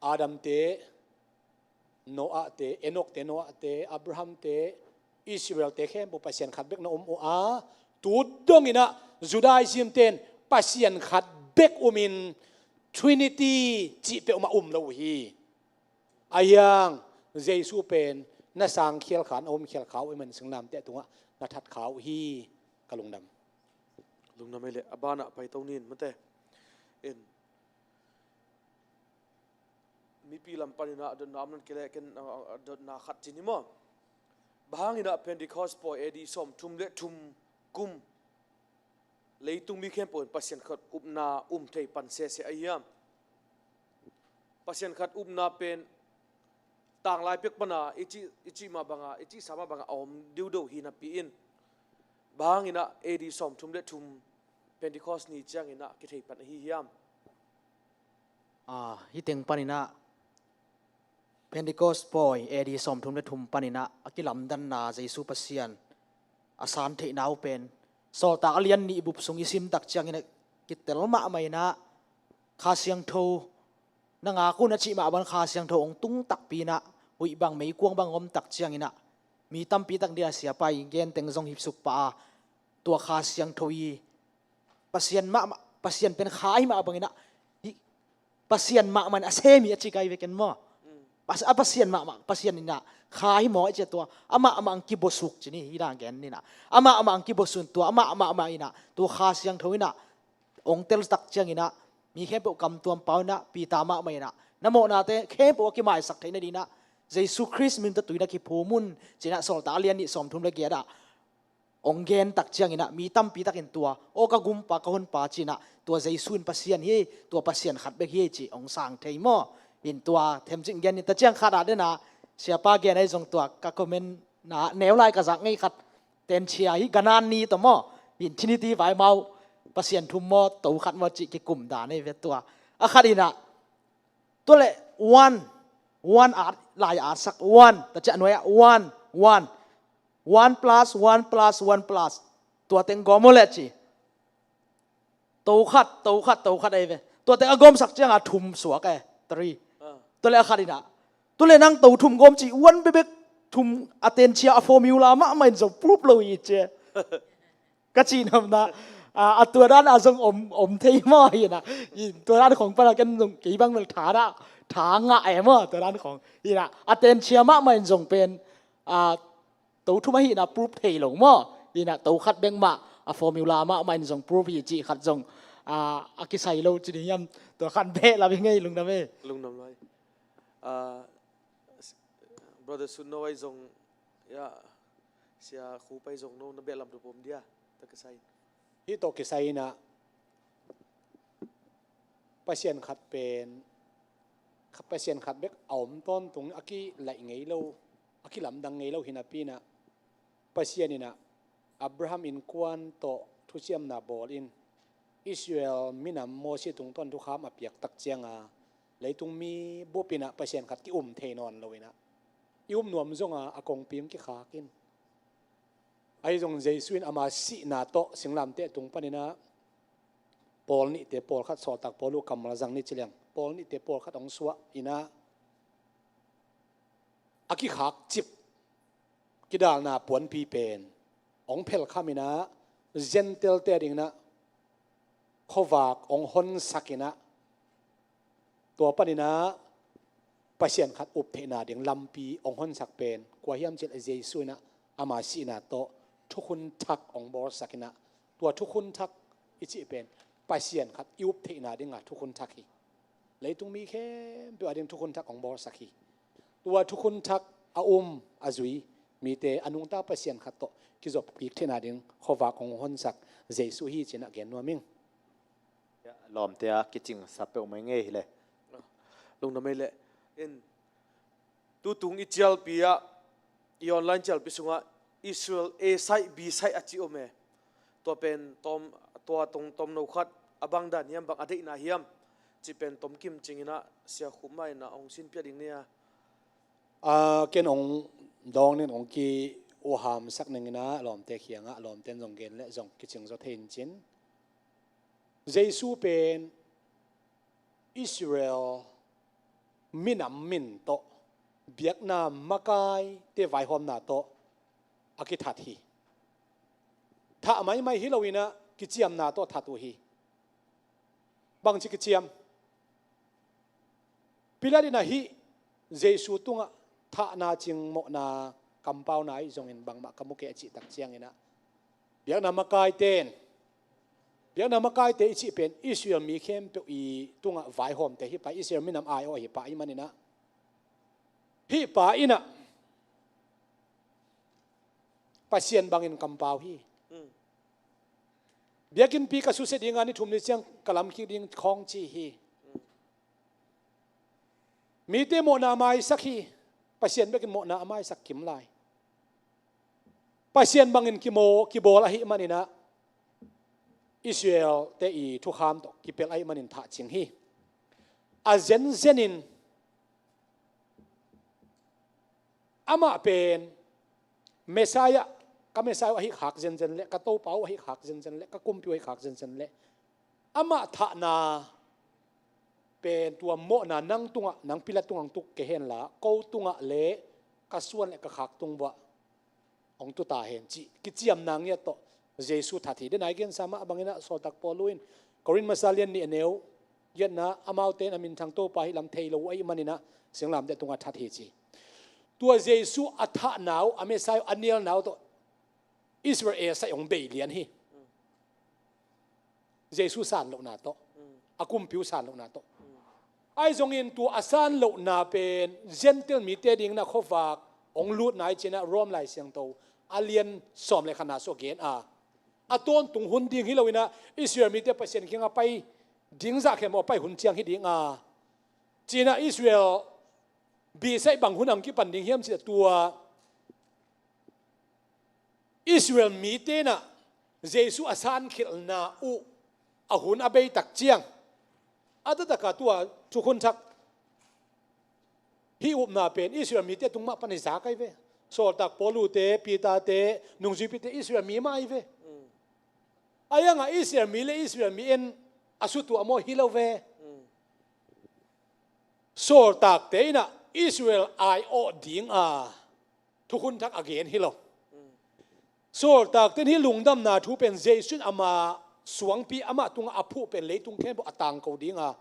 Adamte, Noahte, Enokte, Noahte, Abrahamte, Israelte khempeuh Pasian khat bek na um uh a, tu dong inah Judaism ten Pasian khat bek umin Trinity cih peuhmah um lo uh hi. Ahi hang Jesu pen na sang khial kha, na um khial kha uh, i man singlamteh tungah na that kha uh hi. Ka lungdam. Lungdam ei leh, a banah paito nin mate. En, mipi lam paninah a dotna om nan kei leh ken, a, a dotna khat ci ni maw? Bang hanginah Pentecost pawi A D sawmthum le thum kum leitung mi khempeuh in Pasian khat upna um thei pan sese ahi hiam? Pasian khat upna pen tanglai pek pana i cih, i cih mah banga, i cihsa mah banga a om diudo hi napi in, bang hanginah A D sawmthum le thum Pentecost ni cianginah kithei pan ahi hiam? Ah, hih teng paninah Pentecost pawi A D sawmthum le thum paninah a kilamdanna Jesu Pasian a san theihna uh pen Sawltak a lian nih bup sung i sim tak cianginah kitel mahmah inah Kha Siangtho na ngak un a cih mah bang Kha Siangtho hong tung takpi inah huih bang meikuang bang om tak cianginah mi tampi tak dia siapa i gen teng zong hipsuk pah a, tua Kha Siangtho i Pasian mahmah, Pasian pen Kha ahi mah banginah, hih Pasian mahmah in a sem hi a ci kai veken maw? Pas-, a Pasian mahmah, Pasian inah Kha hi maw a ci a, tua amah mahmah ang kibosuk ci ni, hi dang gen ninah. Amah mahmah ang kibosuk, tua amah mahmah inah tua Kha Siangtho inah hong tel tak cianginah mi khempeuh kamtuam pau inah Peter mahmah inah na mawhnate khempeuh a kimaisak theihna dinah Jesu Khrist min tawh tui na kiphum un cinah Sawltak a lian nih sawmthum le giat ah hong gen tak cianginah mi tampi takin tua, aw ka gumpa, ka honpa cinah tua Jesu in Pasian hi, tua Pasian khat bek hi cih hong sang thei maw? In tua themcik gen in, ta ciang khat ah denah siapa gen ahi zong tua ka comment na neu lai ka zak ngei khat, tenchia hi ganan ni tawh maw? In Trinity vai mau, Pasian thum maw, to khat maw cih kikum dan ahi ve tua. A khat inah tua le one, one at, lai at sak one, ta ciah nuai ah one, one. One plus one plus one plus, tua teng gawm uh le ci. To khat, to khat, to khat ahi ve. Tua teng a gawmsak cianga thum suak e, three. Ah. Tua le a khat inah, tua le nang to thum gawm ci, one bebek thum a tenchia a formula mahmah in zong proof lo hi ci. Ka cihnopna, a, a tua dan a zong om, om thei maw hinah. In tua dan khong pana ken zong kei bang mel tha dah, tha ngah e maw tua dan khong. Hinah, a tenchia mahmah in zong pen, a, to thum ahihna proof thei lo maw? Hinah to khat bek mah a formula mahmah in zong proof hi cih khat zong, a, a kisai lo ci ding hiam? Tua khat beh lam hi ngei, lungdam e. Lungdam lai. A, Brother Sunno ai zong, ya, Sia Khup ai zong no na beh lam tua pom dia, ta kisai. Hih tawh kisai inah Pasian khat pen, kha-, Pasian khat bek a om tawntung a kilaih ngei lo, a kilamdang ngei lo hi napi inah, Pasian inah Abraham innkuan tawh thusiamna bawl in Israel minam Moses tungtawn thukham a piak tak cianga leitung mi bup inah Pasian khat ki-um thei nawn lo inah i um nuam zonga a kongpi hong kikhak in, ahi zong Jesu in ama sihna tawh singlamteh tung paninah pawl nihte pawlkhat, sawltak pawl uh kammal zang ni ci leng, pawl nihte pawlkhat hong suah inah a kikhak cip kidalna puanpi pen hong phelkham inah Gentile-te adinginah khuavak hong honsak inah, tua paninah Pasian khat up theihna ding lampi hong honsak pen kua hiam cih leh Jesu inah ama sihna tawh thukhun thak hong bawlsak inah, tua thukhun thak i cih pen Pasian khat i up theihna dinga thukhun thak hi. Leitung mi khempeuh ading thukhun thak hong bawlsak hi. Tua thukhun thak a um a zui mite a nungta Pasian khat tawh kizop kik theihna ding khuavak hong honsak Jesu hi cinah gen nuam ing. Ya, lawmte a kicingsa peuhmah i ngei hileh. Lungdam ei leh. In, tutung i cialpi ah i online cialpi sungah Israel A side, B side a ci om e. Tua pen tom, tua tong tomno khat a bang dan hiam, bang a deihna hiam cih pen tomkim cinginah Sia Khup mah inah hong sinpiak ding nia. A, ken hong dawng ning, hong ki-uhamsak ninginah lawmte kiangah, lawmten zong gen leh zong kicing zaw thei in cin. Jesu pen Israel minam min tawh, biakna makaite vaihawmna tawh a kithat hi. Thah maimai hi loinah kiciamna tawh that uh hi. Bangci kiciam? Pilat inah hih Jesu tungah thahna cing, mawhna, kampauna ahi zongin bangmah ka mu kei a cih tak cianginah, biakna makaite in, biakna makaite i cih pen Israel mi khempeuh i tungah vaihawmte hi pah, Israel minam ai-awh hi pah ahih maninah, hih pa inah Pasian bangin kampau hi. Mm. Biakinnpi ka susia dinga ni thum ni ciang ka lamkik ding khawng ci hi. Mm. Mite mawhna maisak hi. Pasian bekin mawhna a maisak kim lai. Pasian bangin kimaw, kibawl ahih maninah Israel-te i thukham tawh kipelh ahih manin thah cing hi. A zenzenin amah pen Messiah, ka Messiah uh ahi khak zenzen leh, ka Topa uh ahi khak zenzen leh, ka Kumpi uh ahi khak zenzen leh, amah thahna pen tua mawhna nang tungah, nang Pilat tungah hong tuk kei henla, ko tungah leh ka suan leh ka khak tung vuah hong tu ta hen cih kiciamna ngiat tawh Jesu that hi. Denai gensa mah banginah Sawltak Paul in Korin masa lian nih a neu giatna, amaute in a minthang Topa hih lam thei lo uh ahih maninah singlamteh tungah that hi ci. Tua Jesu a thahna uh, a Messiah uh a nialna uh tawh Israel A side hong bei lian hi. Jesu san lohna tawh, a kumpi uh san lohna tawh. Ahi zongin tua a san lohna pen Gentile mite dingin a khuavak hong lutna i cinah Rome Lai Siangtho a lian sawm le khatna sung a gen a, a tawntung hun ding hi loinah Israel mite Pasian kiangah pai ding zah khempeuh a pai hun ciang hi ding a, cinah Israel B side bang hun ang kipan ding hiam cih tua Israel mite inah Jesu a sankhelhna uh a hun a bei tak ciang, a taktak a tua thukhun thak hih upna pen Israel mite tung mah pan i zak ahi ve. Sawltak Paul uh te, Peter te, nungzuipite Israel mi mah ahi ve. A iangah Israel mi le Israel mi en a sutuah maw? Hi lo ve. Sawltakte inah Israel ai-awh dinga thukhun thak a gen hi lo. Sawltakte in hih lungdamna thu pen Jesu in ama suangpi, amah tungah a phuh pen leitung khempeuh a tangko dinga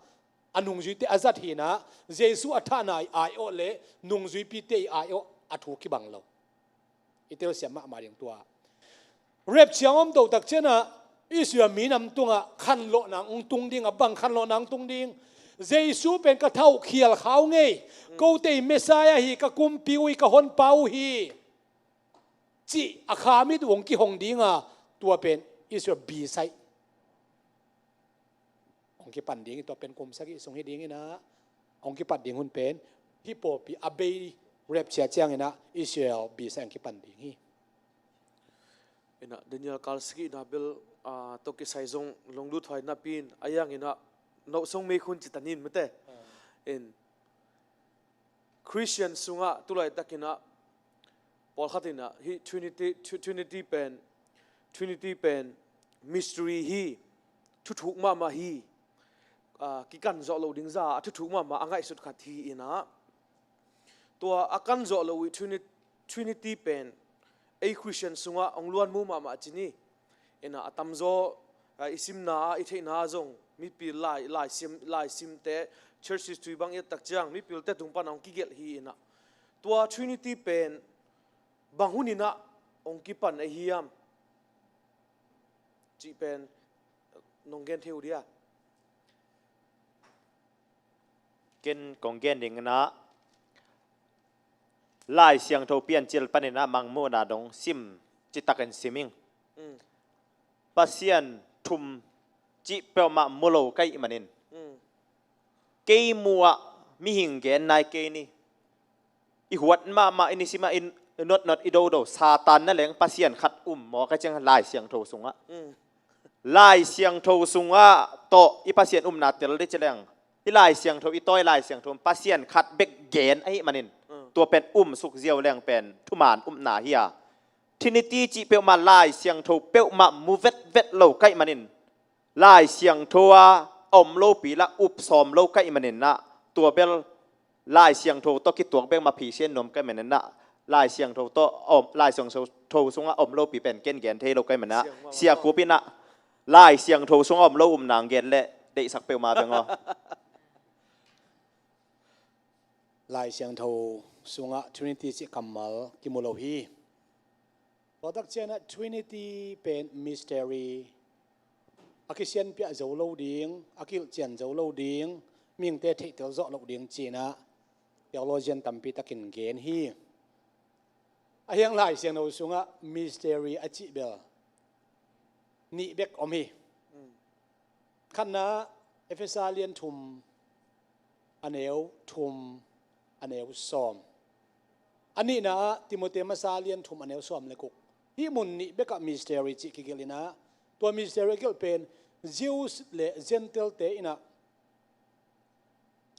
a nungzuite a zat hinah, Jesu a thahna i ai-awh le nungzuipite i ai-awh a thu kibang lo. I telsiam mahmah ding tua. Rapture hong om toh tak cianah Israel minam tungah khanlawhna hong tung ding a, bang khanlawhna hong tung ding? Jesu pen ka thau khial khau ngei, kote i Messiah hi, ka kumpi uh hi, ka honpa uh hi, cih a khamit uh hong kihong dinga, tua pen Israel B side hong kipan ding hi. Tua pen kum sagih sung hi dinginah hong kipat ding hun pen hih pawlpi a bei rapture cianginah Israel B side hong kipan ding hi. Inah Daniel kal sagihna bel, ah, tawh kisai zong lunglut huai napi in a ianginah noh song mei khun ci ta nin mate. In Christian sungah tulaitakinah pawlkhat inah hih Trinity, Trinity pen, Trinity pen mystery hi, thuthuk mahmah hi, ah, kikan zawh loh ding za a thuthuk mahmah a ngaihsut khat hi inah, tua a kan zawh loh uh Trini-, Trinity pen ei Christian sungah hong luanmu mahmah ci ni. Inah a tamzaw, ah, i simna ah, i theihna ah zong mipil lai, laisim, laisimte, church history bang i et tak ciang mipilte tung pan hong kigelh hi inah, tua Trinity pen bang huninah hong kipan ahi hiam cih pen nong gen thei uh dia? Ken kong gen dinginah Lai Siangtho Piancil paninah Mangmuhna dong sim citakin sim ing. Mm. Pasian thum cih peuhmah mu lo ka hih manin, mm, kei muah mihing gen nai kei ni. i huat mahmah, i nisim ah i notnot, i dodo, Satan na leng Pasian khat um maw, ka ciang Lai Siangtho sungah. Lai Siangtho sungah tawh i Pasian umna tel dih ci leng, i Lai Siangtho, i tawi Lai Siangtho Pasian khat bek gen ahih manin, tua pen um suk ziau leng pen thuman upna hi a. Trinity cih peuhmah Lai Siangtho peuhmah mu vetvet lo ka hih manin, Lai Siangtho a a om lopi lah up sawm lo ka hih manin ah, tua bel Lai Siangtho tawh kituak bek mah phisian nuam ka hih manin ah, Lai Siangtho tawh a om, Lai Siangtho sungah a om lopi pen ken gen thei lo ka hih manin ah, Siangtho Kup in ah Lai Siangtho sungah a om lo um nang gen leh deihsak peuhmah beng aw. Lai Siangtho sungah Trinity cih kammal kimu lo hi. Tua tak ciangin ah Trinity pen mystery, a kisianpiah zo lo ding, a kihilhcian zo lo ding, mihingte theihtel zawh loh ding ci-in ah theologian tampi takin gen hi. A hiang Lai Siangtho sungah mystery a cih bel nih bek om hi. Khatna, Efesa lian thum, a neu thum, a neu sawm. A nihna ah Timote masa lian thum, a neu sawm le guk. Hih mun nih bekah mystery cih kigelh in ah, tua mystery a gelh pen Jews le Gentile-te in ah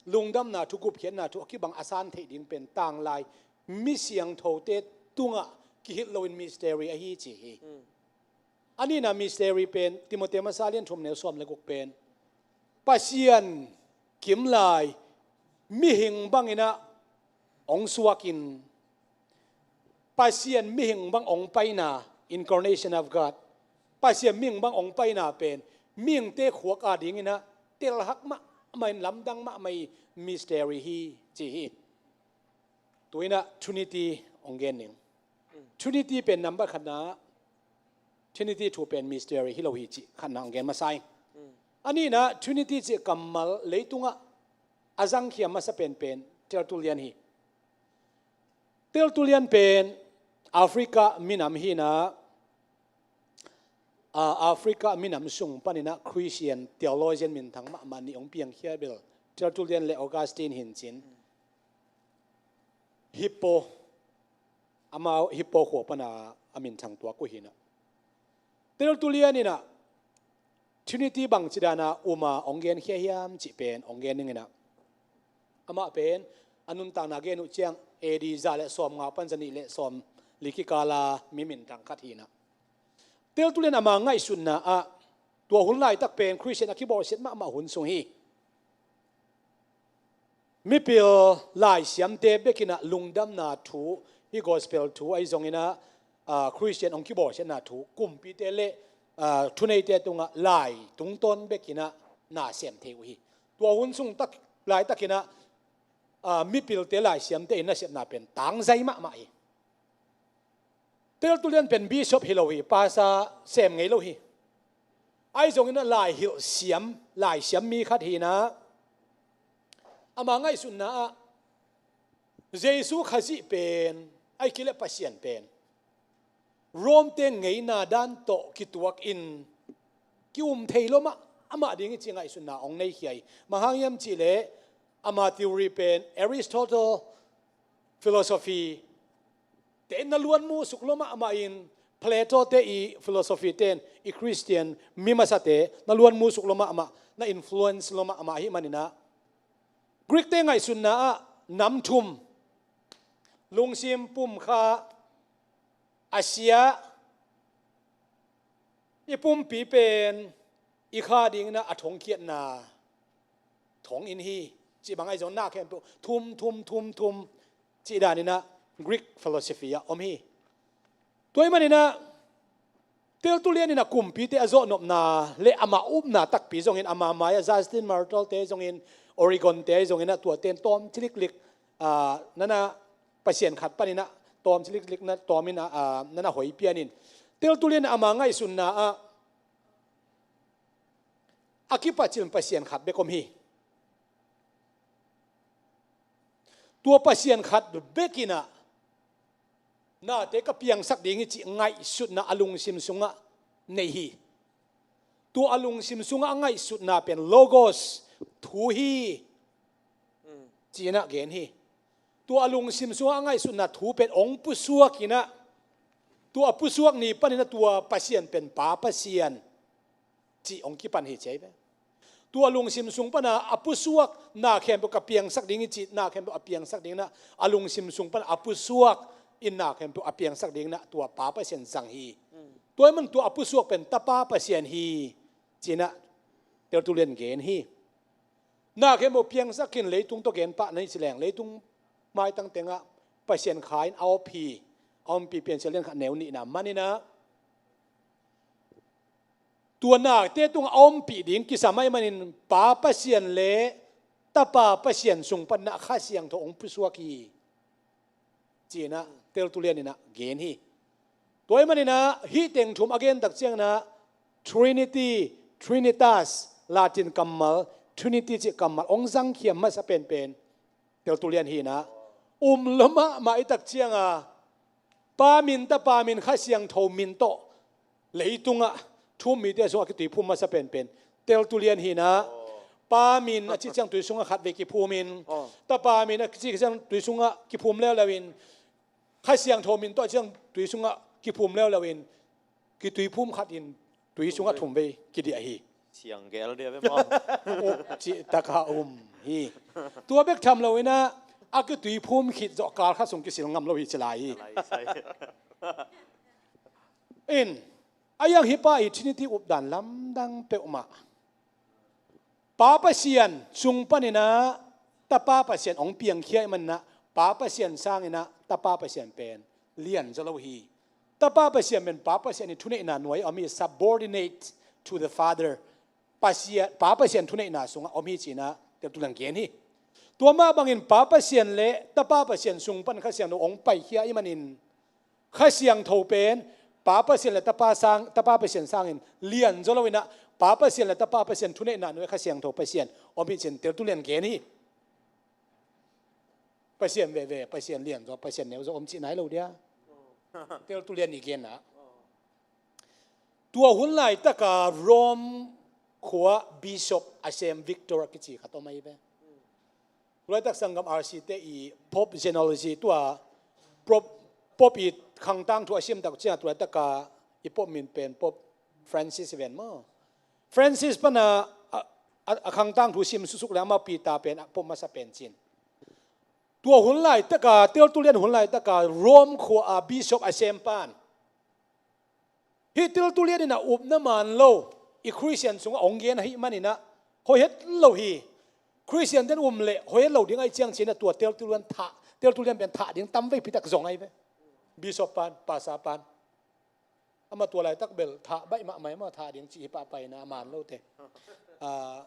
lungdamna thu, gupkhiatna thu a kibang a san theih ding pen tanglai mi siangthote tungah kihilh loin mystery ahi ci hi. A nihna mystery pen, Timote masa lian thum, neu sawm le guk pen, Pasian kimlai mihing bangin ah hong suakin, Pasian mihing bang hong paina, incarnation of God, Pasian mihing bang hong paina pen mihingte khuak adingin ah telhak mahmah in, lamdang mahmah in, mystery hi ci hi. Tu-in ah Trinity hong gen ning. Trinity pen number khatna, Trinity thu pen mystery hi lo hi cih khatna hong gen masa ing. A nihna, Trinity cih kammal leitungah a zangkhia masa penpen Tertullian hi. Tertullian pen Africa minam hi-in ah, a, Africa minam sung panin ah Christian theologian minthang mahmah nih hong piangkhia bel Tertullian le Augustine hi-in cin, Hippo, amau Hippo khua pana a minthang tuak uh hi-in ah, Tertullian in ah Trinity bangci dana um a hong genkhia hiam cih pen hong gen ning in ah, amah pen a nuntakna gen uh ciang A D za le sawmnga pan za nih le sawmli kikala mi minthang khat hi-in ah, Tertullian ama ngaihsutna ah tua hun laitak pen Christian a kibawlsiat mahmah hun sung hi. Mipil laisiamte bekin ah lungdamna thu, hih gospel thu ahi zongin ah, aa, Christian hong kibawlsiatna thu, kumpite le, aa, thuneite tungah lai tungtawn bekin ah na sem thei uh hi. Tua hun sung tak, laitakin ah, aa, mipilte laisiamte in nasepna pen tangzai mahmah hi. Tertullian pen bishop hi lo hi, pastor sem ngei lo hi. Ahi zongin ah laihilh siam, laisiam mi khat hi-in ah, ama ngaihsutna ah Jesu Khazih pen, ahih kei leh Pasian pen Rome-te ngeina dan tawh kituakin ki-um thei lo mah, amah ding hi cih ngaihsutna hong neikhia hi. Bang hang hiam cih leh ama theory pen Aristotle philosophy te na luan mu suk lo mahmah in, Plato-te i philosophy ten i Christian mi masate na luan mu suk lo mahmah, na influence lo mahmah ahih manin ah, Greek-te ngaihsutna ah nam thum, lungsim, pum, kha, a sia, i pumpi pen i kha dingin ah a thongkhiatna thong in hi, cih bang ahi zong na khempeuh thum, thum, thum, thum cih danin ah Greek philosophy ah om hi. Tua ahih manin ah Tertullian in ah kumpite a zawhnopna le ama upna takpi zongin, ama mai-ah Justin Martyr-te zongin, Origen-te zongin ah tuate in tawm ciliklik, aa, nana Pasian khat panin ah tawm ciliklik na tawm in ah, aa, nana hoi pian in, Tertullian ama ngaihsutna ah a kipacil Pasian khat bek om hi. Tua Pasian khat bekin ah nate ka piangsak ding hi cih ngaihsutna a lungsim sungah nei hi. Tua a lungsim sungah a ngaihsutna pen Logos, thu hi, ci-in ah gen hi. tua a lungsim sungah a ngaihsutna thu pen hong pusuak inah, tua a pusuak ni paninah tua Pasian pen Pa Pasian cih hong kipan hi ci ahi ve. Tua lungsim sung pana a pusuak na khempeuh ka piangsak ding hi cih, na khempeuh a piangsak ding inah, a lungsim sung pana a pusuak in na khempeuh a piangsak ding inah tua Pa Pasian zang hi. Tua ahih man tua a pusuak pen Tapa Pasian hi ci inah Tertullian gen hi. Na khempeuh piangsak in leitung tawh gen pah na hi ci leng, leitung maitang tengah Pasian Kha in a op hi. A ompih Piancil lian khat neu nihna maninah tua nate tungah a ompih ding kisam ahih manin Pa Pasian le Tapa Pasian sung paninah Kha Siangtho hong pusuak hi ci inah Tertullian inah gen hi. Tua ahih maninah hih teng thum a gen tak cianginah Trinity, Trinitas, Latin kammal, Trinity cih kammal hong zangkhia masa penpen Tertullian hi inah, um lua mahmah i tak cianga Pa min, Tapa min, Kha Siangtho min tawh leitungah thu-um mite sungah kituiphum masa penpen Tertullian hi inah, Pa min a cih ciang tui sungah khat vei kiphum in, Tapa min a cih ciang tui sungah kiphum leuleu in, Kha Siangtho min tawh a cih ciang tui sungah kiphum leuleu in, kituiphum khat in tui sungah thum vei kidiah hi. Siang gel dia ve maw? Uk cih taka um hi. Tua bek tham lo inah a kituiphum khit zawh kal khat sung kisil ngam lo hi ci lai hi. In, a iang hih pa i Trinity updan lamdang peuhmah Pa Pasian sung paninah Tapa Pasian hong piangkhia ahih maninah Pa Pasian sanginah Tapa Pasian pen lianzaw lo hi. Tapa Pasian pen Pa Pasian i thuneihna nuai a om hi, subordinate to the Father. Pasian, Pa Pasian thuneihna sungah om hi ci inah Tertullian gen hi. Tua mah bangin Pa Pasian le Tapa Pasian sung pan Kha Siangtho hong paikhia ahih manin Kha Siangtho pen Pa Pasian le Tapa sang, Tapa Pasian sangin lianzaw lo inah Pa Pasian le Tapa Pasian thuneihna nuai Kha Siangtho Pasian om hi ci-in Tertullian gen hi. Pasian veve, Pasian lianzaw, Pasian neuzaw om cih nai lo dia. Tertullian i genna. Tua hun laitaka Rome khua bishop a sem Victor a kici khat om ahi ve. Tulaitak sanggam R C te i Pope genealogy tua Pope, Pope i khangtang thu a sim tak ciang tulaitaka i Pope min pen Pope Francis ven maw? Francis pana a, a, a khangtang thu sim susuk le amau Peter pen a Pope masa pen cin. Tua hun laitaka, Tertullian hun laitaka Rome khua a bishop a sem pan hih Tertullian in a upna man lo i Khristian sungah hong gen ahih maninah hoih het lo hi. Khristian ten um leh hoih het lo ding ahih ciang cinah tua Tertullian thah, Tertullian pen thah ding tam veipi tak zong ahi ve. Bishop pan, pastor pan. Amah tua laitak bel thah baih mahmah, amah thah ding cih hi pahpah inah a man lote. Ah,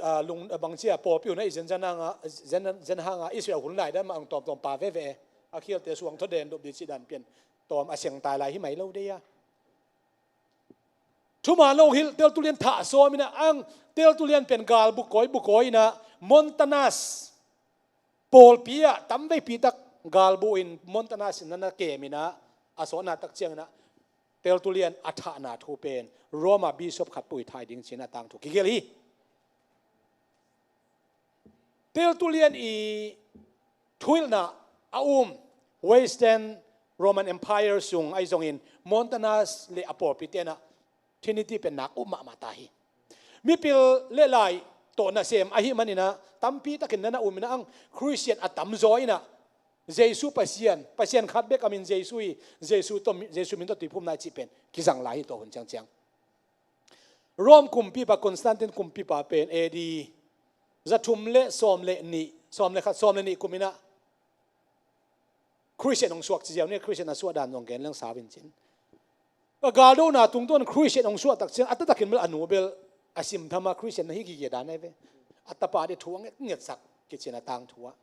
ah, lung, ah, bangcia pawlpi unah i zen, zen hanga, zen, zen hanga Israel hun lai dan mah ang tawmtawm pa veve e. A khialte suang thaw den dop di cih dan pian tawm a seng tai lai hi mai lo dei a. Thuman lo hilh Tertullian thah sawm inah ang Tertullian pen galbu kawi bu kawi inah Montanus pawlpi ah tam veipi tak galbu in Montanus in na na kem inah a sawtna tak cianginah Tertullian a thahna thu pen Roma bishop khat pui thai ding cin a tangthu kigelh hi. Tertullian i thuhilhna a um Western Roman Empire sung ahi zongin Montanus le a pawlpi tenah Trinity pen nak up mahmah ta hi. Mipil le lai tawh nasem ahih maninah tampi takin na na um inah ang Khristian a tamzaw inah Jesu Pasian, Pasian khat bek a min Jesu hi, Jesu tawh, Jesu min tawh tuiphumna cih pen kizang lai hi tawh hun ciangciang. Rome kumpipa Constantine kumpipa pen A D za thum le sawm le nih, sawm le khat, sawm le nih kum inah Khristian hong suak ci ziau ni, Khristian a suah dan zong gen leng sau in cin. A galdona tungtawn Khristian hong suah tak ciang a taktakin bel a nu bel a simthama Khristian na hi gige dan ahi ve. A tapa dih thu a ngetngetsak kicin a tangthu ah.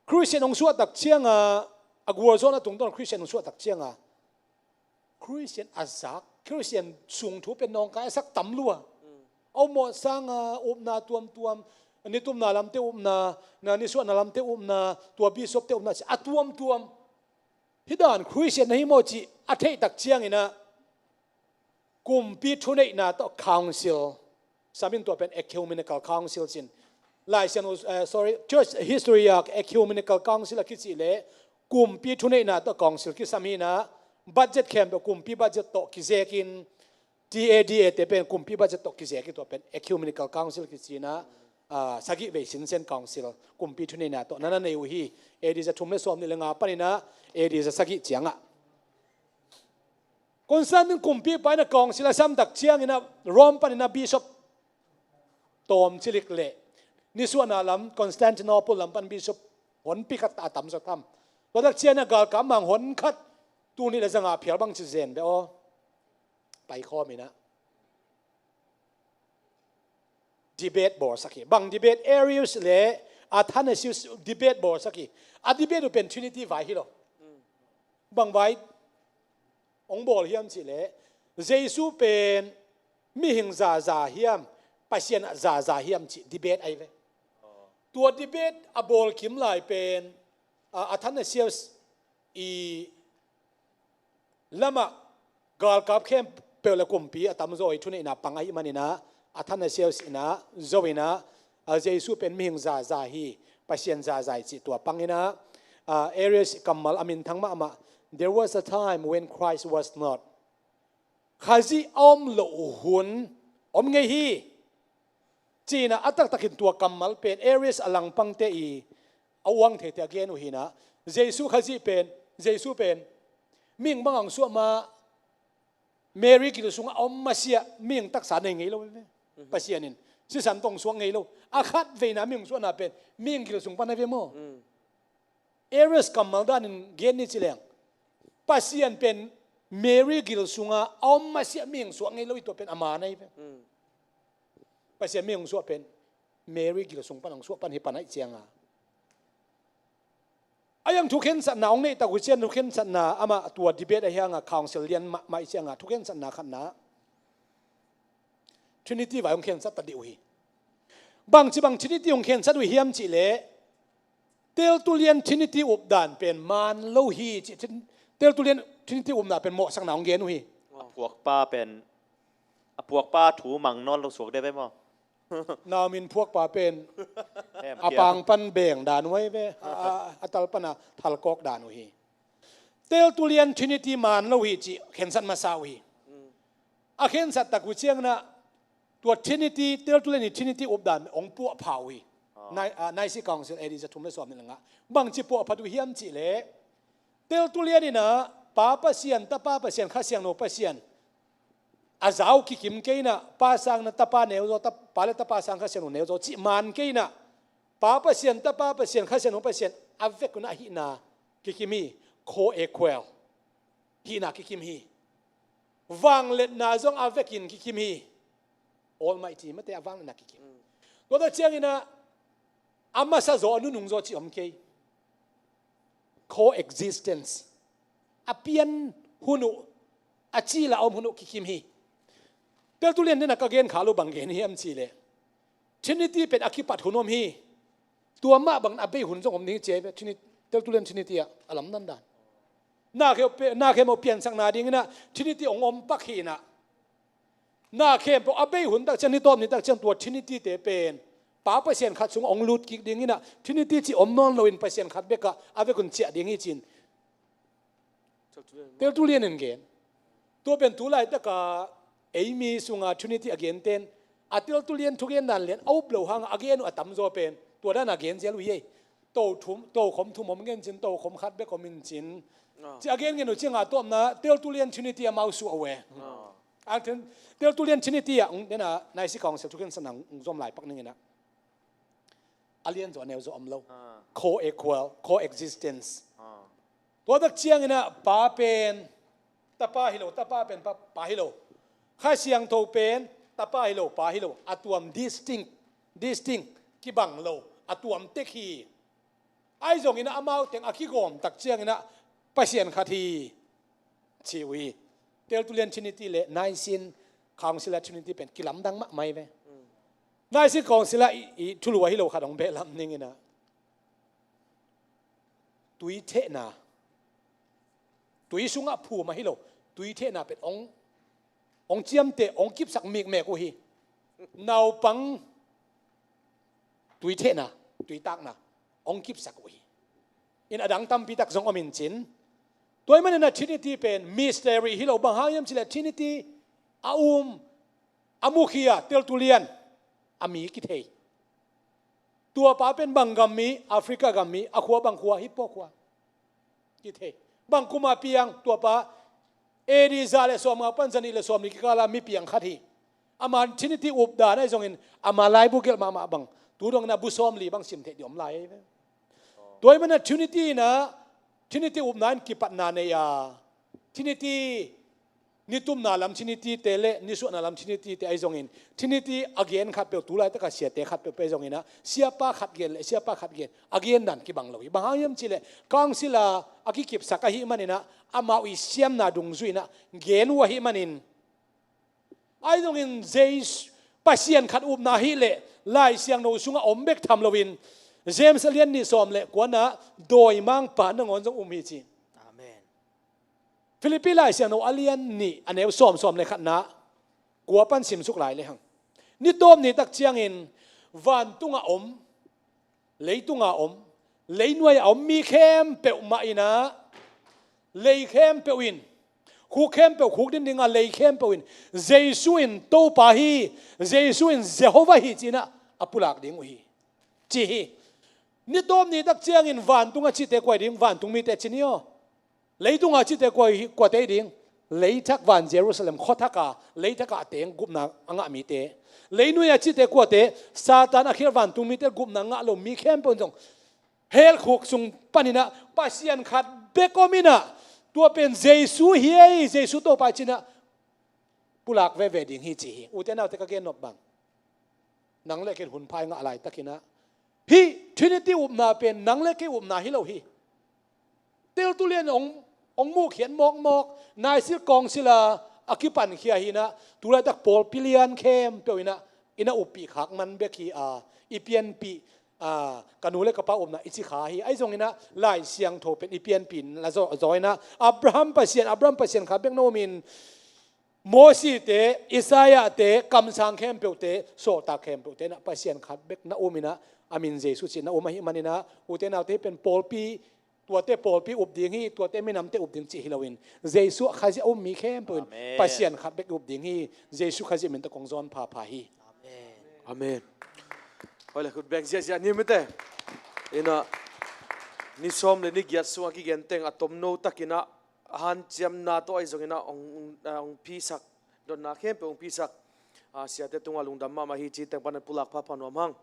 Khristian hong suah tak cianga a gualzawhna tungtawn Khristian hong suah tak cianga Khristian a zak, Khristian sung thu pen nawngkai a sak tam lua. A upmawh sanga upna tuamtuam, nitumna lamte upna, na nisuahna lamte upna, tua bishopte upna ci a tuamtuam. Hih dan Khristian na hi maw cih a theih tak cianginah kumpi thuneihna tawh council, samin tua pen ecumenical council cin Laisiangtho, eh, sorry, church history ah Ecumenical Council a kici le kumpi thuneihna tawh council kisam hi-in ah, budget khempeuh kumpi budget tawh kizekin, T A D A te pen kumpi budget tawh kizek hi, tua pen Ecumenical Council kici-in ah, ah, sagih vei sinsen council kumpi thuneihna tawh na na nei uh hi. A D za thum le sawmnih le nga panin ah A D za sagih ciangah Constantine kumpipa in ah council a samtak ciangin ah Rome panin ah bishop tawm cilik le nisuahna lam Constantinople lam pan bishop honpi khat a tamzaw tham. Tua tak ciangin ah galkap mang hon khat, tul nih le zanga phial bang ci zen beh aw. Paikhawm in ah debate bawlsak hi. Bang debate? Arius le Athanasius debate bawlsak hi. A debate uh pen Trinity vai hi lo. Bang vai hong bawl hiam cih leh, Jesu pen mihing zaza hiam, Pasian ah zaza hiam cih debate ahi ve. Tua debate a bawl kim lai pen, a, Athanasius i lamah galkap khempeuh le kumpi a tamzaw i thuneihna pang ahih manin ah, Athanasius in ah zo in ah, a, Jesu pen mihing zaza hi, Pasian zaza hi cih tua pang in ah, a, Arius kammal a minthang mahmah, "There was a time when Christ was not." Khazih a om loh hun om ngei hi. Ci-in ah a taktakin tua kammal pen Arius a langpangte i a uang theite a gen uh hi-in ah, Jesu Khazih pen, Jesu pen mihing bang hong suah mah, Mary gil sungah a om masiah mihing taksa nei ngei lo ve. Pasian in sisan tawh hong suak ngei lo. A khat veina mihing suahna pen mihing gil sung pan ahi ve maw. Arius kammal danin gen ni ci leng, Pasian pen Mary gil sungah a om masiah mihing suak ngei lo, i tua pen a man ahi ve. Pasian mihing suah pen Mary gil sung pan hong suah pan hi pan ahih ciangin ah, a yang thukhensatna hong neih tak uh ciang, thukhensatna amah tua debate ahi hang a council lian mahmah ahih ciangin ah thukhensatna khatna Trinity vai hong khensat ta dih uh hi. Bangci bang Trinity hong khensat uh hiam cih leh, teltulian Trinity updan pen man lo hi cih, teltulian Trinity upna pen mawhsakna hong gen uh hi. A puakpa pen, a puakpa thu mang nawn lo suak deuh ve maw? Naumin phuakpa pen a pang pan beng dan uh ahi ve, a, a, a tal pan a thalkawk dan uh hi. Teltulian Trinity man lo hi cih khensat masa uh hi. A khensat tak uh ciangin ah tua Trinity, teltulian i Trinity updan hong puahpha uh hi. Ni-, a, Nicene Council A D za thum le sawmnih le nga. Bangci puahphat uh hiam cih leh, teltulian in ah Pa Pasian, Tapa Pasian, Kha Siangtho Pasian a zau kikim kei in ah, Pa sang in ah Tapa neu zaw, Pa le Tapa sang Kha Siangtho neu zaw cih man kei in ah, Pa Pasian, Tapa Pasian, Kha Siangtho Pasian a vekun a hihna kikim hi. Co-equal hihna kikim hi. Vangliatna zong a vekin kikim hi. Almighty mate a vangliatna kikim. Tua tak ciangin ah a masa zaw, a nunung zaw cih om kei. Coexistence. A pian hun uh, a cil a om hun uh kikim hi. Teltulian in ah ka gen kha lo bang gen hiam cih leh, Trinity pen a kipat hun om hi. Tua mah bangin a bei hun zong om ding hi ci ahi ve, Trinity, teltulian Trinity ah a lamdang dan. Na khe, na khempeuh piansakna dingin ah Trinity hong om pak hi in ah, na khempeuh a bei hun tak ciang, ni tawp ni tak ciang tua Trinity te pen Pa Pasian khat sungah hong lut kik dingin ah, Trinity cih om nawn loin Pasian khat bek ah a vekun ciah ding hi ci-in teltulian in gen. Tua pen tu laitak a ei mi sungah Trinity a genten, a teltulian thugen dan lian a up lo hang a gen uh a tamzaw pen tua dan a gen zel uh hi. Tokhom, tokhom thum om ngen cin, tokhom khat bek om in cin. Ah. Ci a gen ngen uh ciangin a tawpna teltulian Trinity amau suah uh e. Ah. A ten, teltulian Trinity ah, ung, den a Nicene Council thukhensatna ung zom lai pak ning in ah, a lian zaw a neu zaw om lo. Ah. Co-equal, coexistence. Ah. Tua tak ciangin ah Pa pen Tapa hi lo, Tapa pen Pa, Pa hi lo. Kha Siangtho pen Tapa hi lo, Pa hi lo. A tuam, distinct, distinct, kibang lo. A tuam tek hi. Ahi zongin ah amau teng a kigawm tak ciangin ah Pasian khat hi ci uh hi. Teltulian Trinity le Nicene Council a Trinity pen kilamdang mahmah hi ve. Nicene Council ah i, i thulu ahi lo khat hong beh lam ning in ah, tui thehna, tui sungah phum ahi lo, tui thehna pen hong, hong ciamteh, hong kipsak mikmek uh hi. Naupang tui thehna, tui takna hong kipsak uh hi. In a dang tampi tak zong om in cin. Tua ahih manin a Trinity pen mystery hi lo, bang hang hiam cih leh Trinity a um, a mukhia, teltulian, a mi kithei. Tua pa pen bang gam mi, Africa gam mi, a khua bang khua, hih pawh khua kithei. Bang kum a piang, tua pa A D za le sawmnga pan zanih le sawmli kikal a mi piang khat hi. Ama Trinity updan ahi zongin ama laibu gelh mahmah bang tu dongin a bu sawmli bang sim theih ding om lai ahi ve. Tua ahih manin a Trinity in a, Trinity upna in kipatna nei a, Trinity nitumna lam Trinity te le nisuahna lam Trinity te ahi zongin, Trinity a gen khat peuh, tu laitak a siate khat peuh peuh ahi zongin a, siapa khat gen le siapa khat gen a gen dan kibang lo hi. Bang hang hiam cih leh council a a kikipsak ahih manin a, amau i siamna dungzui in a gen uh ahih manin, ahi zongin Jesu, Pasian khat upna ahih leh Lai Siangtho sungah om bek tham loin, James a lian nih sawm le kuana, dawimangpa nangawn zong um hi ci. Amen. Philippi Lai Siangtho a lian nih a neu sawm, sawm le khatna, kua pan simsuk lai le hang. Ni tawp ni tak ciangin vantung a om, leitung a om, leinuai a om mi khempeuh mah in a, lei khempeuh in, khuk khempeuh khuk din ding a lei khempeuh in, Jesu in Topa hi, Jesu in Jehovah hi ci-in a, a pulak ding uh hi, ci hi. Ni tawp ni tak ciangin vantung a cihte kua hi ding, vantung mite ci ni aw. Leitung a cihte kua hi, kuate hi ding. Leithak van Jerusalem, khuathak a, leithak a teng gupna a ngah mite. Leinuai a cihte kuate, Satan a khial vantung mite gupna ngah lo mi khempeuh in zong hell khuk sung panin a Pasian khat bek om in a, tua pen Jesu hi ei, Jesu Topa ci-in a pulak veve ding hi ci hi. Ute naute, ka gen nop bang, nang le ken hun pha i ngah laitakin a, hih Trinity upna pen nang le kei upna hi lo hi. Teltulian hong, hong muhkhiat mawkmawk, naisik kawngsila a kipankhia hi in a, tu laitak pawlpi lian khempeuh in a, i na uppih khak man bek hi a, i pianpih, a, ka nu le ka pa upna i ci kha hi. Ahi zongin a, Lai Siangtho pen i pianpih na zaw, zaw in a, Abraham Pasian, Abraham Pasian khat bek na um in, Mosite, Isaiahte, kamsang khempeuhte, sawltak khempeuhte in a Pasian khat bek na um in a, a min Jesu ci-in na um ahih manin a, ute naute, hih pen pawlpi, tuate pawlpi up ding hi, tuate minamte up ding cih hi loin, Jesu Khazih a um mi khempeuh in, Amen, Pasian khat bek up ding hi. Jesu Khazih min tawh kong zawn phapha hi. Amen. Amen. Hoih le, khut beng ziahziah ni mite. In a, ni sawm le ni giat sungah kigen teng a tomno takin a, hanciamna tawh ahi zongin a hong, hong, hong phisak, dotna khempeuh hong phisak, a, siate tungah lungdam mahmah hi ci teng pan pulak phapha nuam hang.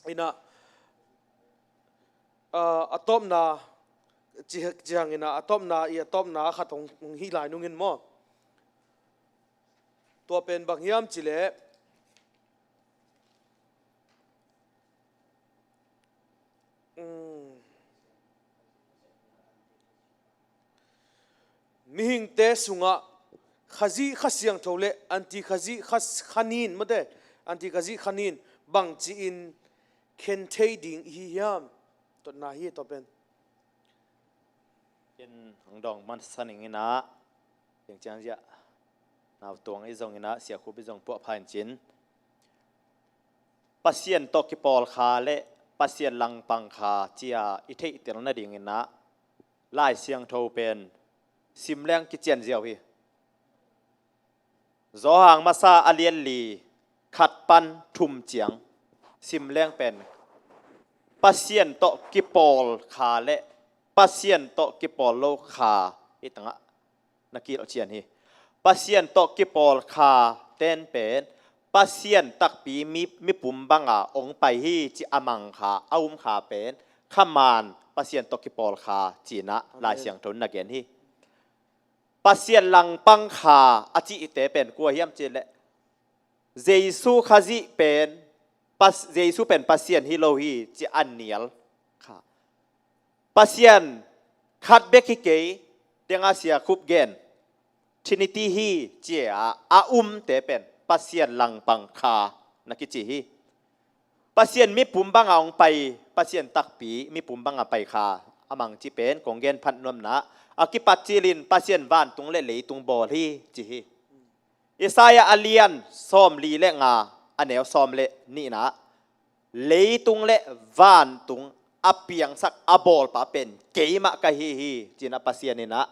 In a, a, a tawpna, ci, ci hang in a, a tawpna, i a tawpna khat hong, hong hih lai nungin maw, tua pen bang hiam cih leh, um, mihingte sungah Khazih Kha Siangtho le anti-Khazih Kha, Kha Nin, mate, anti-Khazih Kha Nin bangci-in khen thei ding i hi hiam? Totna hi, tua pen. Ken hong dawng masa ning in a, ciangciang ziah, nautuang i zong in a, siakhup i zong puahpha in cin, Pasian tawh kipawl kha le Pasian langpang kha cia i theihtel nading in a, Lai Siangtho pen sim leng kician ziau hi. Johan masa a lian li khat pan thum ciang sim leng pen Pasian tawh kipawl kha le Pasian tawh kipawl lo kha i tangah na kilhcian hi. Pasian tawh kipawl kha ten pen Pasian takpi mi, mipum banga ong pai hi ci a mang kha, a um kha pen kha man Pasian tawh kipawl kha ci-in a, Amen, Lai Siangtho in na gen hi. Pasian langpang kha a cihte pen kua hiam cih leh, Jesu Khazih pen Pas-, Jesu pen Pasian hi lo hi ci a nial kha. Pasian khat bek hi kei, deng a siakhup gen, Trinity hi ci a, a umte pen Pasian langpang kha na kici hi. Pasian mipum banga ong pai, Pasian takpi mipum banga pai kha a mang ci pen kong gen phat nuamna, a kipat cilin Pasian vantung le leitung bawl hi ci hi. Isaiah a lian sawmli le nga, a neu sawm le nihna, Leitung le vantung a piangsak a bawlpa pen keimah ka hi hi, ci-in ah Pasian in ah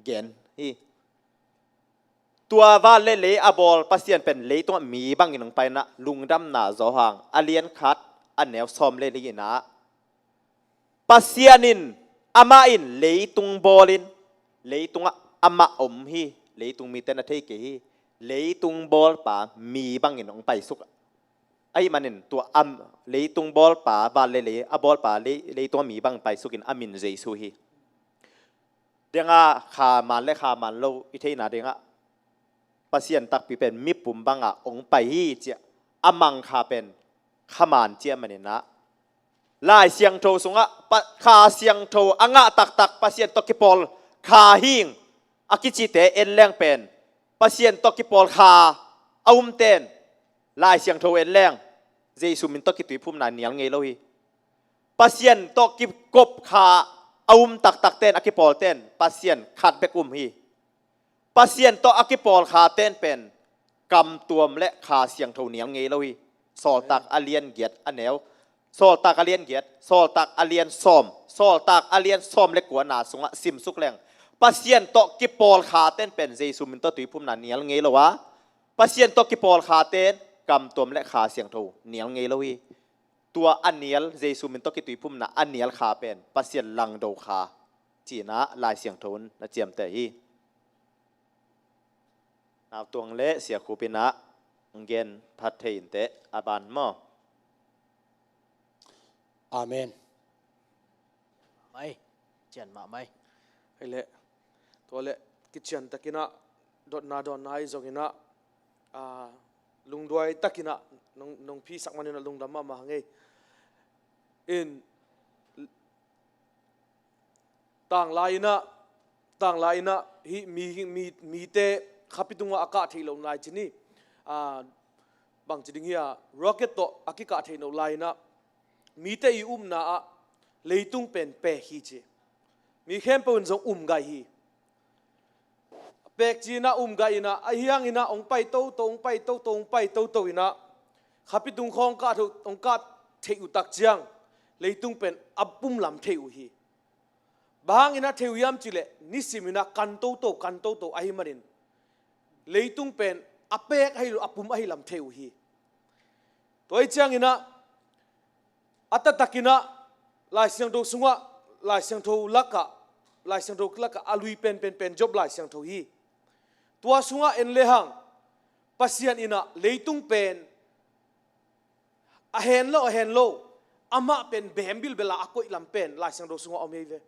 gen hi. Tua van le lei a bawl Pasian pen leitungah mi bangin hong pai-in ah Lungdamna Johan a lian khat a neu sawm le li-in ah, Pasian in, amah in leitung bawlin, leitungah amah om hi, leitung mite na thei kei hi, leitung bawlpa mi bangin hong paisuk. Ahih manin tua am, leitung bawlpa, van le lei a bawlpa, lei, leitungah mi bangin paisukin a min Jesu hi. Dengah kha man le kha man lo i theihna dingah Pasian takpi pen mipum bangah hong pai hi, ciah a mang kha pen kha man ciah manin ah, Lai Siangtho sungah pa, Kha Siangtho a ngah taktak Pasian tawh kipawl kha hing a kicite en leng pen, Pasian tawh kipawl kha a umten Lai Siangtho en leng Jesu min tawh kituiphumna nial ngei lo hi. Pasian tawh kikop kha a um taktakten, a kipawlten Pasian khat bek um hi. Pasian tawh a kipawl khaten pen kamtuam le Kha Siangtho nial ngei lo hi. Sawltak a lian giat a neu, Sawltak a lian giat, Sawltak a lian sawm, Sawltak a lian sawm le kuana sungah simsuk leng, Pasian tawh kipawl khaten pen Jesu min tawh tuiphumna nial ngei lo a, Pasian tawh kipawl khaten kamtuam le Kha Siangtho nial ngei lo hi. Tua a nial, Jesu min tawh kituiphumna a nial kha pen Pasian langdo kha, ci-in ah Lai Siangtho in na ciamteh hi. Nautuang le Sia Khup in ah hong gen phat thei inteh, a ban maw? Amen. Mai. Cian mahmah hi. Hei leh, tua leh kician takin ah dotna dawnna ahi zongin ah, aa, lungduai takin ah nong, nong phisak manin ah lungdam mahmah hang ei. In, tanglai in ah, tanglai in ah hih mi, mi, mite khapi tungah a kah theih loh lai ci ni. Aa, bangci ding hi a, rocket tawh a kikah theih loh lai in ah mite i upna ah leitung pen pek hi ci. Mi khempeuh in zong um gai hi. Pek ci-in ah um gai in ah, ahi hangin ah hong pai toto, hong pai toto, hong pai toto in ah khapi tung khawng kah tho, hong kah theih uh tak ciang leitung pen a pum lam thei uh hi. Bang hangin ah thei uh hiam cih leh, nisimin ah kan toto, kan toto ahih manin leitung pen a pek ahi lo, a pum ahi lam thei uh hi. Tua hi ciangin ah, a taktakin ah Lai Siangtho sungah, Lai Siangtho lakah, Lai Siangtho lakah a lui penpen pen Job Lai Siangtho hi. Tua sungah en lehang, Pasian in ah leitung pen a hen lo, a hen lo, amah pen beem bilbel a, a koih lam pen Lai Siangtho sungah om hi ve.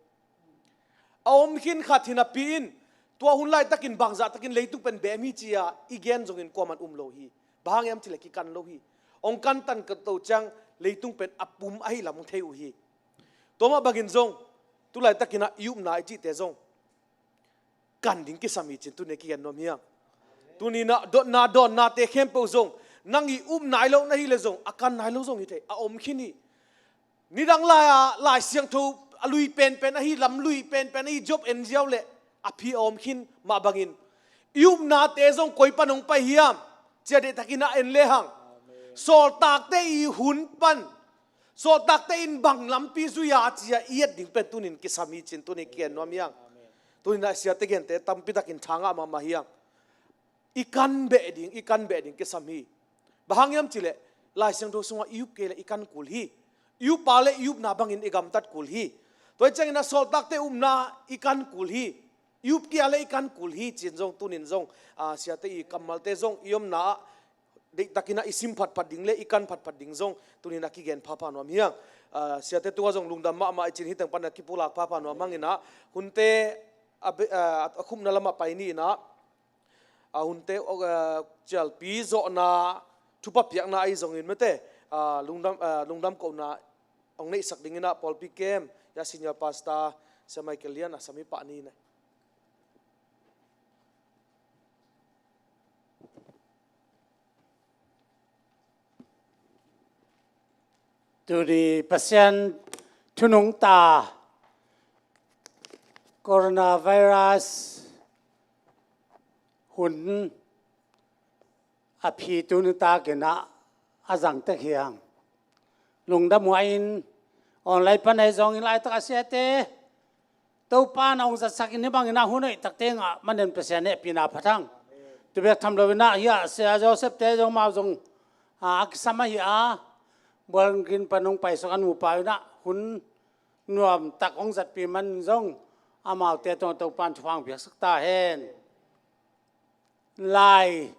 A om khin khat hi napi-in, tua hun laitakin bangzah takin leitung pen beem hi ci-a i gen zongin kuaman um lo hi. Bang hang hiam cih leh kikan lo hi. Hong kantan toto ciang leitung pen a pum ahi lam hong thei uh hi. Tua mah bangin zong, tu laitakin ah i upna i cihte zong kan ding kisam hi ci-in tuni a kigen nuam hi hang. Tuni-in ah dotna dawnnate khempeuh zong, nang i up nai lo na hih leh zong, a kan nai lo zong hi thei, a om khin hi. Nidang lai-a Lai Siangtho a lui penpen ahi, lam lui penpen ahi Job en ziau leh a phi a om khin mah bangin, i upnate zong koi pan hong pai hiam ci-a deihtakin ah en lehang, sawltakte i hun pan, sawltakte in bang lampi zui-a ci-a i et ding pen tuni-in kisam hi ci-in tuni kigen nuam hi hang. Tuni-in ah siate gente tampitakin tha ngah mahmah hi hang. I kan beh ding, i kan beh ding kisam hi. Bang hang hiam cih leh, Lai Siangtho sungah i up kei leh i kan kul hi. I up a leh i upna bangin i gamtat kul hi. Tua hi ciangin ah sawltakte upna i kan kul hi. I up kei a leh i kan kul hi ci-in zong, tuni-in zong, ah, siate i kammalte zong i omna ah deihtakin ah i sim phatphat ding le i kan phatphat ding zong tuni-in ah kigen phapha nuam hi hang. Ah, siate tungah zong lungdam mahmah i ci-in hih teng pan ah kipulak phapha nuam hang in ah, hunte a be-, ah, a khupna lamah pai ni in ah, a hunte, ah, cialpi zawhna thupha piakna ahi zongin mate, ah, lungdam, ah, lungdam kohna hong neihsak dingin ah pawlpi kem, ya senior pastor, Sia Michael Lian a sami pah ni in ah. Tuni Pasian thu nungta coronavirus hun a phi tu nitakin ah a zang tek hi hang. Lungdam huai in online pan ahi zongin laitak a siate Topa na hong zatsak in hih bangin a hun hoih takte ngah manin Pasian hehpihna phat hang. Tu bek tham loin ah hih ah Sia Joseph te zong mau zong a, a kisam ahi a, Bualgin pan hong paisuk a nupa in ah hun nuamtak hong zatpih manin zong amaute tungah Topa in thupha hong piaksak ta hen. Lai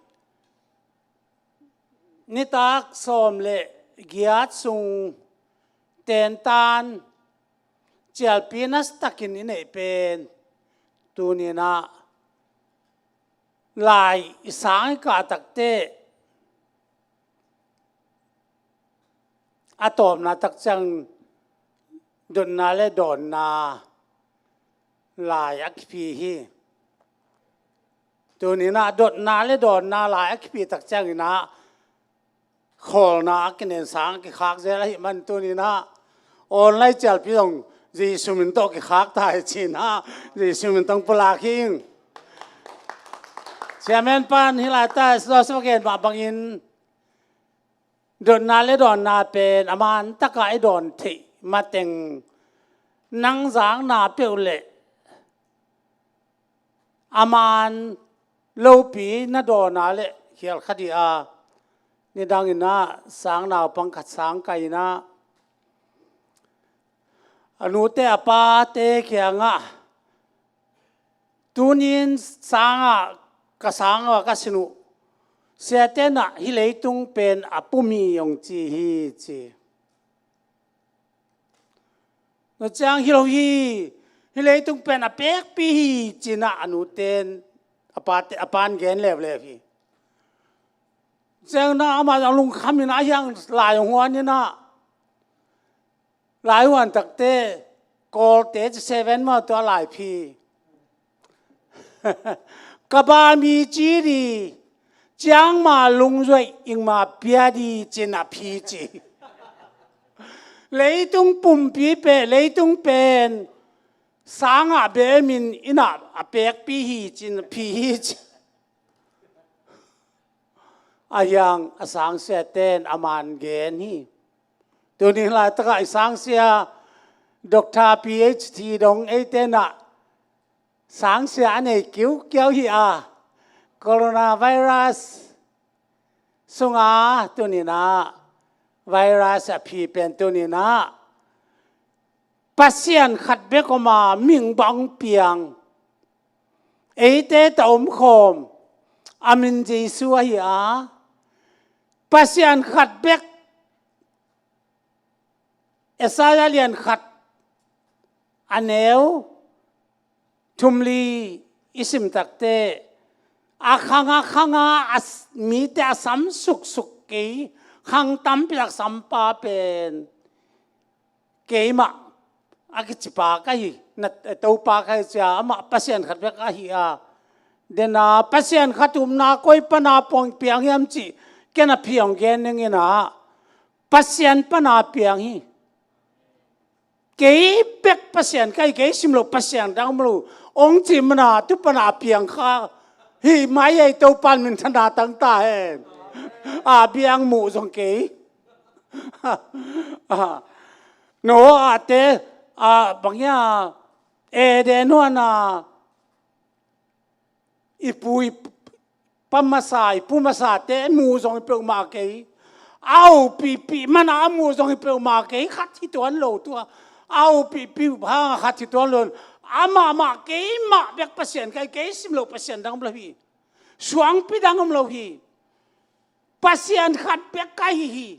nitak sawm le giat sung tentan cialpi nastakin i neih pen tuni-in ah lai i sang i kah takte a tawpna tak ciang dotna le dawnna lai a kiphi hi. Tuni-in ah dotna le dawnna lai a kiphi tak ciangin ah khawlna a kinen sang a kikhak zel ahih man tuni-in ah online cialpi zong Jesu min tawh kikhak ta hi ci-in ah Jesu min tawh pulak hi ing. Chairman pan hih laitak Joseph a gen mah bangin dotna le dawnna pen a man takah i dawn theih mateng nang zakna peuh le a man lopi na dawn a leh khial kha dih a, nidangin ah sang naupang khat sang kai-in ah a nute a pate kiangah tunin sangah ka sang a ka sin uh siate in ah hih leitung pen a pum hi hong ci hi ci. Nua ciang hi lo hi, hih leitung pen a pekpi hi ci-in ah a nute in a pate, a pan gen leuleu hi. Ciang na amah zong lungkham in ah a hiang lai hong huan in ah lai huan takte Kawlte ci seven mah tua lai phi. Ka ba mi ci di ciang ma lungzuai ing ma pia di ci-in a phi ci. Leitung pumpi pen, leitung pen sangah bemin in ah a pekpi hi ci-in a phi hi ci. A hiang a sang siate in a man gen hi. Tuni laitakah i sang sia Doctor P H D dong eite in ah sang sia a nei kiukiau hi a, coronavirus sunga tuni-in ah virus a phi pen tuni-in ah Pasian khat bek om a mihing bang piang, eite ta omkhawm a min Jesu ahi a, Pasian khat bek, Isaiah lian khat a neu thum li i sim takte a khang a khang a, a s-, mite a sam suksuk kei khang tampi tak sampa pen keimah a kicipa ka hi, na Topa ka hi cia amah Pasian khat bek ahi a, dena Pasian khat upna koi pana puang piang hiam cih ken a phiang gen ning in ah Pasian pana piang hi. Kei bek Pasian ka hi, kei sim lo Pasian dang om lo ong cih mana tu pana piang kha hi mai ei, Topa in minthanna tang ta hen. A biang muh zong kei. Noah te a bang hia, Eden huan a i pu i pa masa, i pu masa te mu zong hi peuhmah kei. A upihpih mana a mu zong hi peuhmah kei, khat hi tuan lo tua. A upihpih hang a khat hi tuan lo. Amahmah keimah bek Pasian ka hi, kei sim lo Pasian dang om lo hi. Suangpi dang om lo hi. Pasian khat bek ka hi hi.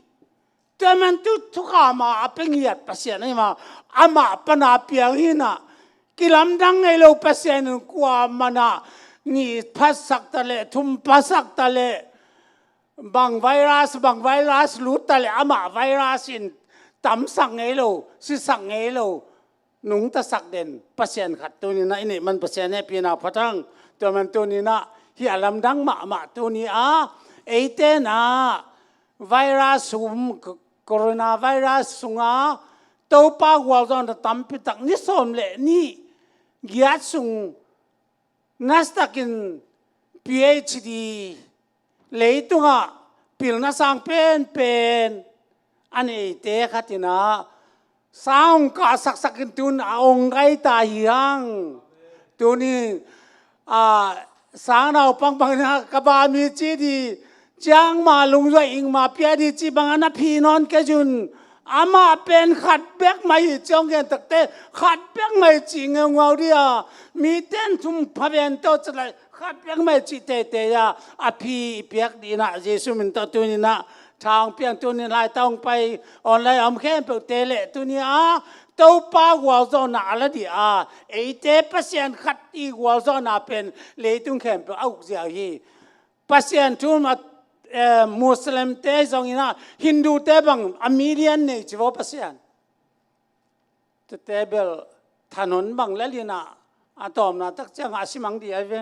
Tua man tu thukham a a pe ngiat Pasian ahi ma, amah pana piang hi na, kilamdang ngei lo Pasian in kua mana ni phasak ta le, thum phasak ta le, bang virus, bang virus lut ta le, amah virus in tamsak ngei lo, sisak ngei lo. Nungtasak den Pasian khat tuni-in ah i neih man Pasian hehpihna phat hang. Tua man tuni-in ah hih a lamdang mahmah tuni a, eite in ah virus um, coronavirus sunga Topa gualzawhna tampi tak ni sawm le nih giat sung nasatakin P H D leitungah pilna sang penpen a neite khat in ah sang hong kahsaksak in tun a hong gai ta hi hang. Tuni a sang naupang bang in ah ka ba mi ci di, ciang ma lungzuai ing ma pia di ci bang a na phi nawn kei zun. Amah pen khat bek mah hi ci hong gen takte, khat bek mah hi ci ngeungau di a, mi ten thum pha ven to cat lai khat bek mah hi ci teitei a, a phi i piak di in ah Jesu min tawh tuni in ah tha hong piang. Tuni in lai tawh hong pai online a om khempeuhte le tuni a Topa gualzawhna a la di a, eite Pasian khat i gualzawhna pen leitung khempeuh a uk ziau hi. Pasian thu a, eh, Muslimte zong in ah Hindute bang a million nei ci vo Pasian. Tute bel thanon bang lel in ah a tawmna tak ciang a si mang di ai ve.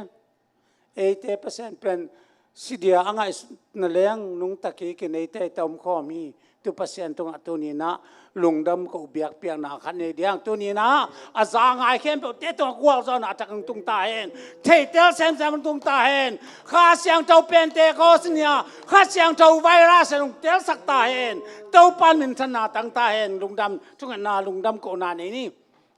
Eite Pasian pen si dia a ngaihsutna leng nungta kik in eite i ta om khawm hi. Tu Pasian tungah tuni in ah lungdam ko biakpiakna khat nei diang. Tuni in ah a za ngai khempeuhte tungah gualzawhna a thak hong tung ta hen. Theitel semsem hong tung ta hen. Kha Siangtho Pentecost ni a Kha Siangtho virus hong telsak ta hen. Topa minthanna tang ta hen. Lungdam thungetna, lungdam kohna nei ni.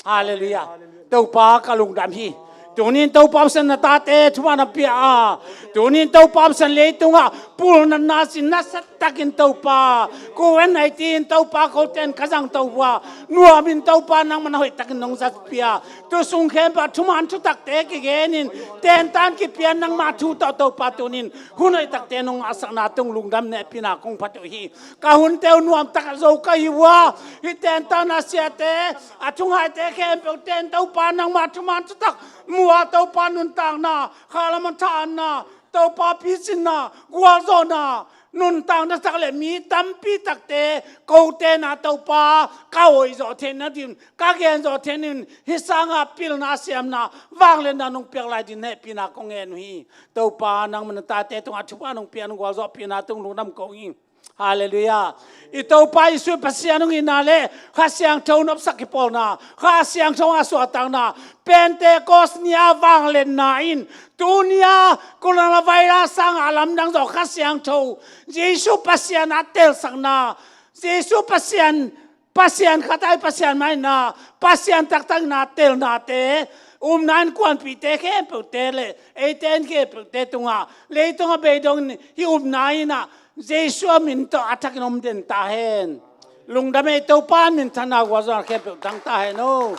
Halleluiah. Topa ka lungdam hi. Tunin Topa Pasian na tate thupha na pia a, tunin Topa Pasian leitungah pulnatna sin na sat takin Topa, covid nineteen Topa ko ten ka zang Topa, nuamin Topa nangmah na hoih takin nong zat pia. Tu sung khempeuh thuman thutakte kigenin tentan kipian nangmah thu tawh Topa tunin hun hoih takte nong ngahsakna tung lungdam nehpina kong phat uh hi. Ka hunte uh nuamtak a zo ka hi uh a, hih tentan a siate, a thungaite khempeuh ten Topa nangmah thuman thutak mua Topa nuntakna, khalam a thahatna, Topa pisinna, gualzawhna, nuntakna tak le mi tampi takte ko tena Topa ka hoih zawh theihna din, ka gen zawh theihna din, hih sanga pilna siamna, vangliatna nong piak lai din hehpihna kong ngen uh hi. Topa nangmah na tate tungah thupha nong piak nong gualzawhpihna tung lungdam ko hi. Halleluiah. I Topa Jesuh Pasian hong itna le Kha Siangtho nopsak kipawlna, Kha Siangtho a suahtakna, Pentecost ni-a vangliatna in, tuni-a coronavirus sangah a lamdang zawh Kha Siangtho, Jesuh Pasian a telsakna, Jesuh Pasian, Pasian khat ahi Pasian mah in a, Pasian taktak in a telnate, upna innkuanpihte khempeuhte le eite in khempeuhte tungah, leitungah beidong in hih upna in a, Jesuh a min tawh a thakin om den ta hen. Lungdam ei, Topa minthanna gualzawhna khempeuh tang ta hen aw.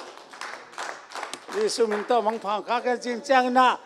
Jesuh min tawh mangpha khak hen. Cing ciangin a